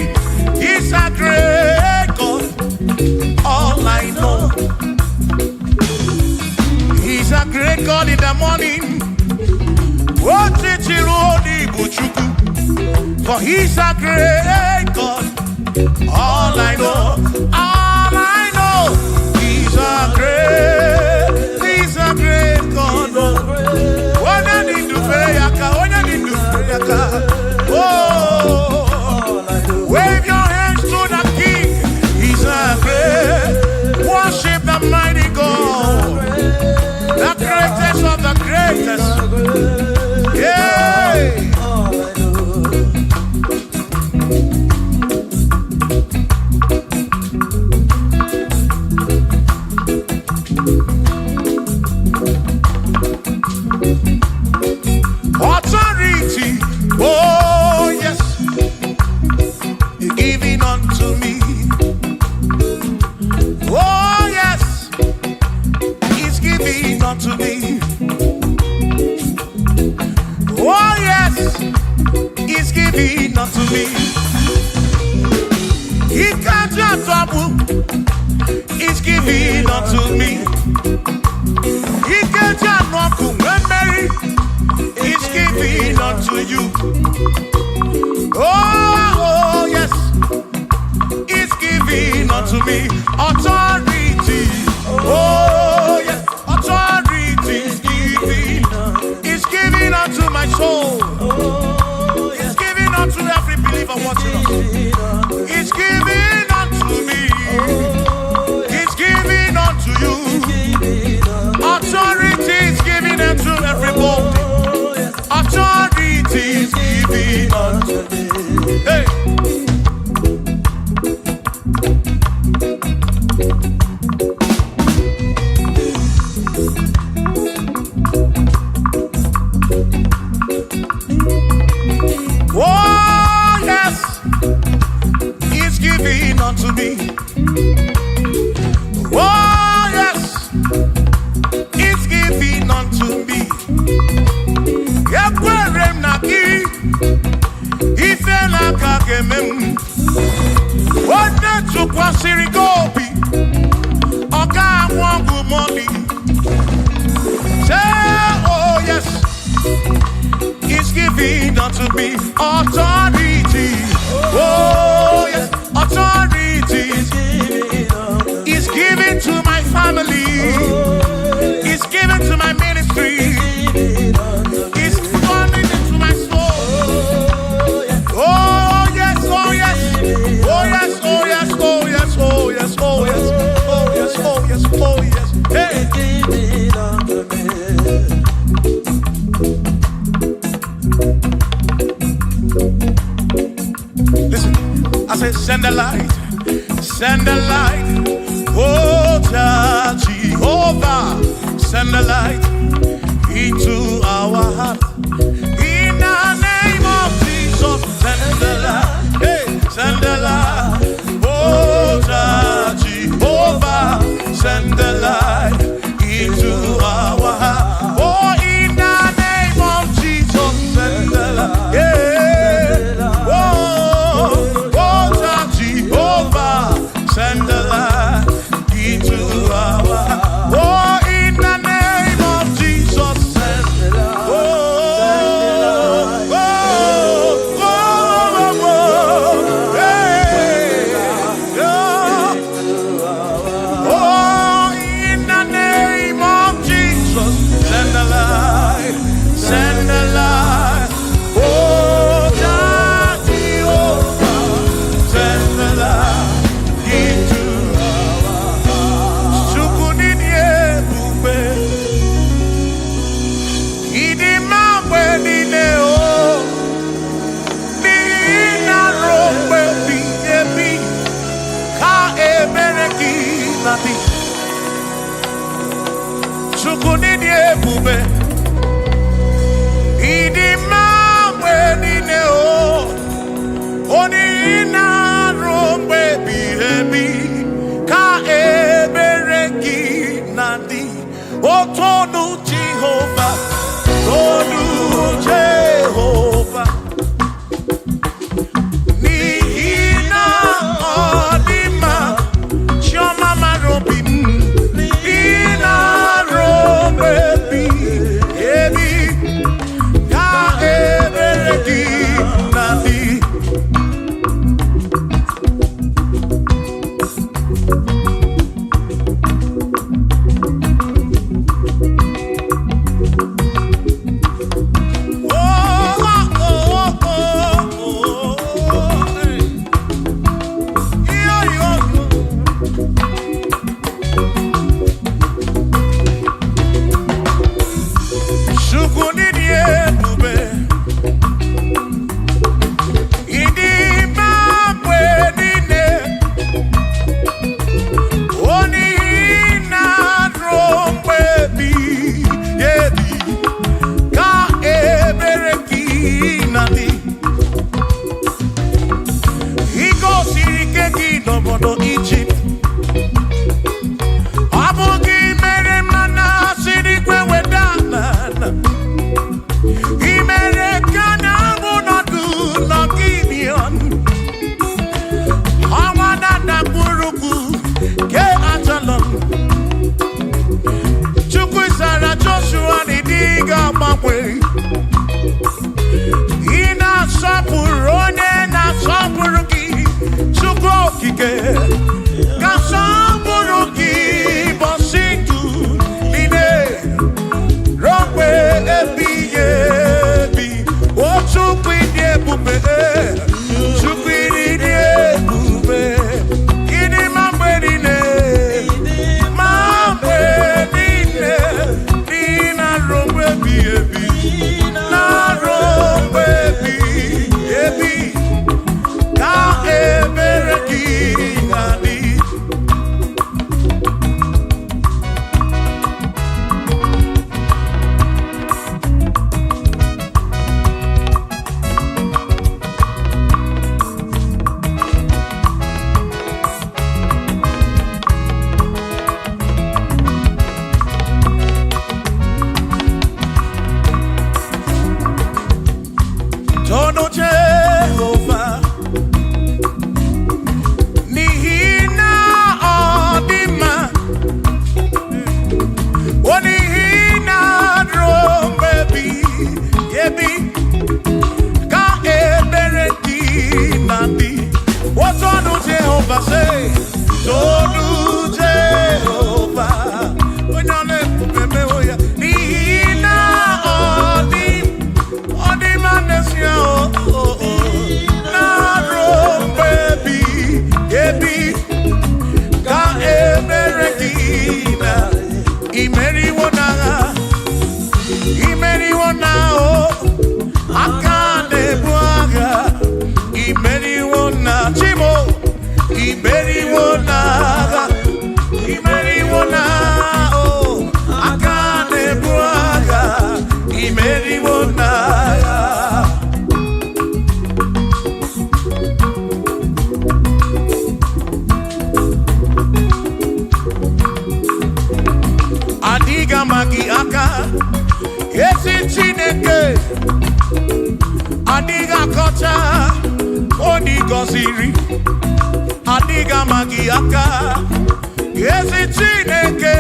He's a great God. All I know. He's a great God in the morning. Ọchịchịrị onye bụ Chukwu. For he's a great God. All I know, all I know, he's a great God. Onye dị ndụ fere ya aka, onye dị ndụ fere ya aka. Oh, wave your hands to the King. He's a great, worship the mighty God, the greatest of the greatest. Yeah. Authority, oh yes, you giving unto me. Oh yes, he's giving unto me. Oh yes, he's giving unto me. He can't just trouble, he's giving unto me. He can't just knock when Mary is giving unto you. Oh, oh yes, is giving unto me authority. Oh yes, authority is giving unto my soul. It's giving unto every believer watching us. It's giving unto me. It's giving unto you. Authority is giving unto everybody. Authority is giving unto me. Hey. Oh, yes, he's giving unto me. Oh, yes, he's giving unto me. Ekwere m na gị, ife na-aka ga-eme m. Onye tụkwasịrị gị obi, ọ ga-anwụ ọgwụ mọlị. Say, oh yes, is giving unto me authority. Oh yes, authority is given to my family. Is given to my ministry. Is coming into my soul. Oh yes, oh yes, oh yes, oh yes, oh yes, oh yes, oh yes, oh yes, oh yes, oh yes. Hey. into our heart. In the name of Jesus, send the light. Hey, send the light. Oh, Jehovah, send the light into our heart. Oh, in the name of Jesus, send the light. Yeah. Oh, oh, Jehovah, send the light into our heart. Oh, in the name of Jesus, send the light. Oh, oh, oh, oh, oh, hey, yeah. Oh, in the name of Jesus, send the light, send the light. Oh, Jehovah, send the light into our hearts. Chukwu n'ịdị ebube, ịdị mma mgbe niile, o, n'ihi na ruo mgbe ebighị ebi ka ebere gị na-adị. Chukwu n'ịdị ebube, ịdị mma mgbe niile, o, onye na-arụ mgbe ebighị ebi ka ebere gị na-adị. Otonu Jehova, tonu Jehova, n'ihi na ọ dị mma. Chiọma mara obi m, ị na-arụ mgbe ebighị ebi ka ebere gị na-adị. Oh, oh, oh, oh, oh, hey. Yo, yo, yo. Chukwu n'ịdị ebube, ịdị mma mgbe niile, onye na-arụ mgbe ebighị ebi, ka ebere gị na-adị. I gosiri ike gị n'obodo Ijipt, ọ bụ gị mere mmanụ si n'igwe weda n'ala. I mere ka na-anwụ nọdụ n'Gibion. Ọnwa na gburugburu ke Ajalon. Chukwu zara Joshua na ịdị ga-agbanwe. Ị na-asọpụrụ onye na-asọpụrụ gị, Chukwu okike. Ka sọpụrụ gị bọsị ndụ niile ruo mgbe ebighị ebi. O Chukwu ịdị ebube, Chukwu ịdị ebube, ịdị mma mgbe niile, ma mgbe niile, n'ihi na ruo mgbe ebighị ebi. Gọziri adịghị ama gị aka. Ezi Chineke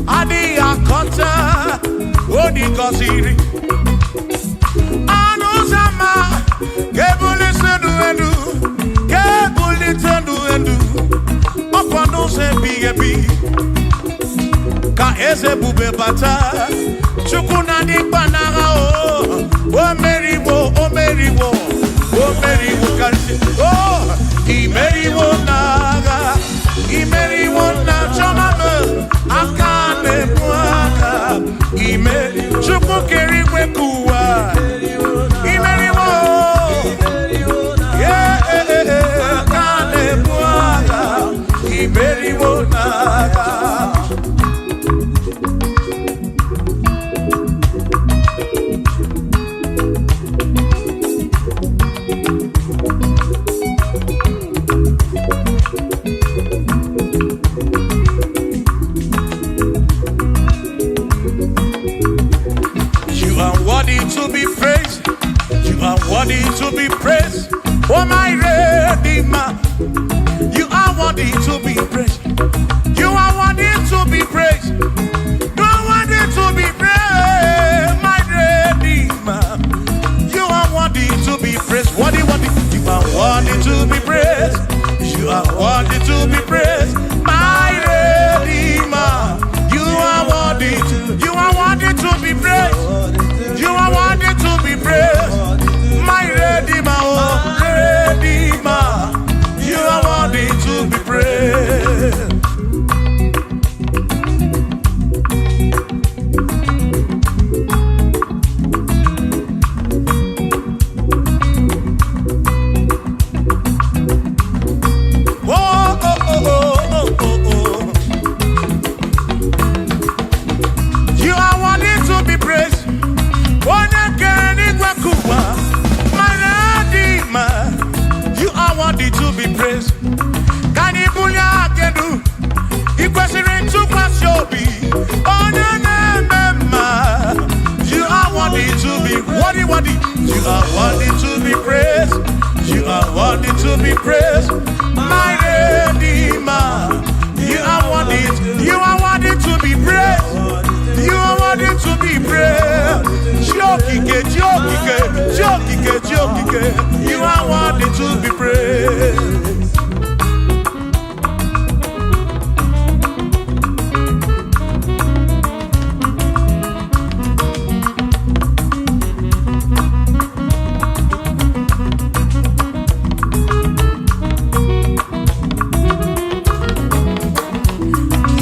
adịghị akọcha onye gọziri. Ọnụ ụzọ ama ga-ebulite elu elu, ga-ebulite elu elu, ọkwa n'ụzọ ebighị ebi ka eze bube bata. Chukwu na dịkpa n'agha o, o meriwo, o meriwo, o meriwo karịsịa. O imeriwo n'agha, imeriwo na chọma m aka na-ebu aka ime. Chukwu kere igwe ka ụwa imeriwo. Yeah, aka na-ebu agha, imeriwo n'agha. You are worthy to be praised. You are worthy to be praised. Oh, my Redeemer. You are worthy to be praised. You are worthy to be praised. You are worthy to be praised, my Redeemer. You are worthy to be praised. Worthy, worthy. You are worthy to be praised. You are worthy to be praised, my Redeemer. You are worthy to. You are worthy to be praised. You are worthy to be praised, my Redeemer, oh Redeemer. You are worthy to be praised. Oh, oh, oh, oh, oh, oh, oh. You are worthy to be praised. Onye kere n'igwe kụwa, my Redeemer. You are worthy to be praised. Ka anyị bulie aka elu, ị kwesịrị ntụkwasị obi, onye na-eme mma. You are worthy to be worthy, worthy. You are worthy to be praised. You are worthy to be praised, my Redeemer. You are worthy. You are worthy to be praised. You are worthy to be praised. Chiokike, Chiokike, Chiokike, Chiokike. You are worthy to be praised.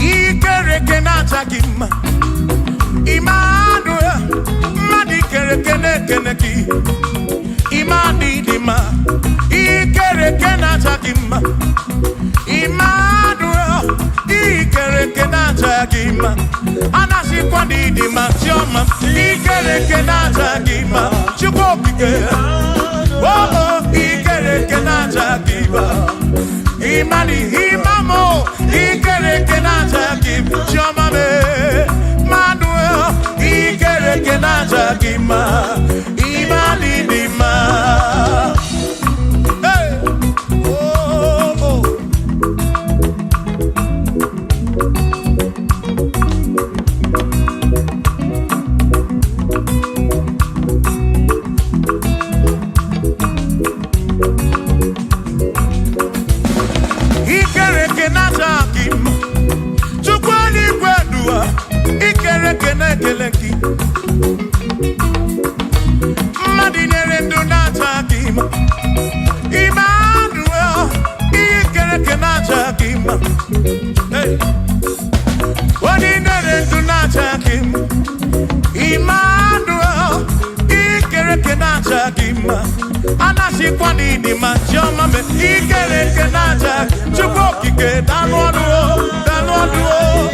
Ikereke na-acha gị mma. Emmanuel, mmadụ ikereke na-ekene gị. Imani dị mma, ikereke na-acha gị mma. Emmanuel, ikereke na-acha gị mma. Anasịkwa na ịdị mma, Chiọma, ikereke na-acha gị mma. Chukwu okike, oh, oh, ikereke na-acha gị mma. Imani, imamo, ikereke na-acha gị mma. Chiọma mee, Emmanuel, ikereke na-acha gị mma. Imani dị mma. Hey! Oh, oh. Ikereke na-acha gị mma. Chukwu eluigwe duwa, ikereke na-ekele gị. Mmadụ nyere ndụ na-acha gị mma. Emmanuel, ikereke na-acha gị mma. Hey! Onye nyere ndụ na-acha gị mma. Emmanuel, ikereke na-acha gị mma. Anasịkwa na ịdị mma, Chiọma me, ikereke na-acha. Chukwu okike, danụ ọnụ o, danụ ọnụ o,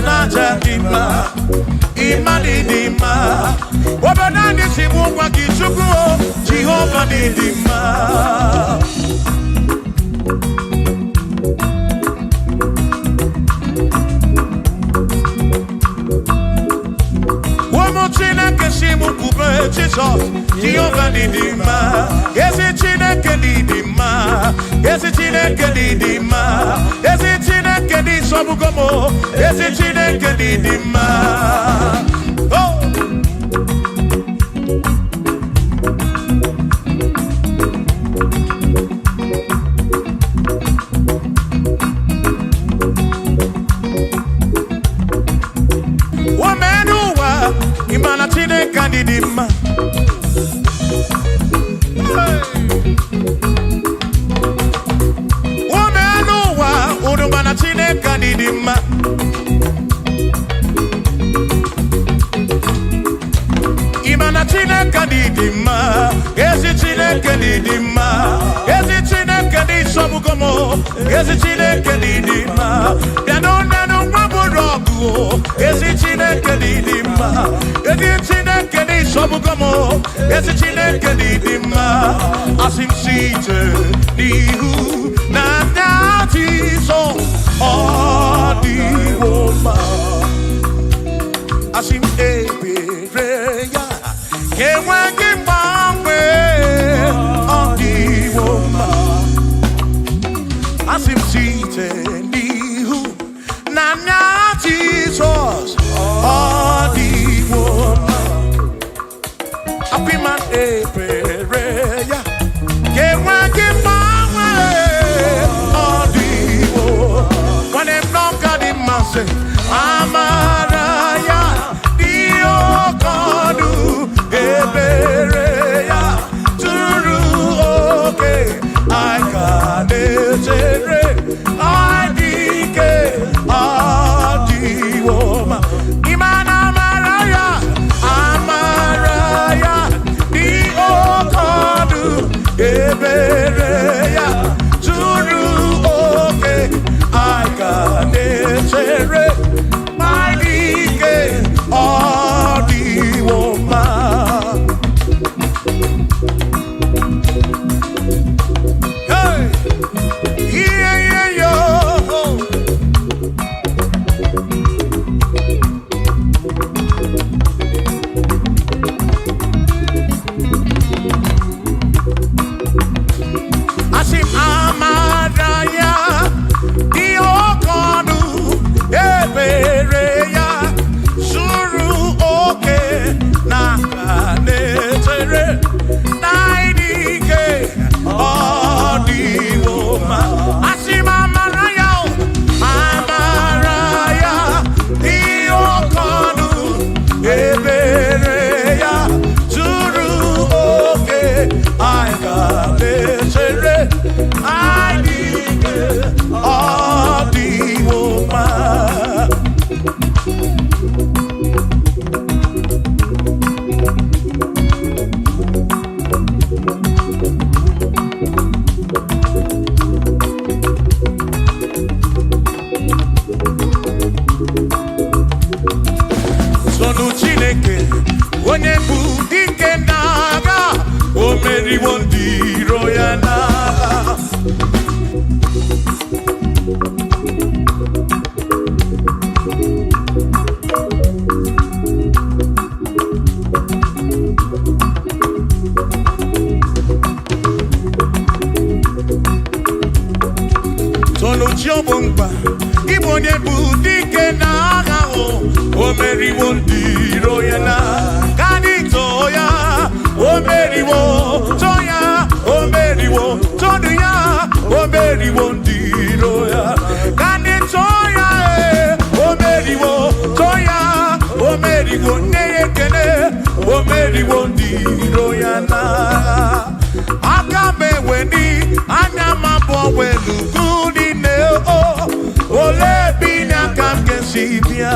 na-acha gị mma. Ịma na ịdị mma. Obodo anyị si mụ gwa gị, Chukwu o, Jehova na ịdị mma. Ụmụ Chineke si mụ kwube. Jizọs, Jehova dị mma, ezi Chineke dị mma, ezi Chineke dị mma, ezi Chineke dị sọgbugo m, ezi Chineke dị mma. Oh! Women ụwa, ịma na Chineke anyị dị mma. Hey! Women ụwa, unu ma na Chineke anyị dị mma. Ịma na Chineke anyị dị mma, ezi Chineke dị dị mma, ezi Chineke dị sọgbugo m, ezi Chineke dị dị mma. Bịanụ nenụ nwa bụrụ ọgụ o, ezi Chineke dị dị mma, ezi Chineke dị sọgbugo m, ezi Chineke dị dị mma. Asị m si ije n'ihu na ndị Jizọs, ọ dịwo mma. Asị m ebere ya enweghị mgbanwe, ọ dịwo mma. Asị m site n'ihu na anya Jizọs, ọ dịwo mma. Apịma ebere ya enweghị mgbanwe, ọ dịwo. Nwanne m n'ọka dị mma sị amara ya dị oke ọnụ, ebere ya tụrụ oke, anyị ka na-echere anyị dị ike, ọ dịwo mma. Ịma na amara ya, amara ya dị oke ọnụ, ebere ya tụrụ oke, anyị ka na-echere anyị dị ike, ọ dịwo mma. Hey! Yeah, yeah, yo. Asị m amara ya dị oke ọnụ, ebere ya zuru oke, na aka na-echere na ịdị ike, ọ dịwo mma. Asị m amara ya o, amara ya dị oke ọnụ, ebere ya zuru oke, anyị ka na-echere anyị dị ike, ọ dịwo mma. Sọnụ Chineke, onye bụ dike n'agha, o meriwo ndị iro ya n'agha. Sọnụ chi ọ bụ mkpa ịbụ onye bụ dike n'agha o, o meriwo ndị iro ya na ka anyị too ya, o meriwo, too ya, o meriwo, tonu ya, o meriwo ndị iro ya, ka anyị too ya, ee, o meriwo, too ya, o meriwo, nne ya ekele, o meriwo ndị iro ya na aka m eweni anya m abụọ welugu niile o, olee ebe inye aka m ga-esi bịa?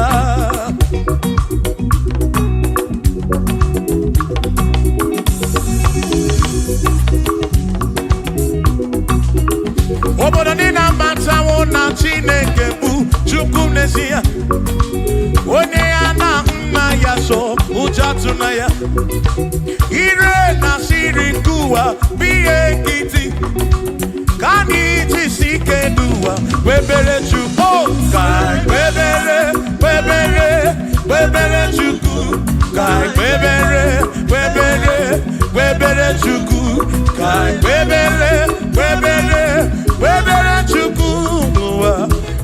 Obodo niile amatawo na Chineke bụ Chukwu n'ezie, onye ya na nna ya so, ụjọ atụna ya. Ire na siri nke ụwa bụ ihe nkịtị, ka anyị jisi ike n'ụwa kpebere Chukwu, ka anyị kpebere, kpebere. Kpebere Chukwu ka anyị kpebere, kpebere, kpebere Chukwu ka anyị kpebere, kpebere, kpebere Chukwu n'ụwa,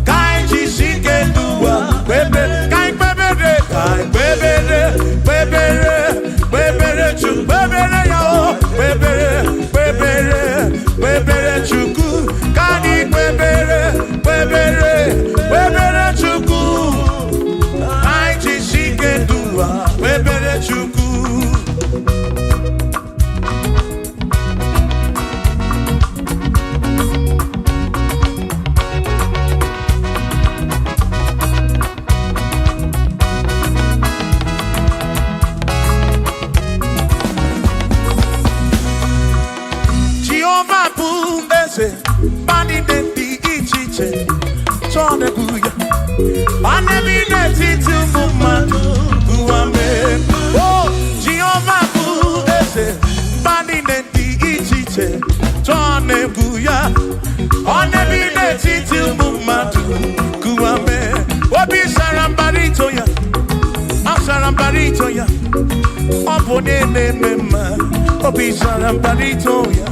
ka anyị jisi ike n'ụwa kpebere, ka anyị kpebere, ka anyị kpebere, kpebere, kpebere Chukwu, kpebere ya o, kpebere, kpebere, kpebere Chukwu, ka anyị kpebere, kpebere, kpebere Chukwu, anyị jisi ike n'ụwa kpebere Chukwu. Jehova bụ eze, mba niile dị iche iche chọọ na-ebu ya. Ma n'ebe n'etiti ụmụ mmadụ ụwa mee. O Jehova bụ eze, mba niile dị iche iche chọọ na-ebu ya. Ọ na-ebi n'etiti ụmụ mmadụ ụwa mee. Obi sara mbara ito ya, ọ sara mbara ito ya. Ọ bụ onye na-eme mma, obi sara mbara ito ya.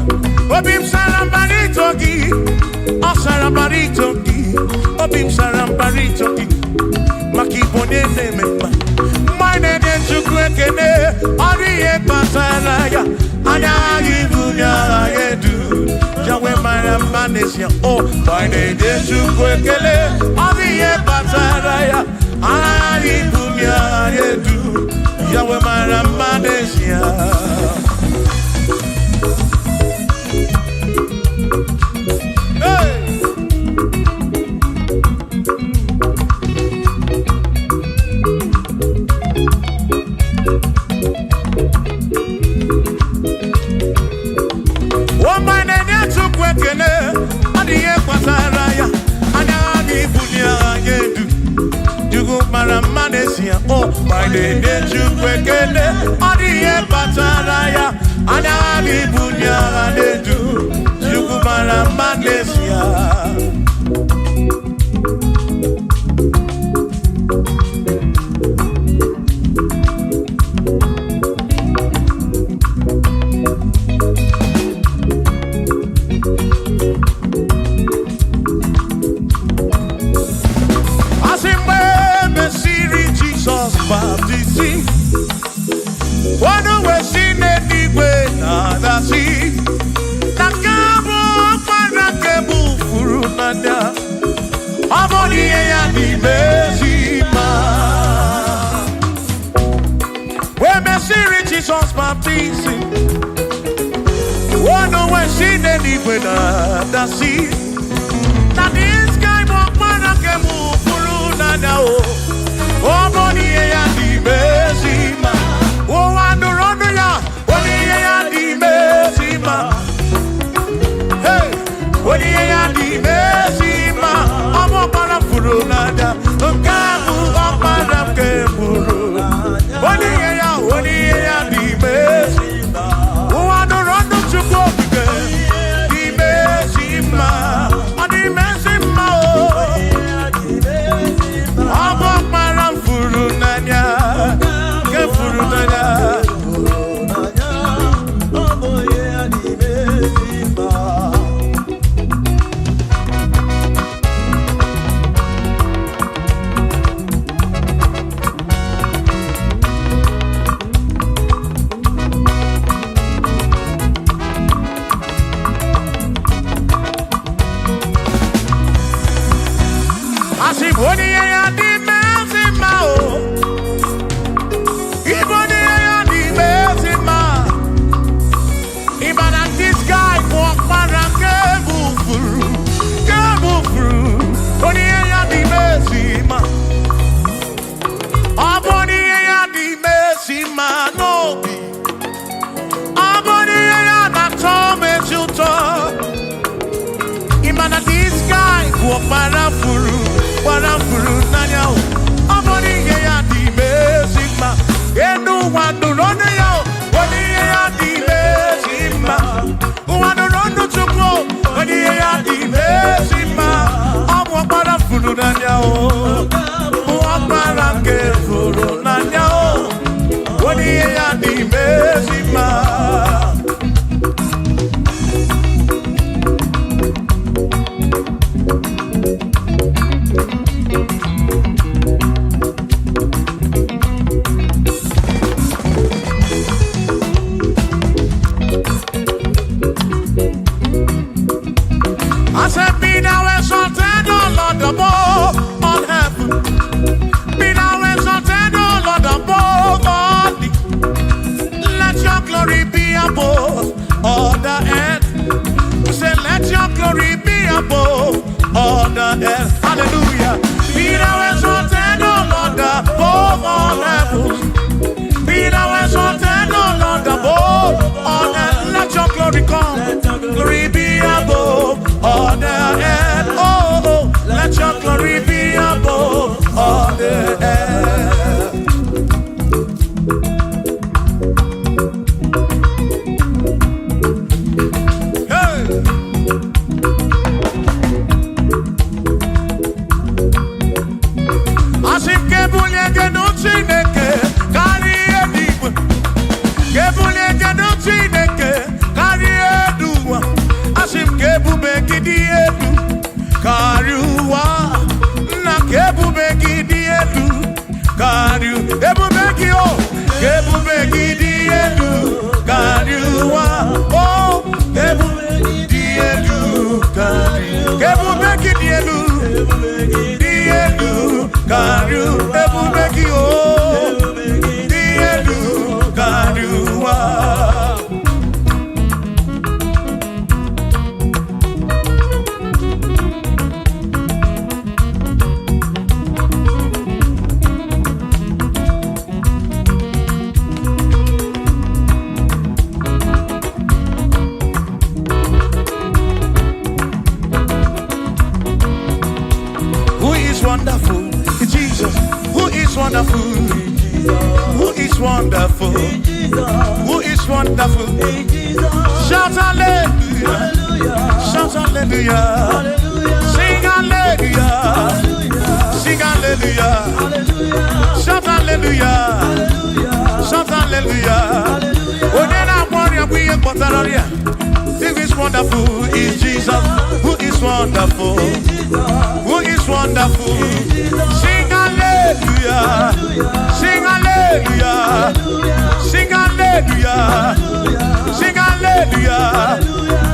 Obi m sara mbara ito gị, ọ sara mbara ito gị, obi m sara mbara ito gị, maka ịbụ onye na-eme mma. Mgbe anyị na-enye Chukwu ekele, ọ dị ihe kpatara ya, anya agha ibu nye agha ya edu. Yahweh mara mma n'ezie, o mgbe anyị na-enye Chukwu ekele, ọ dị ihe kpatara ya, anya agha ibu nye agha ya edu. Yahweh mara mma n'ezie. Hey! Ọma na-enye Chukwu ekele, ọ dị ihe kpatara ya, anya ha ga-ebuli agha edu. Chukwu mara mma n'ezie, o ma na-enye Chukwu ekele, ọ dị ihe kpatara ya, anya ha ga-ebuli agha edu. Chukwu mara mma n'ezie. Asị mgbe e mesịrị Jizọs baptizim, ọnụ wee si n'eluigwe na-adasị, na nke a bụ ọkpara nke bụ furu n'anya, ọ bụ na ihe ya n'ime ezi mma. Wee mesịrị Jizọs baptizim, ọnụ wee si n'eluigwe na-adasị, na this guy bụ ọkpara nke bụ furu n'anya o. Ọ bụ na ihe ya dị ime ezi mma. Ụwa nụrụ ọnụ ya, ọ bụ ihe ya dị ime ezi mma. Hey! Onye ihe ya dị ime ezi mma. Ọ bụ ọkpara furu n'anya. Nke a bụ ọkpara nke furu. Onye ihe ya, onye ihe ya dị ime ezi mma. Ụwa nụrụ ọnụ Chukwu okike dị ime ezi mma. Ọ dị ime ezi mma o. Ọ bụ ọkpara m furu n'anya. ejima. I said, be thou exalted, O Lord, above all heaven. Be thou exalted, O Lord, above all the. Let your glory be above all the earth. We say, let your glory be above all the earth. Hallelujah. Be thou exalted, O Lord, above all heavens. Be thou exalted, O Lord, above all earth. Let your glory come. Glory be above all the earth. Oh, oh, let your glory be above all the earth. Hey! Asị m ka ebulie gị nụ Chineke karịa ihe n'igwe. Ka ebulie gị nụ Chineke karịa elu ụwa. Asị m ka ebube gị dị elu karịa ụwa. Nna, ka ebube gị dị elu karịa ebube gị o. Ka ebube gị dị elu karịa ụwa. O, ka ebube gị dị elu karịa. Ka ebube gị dị elu dị elu karịa ebube gị o dị elu karịa ụwa. Who is wonderful? Jesus. Who is wonderful? Who is wonderful? Who is wonderful? Shout hallelujah. Shout hallelujah. Sing hallelujah. Sing hallelujah. Shout hallelujah. Shout hallelujah. Onye na-agwọ ọrịa bụ ihe kpọtara ọrịa. Who is wonderful is Jesus. Who is wonderful? Who is wonderful? Sing hallelujah. Sing hallelujah. Sing hallelujah. Sing hallelujah.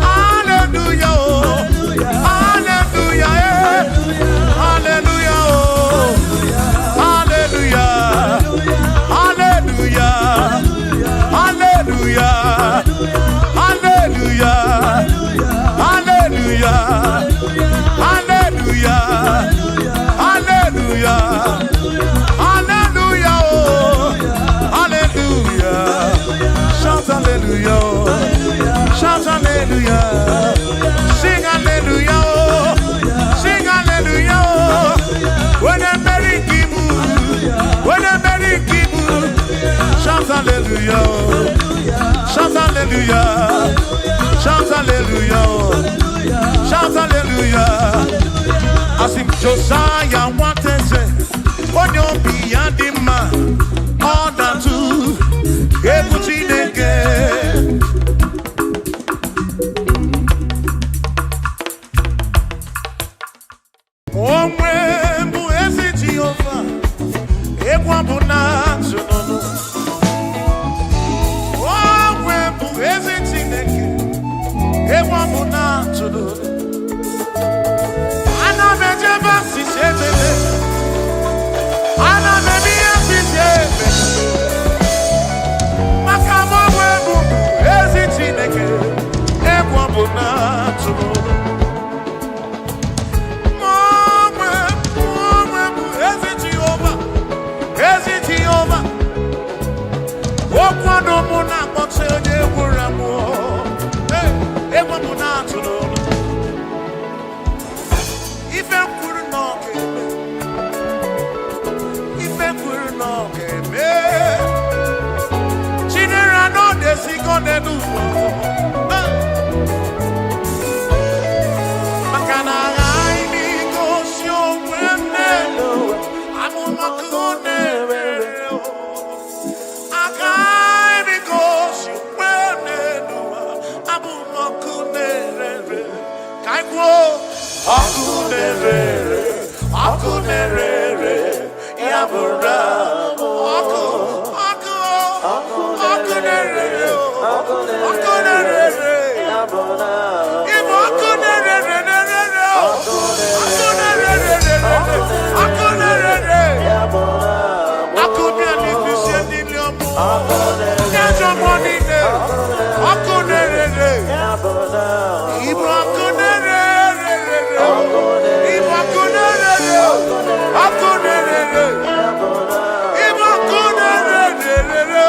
Hallelujah. Oh. Hallelujah. Eh. Hallelujah. Oh. Hallelujah. Hallelujah. Hallelujah. Hallelujah. Hallelujah. Hallelujah. Hallelujah. Hallelujah. Oh. Hallelujah. Shout hallelujah. Oh. Shout hallelujah. Sing hallelujah. Oh. Sing hallelujah. Oh. When I'm Mary Kibu. When I'm Mary Kibu. Shout hallelujah. Oh. Shout hallelujah. Shout hallelujah. Oh. Shout hallelujah. Asị m Josaya nwateze, onye obi ya dị mma, ọ na-atụ egwu Chineke. Onwe bụ ezi Jehova, egwu ọ bụ na-atụ n'ọnụ. Onwe bụ ezi Chineke, egwu ọ bụ na-atụ n'ọnụ. Ana m ejebe asịsị ejebe, ana m eme ihe asịsị eme, maka m onwe bụ ezi Chineke, egwu ọ bụ na-atụ n'ọnụ. Onwe onwe bụ ezi Jehova, ezi Jehova. Okwu ọnụ mụ na-akpọta onye gwụrụ agwụ. Hey, egwu mụ na-atụ n'ọnụ. Ife m kwuru na ọ ga-eme. Ife m kwuru na ọ ga-eme. Chinere na ọ na-esigo n'elu ụwa. Hey! Maka na aghaghị m igosi onwe m n'elu ụwa. Amụma ka ọ na-ewere. Agaghị m igosi na-ere ere, ọkụ na-ere ere, ya bụrụ ọkụ, ọkụ, ọkụ na-ere ere, ọkụ na-ere ere. Ịbụ ọkụ na-ere ere na-ere ere, ọkụ na-ere ere ere, ọkụ na-ere ere. Ọkụ bịa n'isi ndị ọmụ, ndị ajọ mmụọ niile, ọkụ na-ere ere. Ịbụ ọkụ na-ere ere ere, ịbụ ọkụ na-ere ere, ọkụ na-ere ere. Ịbụ ọkụ na-ere ere ere.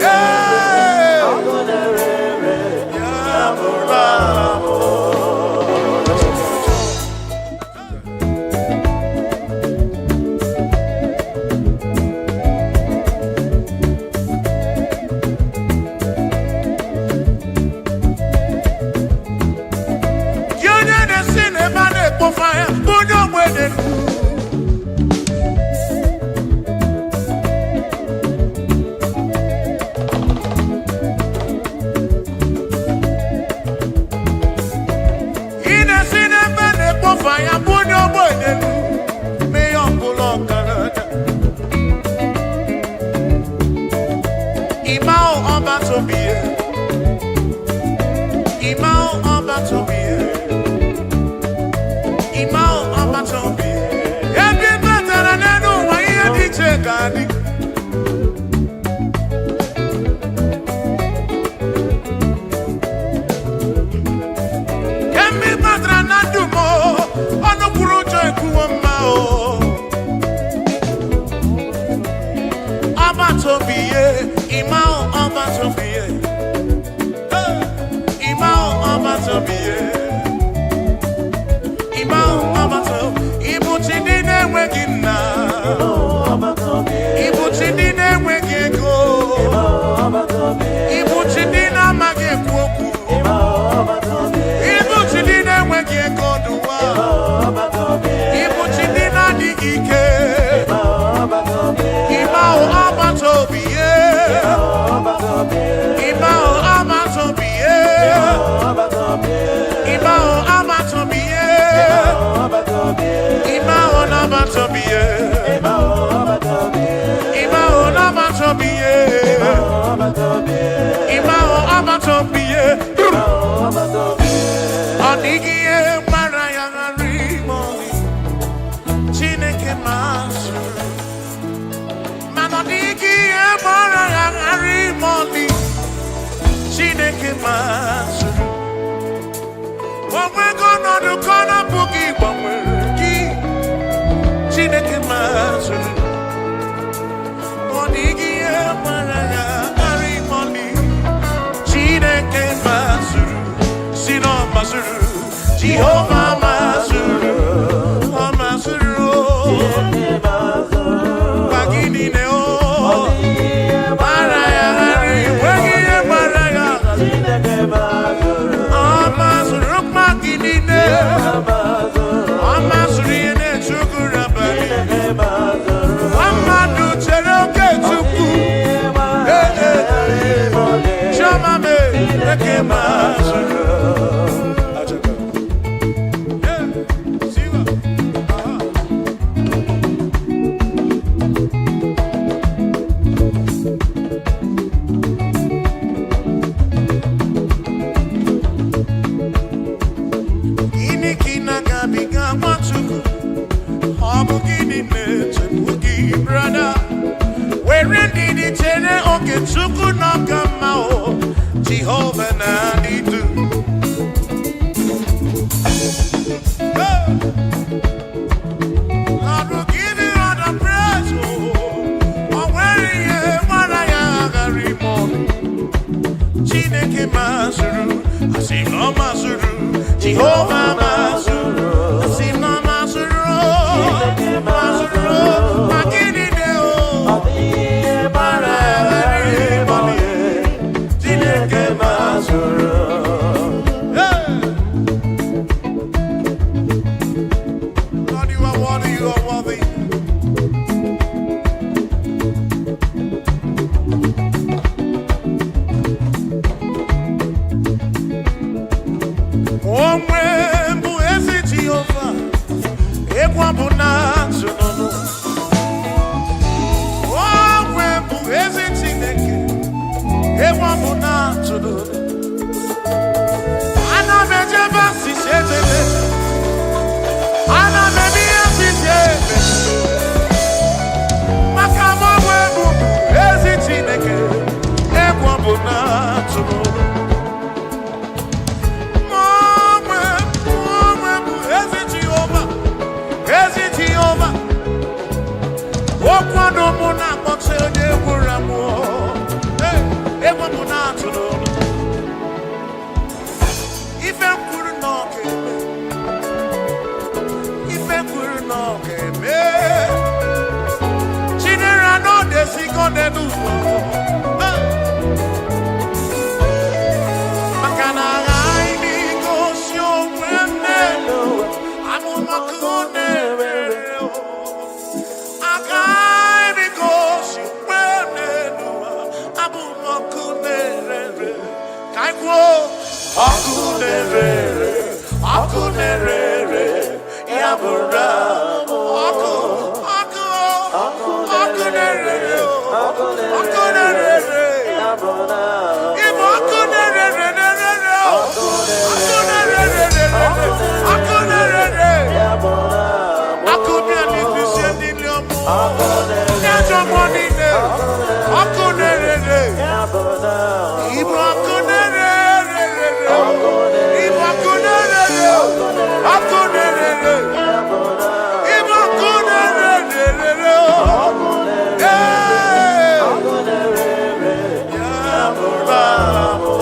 Ee. Ya bụrụ abụ. Gị onye na-esi n'ebe a na-ekpofu ahịa bụ onye ogbenye. Ị na-esi n'ebe a na-ekpofu ahịa bụ onye ogbenye. Mee ya ọbụla ọgaranya. Ịma ọba tobi ya. Ịma ọba tobi ya. Ịma ọba tobi ya. Ebe ị batara n'elu ụwa ihe dị iche ga-adị. Kemgbe ị batara na ndụ m, o, ọnụ kwuru ụjọ ekwuwo mma o. Ọba tobi ya, ịma ọba tobi ya. Ịma ọba tobi ya. Ịma ọba tobi Ịbụ chi ndị na-enweghị nna. Ịbụ chi ndị na-enweghị ego. Ịbụ chi ndị na-amaghị ekwu okwu. Ịbụ chi ndị na-enweghị ego n'ụwa. Ịbụ chi ndị na-adịghị ike. Ịma ọba tobi ya. Ịma ọba tobi ya. Ịma ọba tobi ya. Ịma ọba tobi ya. Ịma ọba tobi ya. Ịma ọba tobi ya. Ọ dịghị ihe gbara ya ghara ime ọlị. Chineke mazụrụ. Mana ọ dịghị ihe gbara ya ghara ime ọlị. Chineke mazụrụ. O nwego ọnọdụ ka ọ na-apụghị ịgbanwere gị. Chineke mazụrụ. Ọ dịghị ihe gbara ya ghara ime ọlị. Chineke mazụrụ. Si na ọ mazụrụ. Jehova mazụrụ. Ọ mazụrụ. Gwa gị niile o. Gbara ya ghara enweghị ihe gbara ya ghara. Ọ mazụrụ mkpa gị niile. Ọ mazụrụ ihe na-echu gị abalị. Nwa mmadụ chere oge Chukwu. Ee, ee, ee. Chioma mee, eke mazụrụ. Ee, siwa. Aha. Gịnị ka ị na-agabiga Nwachukwu? Ọ bụ gịnị na-echegbu gị, brother? Were ndidi chere oge Chukwu n'ọka mma o, Jehova na-adị ndụ. Hey! Lord will give you all the praise, oh. O nwere ihe gbara ya aghara ime ọnụ. Chineke mazụrụ, asị m na ọ mazụrụ, Jehova mazụrụ, asị m na ọ mazụrụ, mazụrụ, ma gịnị dị o? Mara ghara ịgbalị, Chineke mazụrụ. Hey! Lord, you are worthy, you are worthy. Onwe ụwa. Maka na aghaghị m igosi onwe m n'elu ụwa, abụ m ọkụ na-ere. Agaghị m igosi onwe m n'elu ụwa, abụ m ọkụ na-ere. Ka anyị kwuo, ọkụ na-ere, ọkụ na-ere, ya bụrụ ọkụ, ọkụ, ọkụ na-ere, ọkụ na-ere. Ịbụ ọkụ na-ere na-ere, ọkụ na-ere, ọkụ na-ere. Ọkụ bịa n'ibisi niile ọmụ, ndị ajọ mmụọ niile, ọkụ na-ere. Ịbụ ọkụ na-ere, ịbụ ọkụ na-ere, ọkụ na-ere, ịbụ ọkụ na-ere. Ee, ya bụrụ abụ.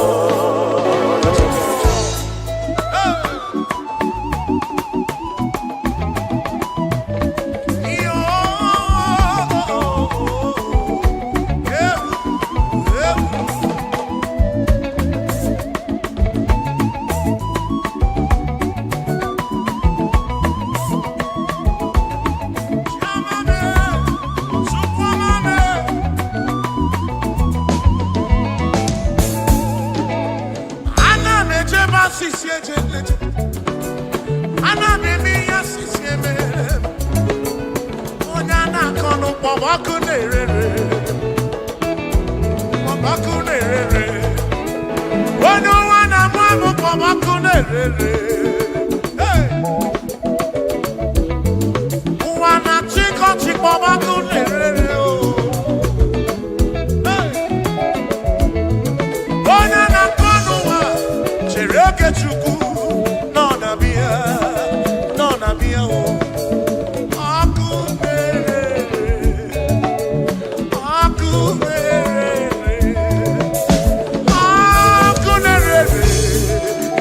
Ana m ejebe asịsị eje nleje, ana m eme ihe asịsị eme. Onye a na-akọ n'ụkpọ ọkụ na-erere, ọkụ na-erere. Onye ụwa na-amụ amụ kpọm ọkụ na-erere. Hey! Ụwa na-achịkọ chịkpọm ọkụ na-erere o. Hey! Onye na-akọ n'ụwa chere oge Chukwu nọ na bịa, nọ na bịa o. Ọkụ na-erere, ọkụ na-erere, ọkụ na-erere,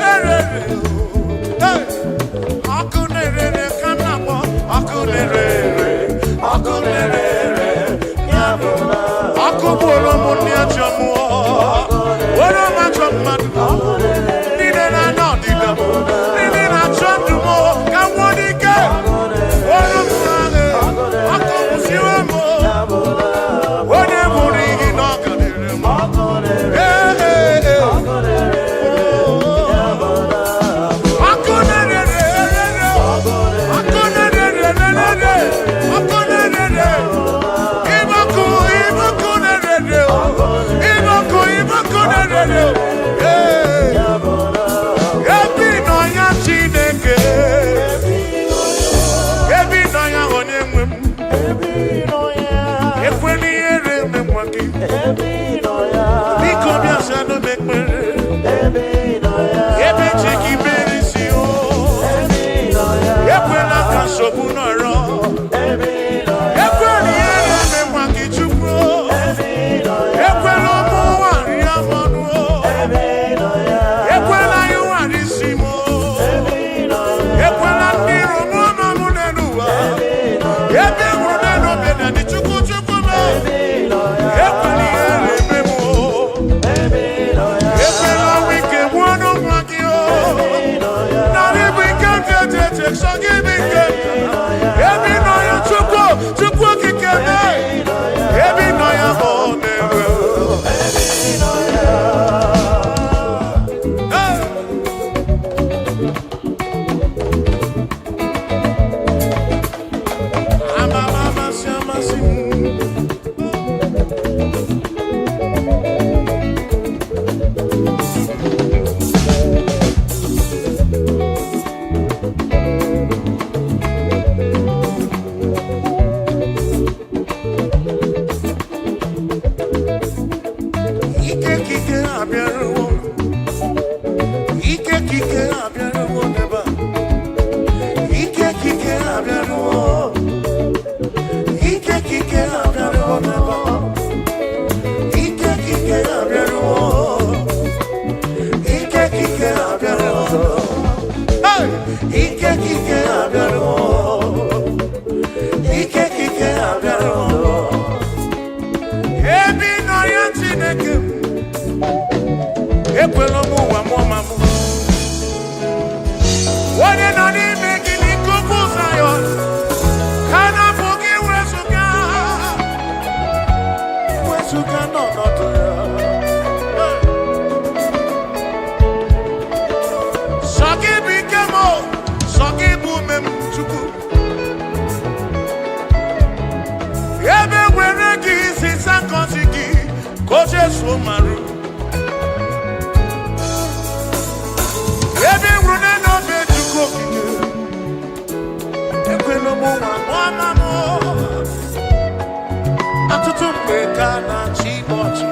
na-erere o. Hey! Ọkụ na-erere ka m na-akpọ, ọkụ na-erere, ọkụ na-erere, ya bụ ọkụ gbuoro m ndị ajọ mmụọ, were m ajọ mmadụ niile na-ana ọdịda m, niile na-achọ ndụ m ka m nwụọ n'ike. Were m agha, ọkụ kwụsịrị m. Onye mụrụ iyi na ọ ga dịrị m. Ee, ee, ee. Ọkụ na-erere, ọkụ na-erere, ọkụ na-erere. Ịbọkụ, ịbọkụ na-erere, ịbọkụ, ịbọkụ na-erere. Ee. Ebi nọ ya Chineke, ebi nọ ya onye nwe m, ekwela ihere eme nwa gị. Biko bịa zanụ m ekpere, ebe chi gị mere isi o, ekwela ka nsogbu nọrọ, ekwela ihere eme nwa gị Chukwu, ekwela ụmụ ụwa rie m ọnụ, ekwela ịwa isi m, ekwela ndị iro m ọnụ m n'elu ụwa, ebe hụrụ n'elu obe na dị Chukwu Chukwu m, ekwela ihere. Ebe ị nọ ya, Chineke m, ekwela m ụwa mụọ ma mụ. Onye nọ n'ime gị n'ikuku Zayọn, ka na-apụ gị wezụga, wezụga n'ọnọdụ ya. Sọ gị bụ ike m, o, sọ gị bụ ume m, Chukwu. Ebe were gị sisa ngọzi gị, ka o Jesu marụ. Ebe nwụrụ n'elu obe Chukwu okike, ekwela m ụwa mụọ ma mụ. Ọtụtụ mgbe ka a na-achị igbe ọchị.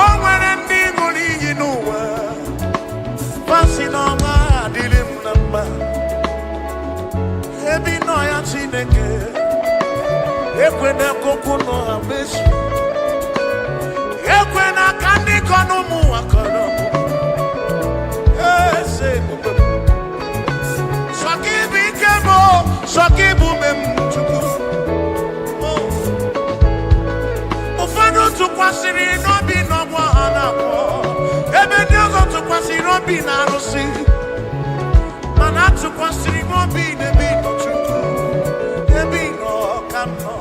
O nwere ndị ṅụrụ iyi n'ụwa, fasị na ọma adịrị m na mma. Ebe ị nọ ya, Chineke, ekwena ka okwu nọ ha mezu. Ekwena ka ndị kọ n'ụmụ ụwa kọrọ m. Eze ebube m. Sọ gị bụ ike m, o, sọ gị bụ ume m, Chukwu. O. Ụfọdụ tụkwasịrị n'obi n'ọgwụ ha na-agwọ, ebe ndị ọzọ tụkwasịrị obi na arụsị, mana atụkwasịrị m obi n'ebe ị nọ, Chukwu, ebe ị nọ ka m nọ.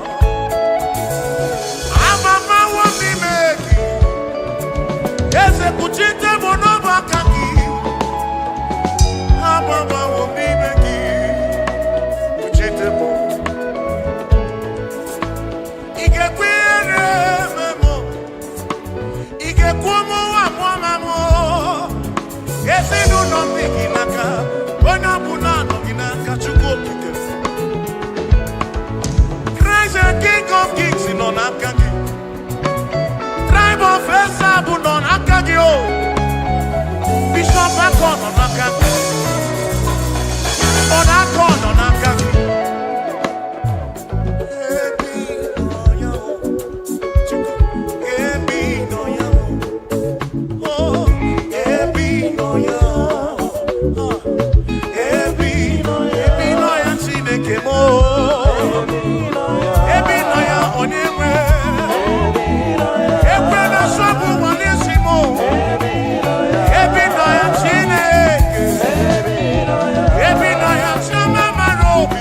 Amamawo n'ime gị, eze kpuchite m n'ọbụ aka gị. Amamawo n'ime gị, kpuchite m. Ị ga-ekwe ihere eme m? Ị ga-ekwe ụmụ nwa mụọ ma mụọ? Ezinụlọ m dị gị n'aka, onye ọbụla nọ gị n'aka, Chukwu okike. Christ the King of Kings nọ n'aka gị. Tribe of Esau bụ nọ n'aka gị o. Bishop Akọ nọ n'aka gị. Ọ na-akọ nọ n'aka gị. Ebe ị nọ ya o, Chukwu, ebe ị nọ ya o. Oh, ebe ị nọ ya o. Ebe ị nọ ya, ebe ị nọ ya, Chineke m o. Ebe ị nọ ya, onye nwe. Ekwela nsogbu ụwa n'isi m o. Ebe ị nọ ya, Chineke. Ebe ị nọ ya, Chioma mara obi.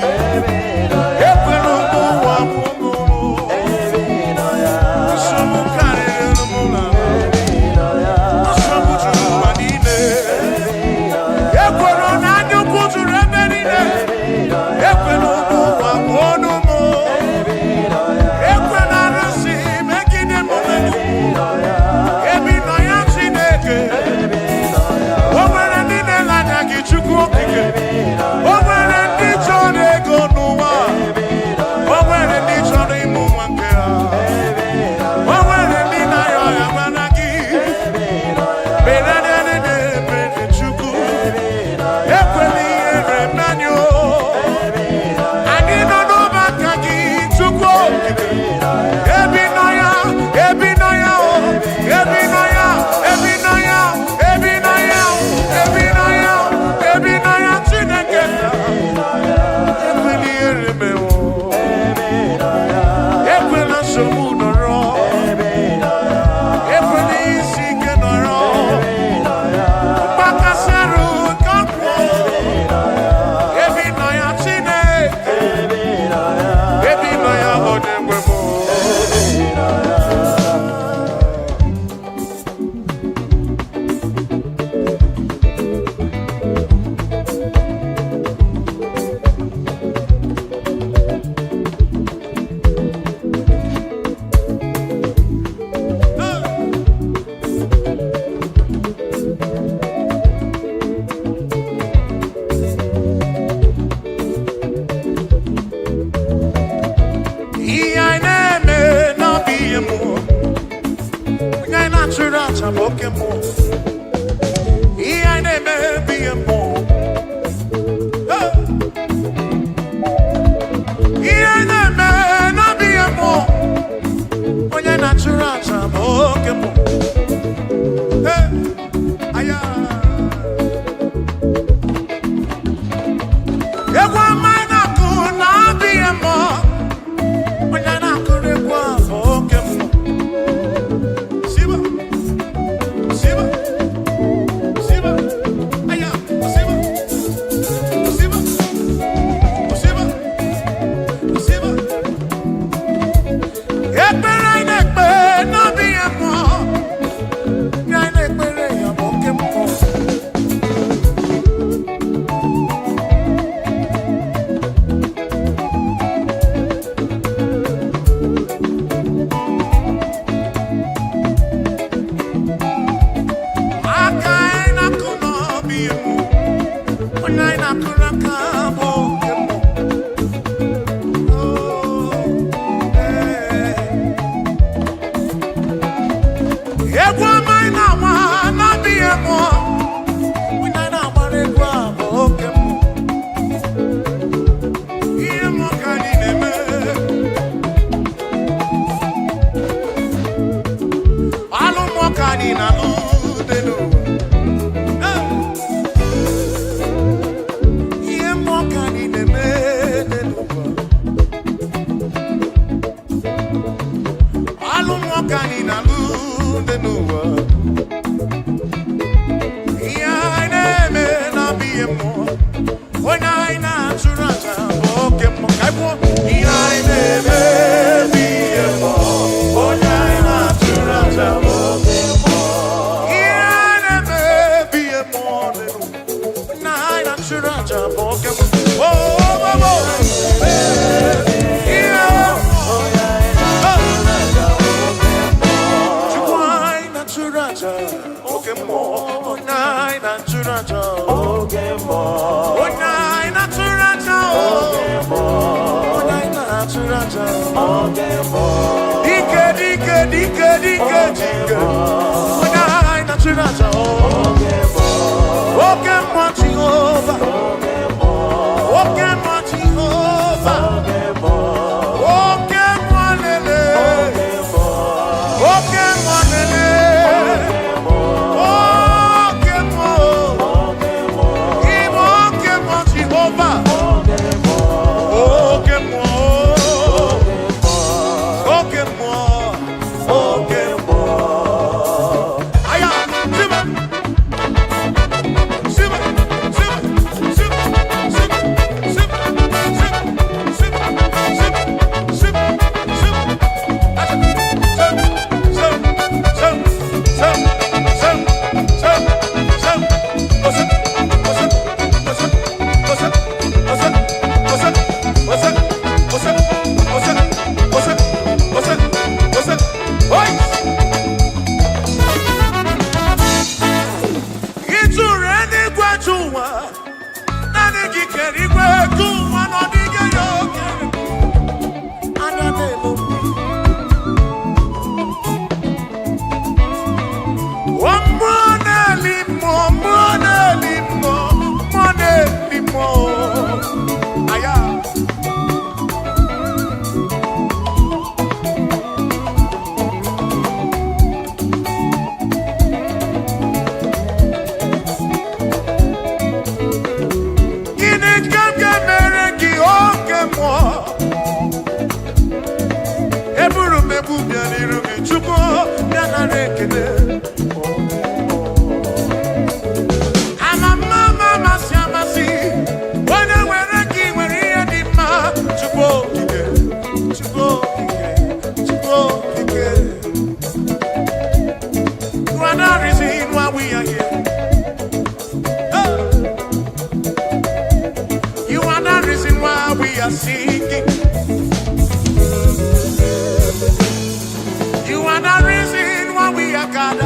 Ekwela ụmụ ụwa mụ mụrụ. Nsogbu karịrị m na. Nsogbu juru ụwa niile. Ekwela na anya ukwu juru ebe niile. Ekwela ụmụ ụwa mụ ọnụ mụ. Ekwela arụsị megide m megide. Ebe ị nọ ya, Chineke. O nwere ndị na-ele anya gị, Chukwu okike. O nwere ndị chọrọ ego n'ụwa. O nwere ndị chọrọ ịmụ nwa nke ha. O nwere ndị na-arịọ ọrịa mana gị. Mere na ebere Chukwu. Ekwela ihere mmenụ. Anyị nọ n'ọgbakọ gị, Chukwu okike. Ebi nọ ya, ebi nọ ya, o. Ebi nọ ya, ebi nọ ya, ebi nọ ya, ebi nọ ya, ebi nọ ya, Chineke. Ekwela ihere mewo. Ekwela nsogbu nọrọ. Ekwela isi ike nọrọ. Mgbakasị arụ ka ọ pụọ. Ebi nọ ya, Chineke. Ebi nọ ya, onye nwe m. Ihe anyị na-eme na-abụ ihe mmụọ. Onye anyị na-achụrụ aja bụ oke mmụọ. Ihe anyị na-eme bụ ihe mmụọ. Hey! Ihe anyị na-eme na-abụ ihe mmụọ. Onye na-achụrụ aja bụ oke mmụọ. Hey! Aya! Egwu ọma anyị na-akụ na-abụ ihe mmụọ. Onye dị n'ụwa. Ihe anyị na-eme na-abụ ihe mmụọ. Onye anyị na-achụrụ aja bụ oke mmụọ. Ka anyị kwuo, ihe anyị na-eme bụ ihe mmụọ. Onye anyị na-achụrụ aja bụ oke mmụọ. Ihe anyị na-eme bụ ihe mmụọ dị n'ụwa. Onye anyị na-achụrụ aja bụ oke mmụọ. Oh, oh, oh, oh. Ihe mmụọ. Chukwu anyị na-achụrụ aja oke mmụọ. Onye anyị na-achụrụ aja. Onye anyị na-achụrụ aja. Onye anyị na-achụrụ aja. Dike, dike, dike, dike, dike. Onye anyị na-achụrụ aja. Oke mmụọ Jehova. Oke mmụọ Jehova. Oke mmụọ lele. Oke mmụọ lele. Oke mmụọ. Ịbụ oke mmụọ Jehova. Oke mmụọ. Oke mmụọ. Oke mmụọ. Aya, sibe. Sibe, sibe, sibe, sibe, sibe, sibe, sibe, sibe, sibe, sibe. Acha. Sem, sem, sem, sem, sem, sem, sem. Ose, ose, ose, ose, ose, ose, ose, ose, ose, ose, ose, ose. Oi! Ịtụrụ eluigwe jụ ụwa, naanị gị kere igwe gụ ụwa na ọdịghị ya oke. Anya na-elu mmiri. Ọ mmụọ na-eli mmụọ, mmụọ na-eli mmụọ, mmụọ na-eli mmụọ. Aya. Gịnị ka m ga-emere gị oke mmụọ? Eburu m ebu bịa n'iru gị, Chukwu, bịa nara ekele. Ama mma ama amasị amasị, onye nwere gị nwere ihe dị mma. Chukwu okike, Chukwu okike, Chukwu okike. You are the reason why we are here. Hey. You are the reason why we are singing. You are the reason why we are gathered.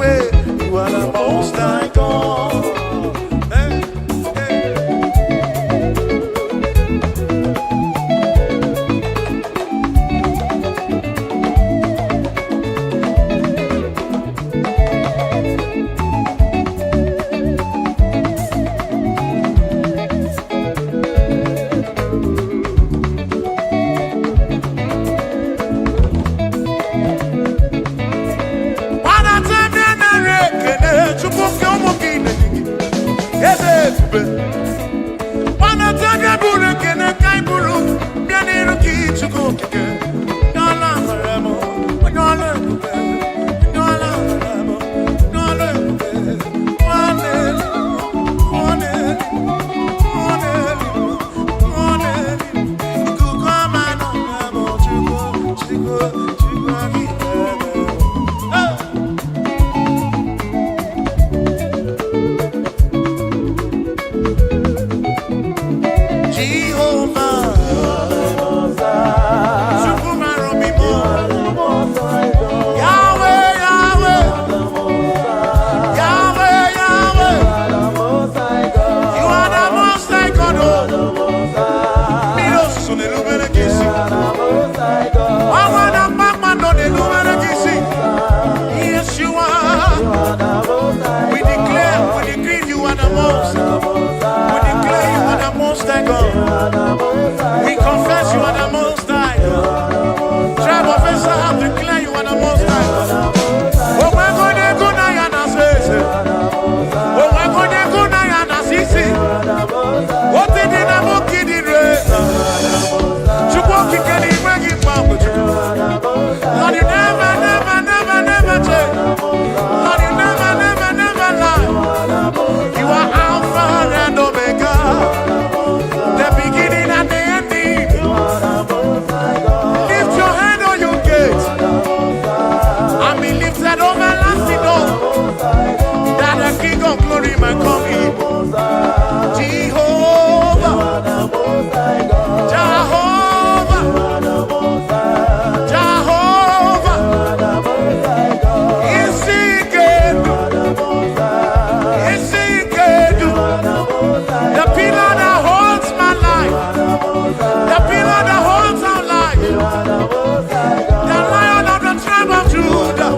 Yahweh, you are the Most High God. Hey, hey. Gbadata bịa nara ekele Chukwu nke ụmụ gị na-enye gị. Eze ebube. Gbadata bịa buru ekele ka anyị buru bịa n'iru gị Chukwu okike. Onye ọla amara m, onye ọla ebube, onye ọla amara m, onye ọla ebube. Nwanne elu, nwanne elu, nwanne elu, nwanne elu. Ikuku ọma nọ na m, Chukwu, Chukwu, Chukwu gị ebe. Hey! Jehovah, Chukwu mara obi m. Yahweh, Yahweh, Yahweh, Yahweh, you are the Most High God. Oh. Mmiri ozuzo na-erubere gị isi. Ọnwa na kpakpando na-erubere gị isi. Yes, you are. We declare, we decree you are the most. We declare you are the Most High God. We confess you are the Most High God. Tribe of Issachar declare you are the Most High God. Onwego na-ego na ya na-asọ eze. Onwego na-ego na ya na-asọ isi. Otu dị na nwoke dị re. Chukwu okike na igwe gị mgbanwe Chukwu. Lord, you never, never, never, never change. Lord, you never, never, never lie. You are Alpha and Omega, the beginning and the ending. Lift your hand on your gate and be lifted over everlasting door, that the King of Glory may come in. Jehovah, Jehovah, Jehovah, is he good? Is he good? The pillar that holds my life, the pillar that holds our life, the Lion of the tribe of Judah.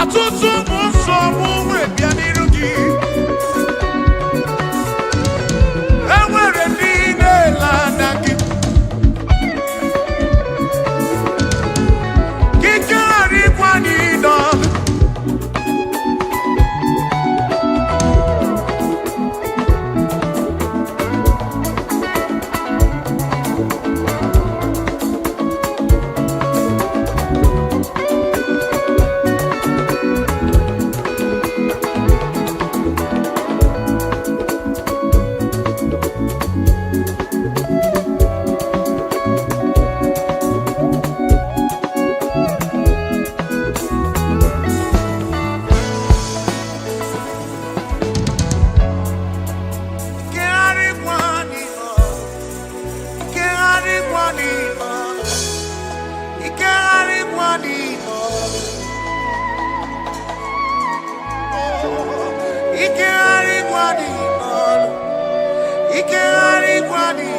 Ọtụtụ ụmụ nsogbu wee bịa n'iru gị. Enwere ndị na-ele anya gị. Ka ike ghara ịgwa anyị n'ọnụ. Ike ghara ịgwa anyị n'ọnụ. Ike ghara ịgwa anyị n'ọnụ. Ike ghara ịgwa anyị n'ọnụ. Ike ghara ịgwa anyị n'ọnụ. Ike ghara ịgwa anyị.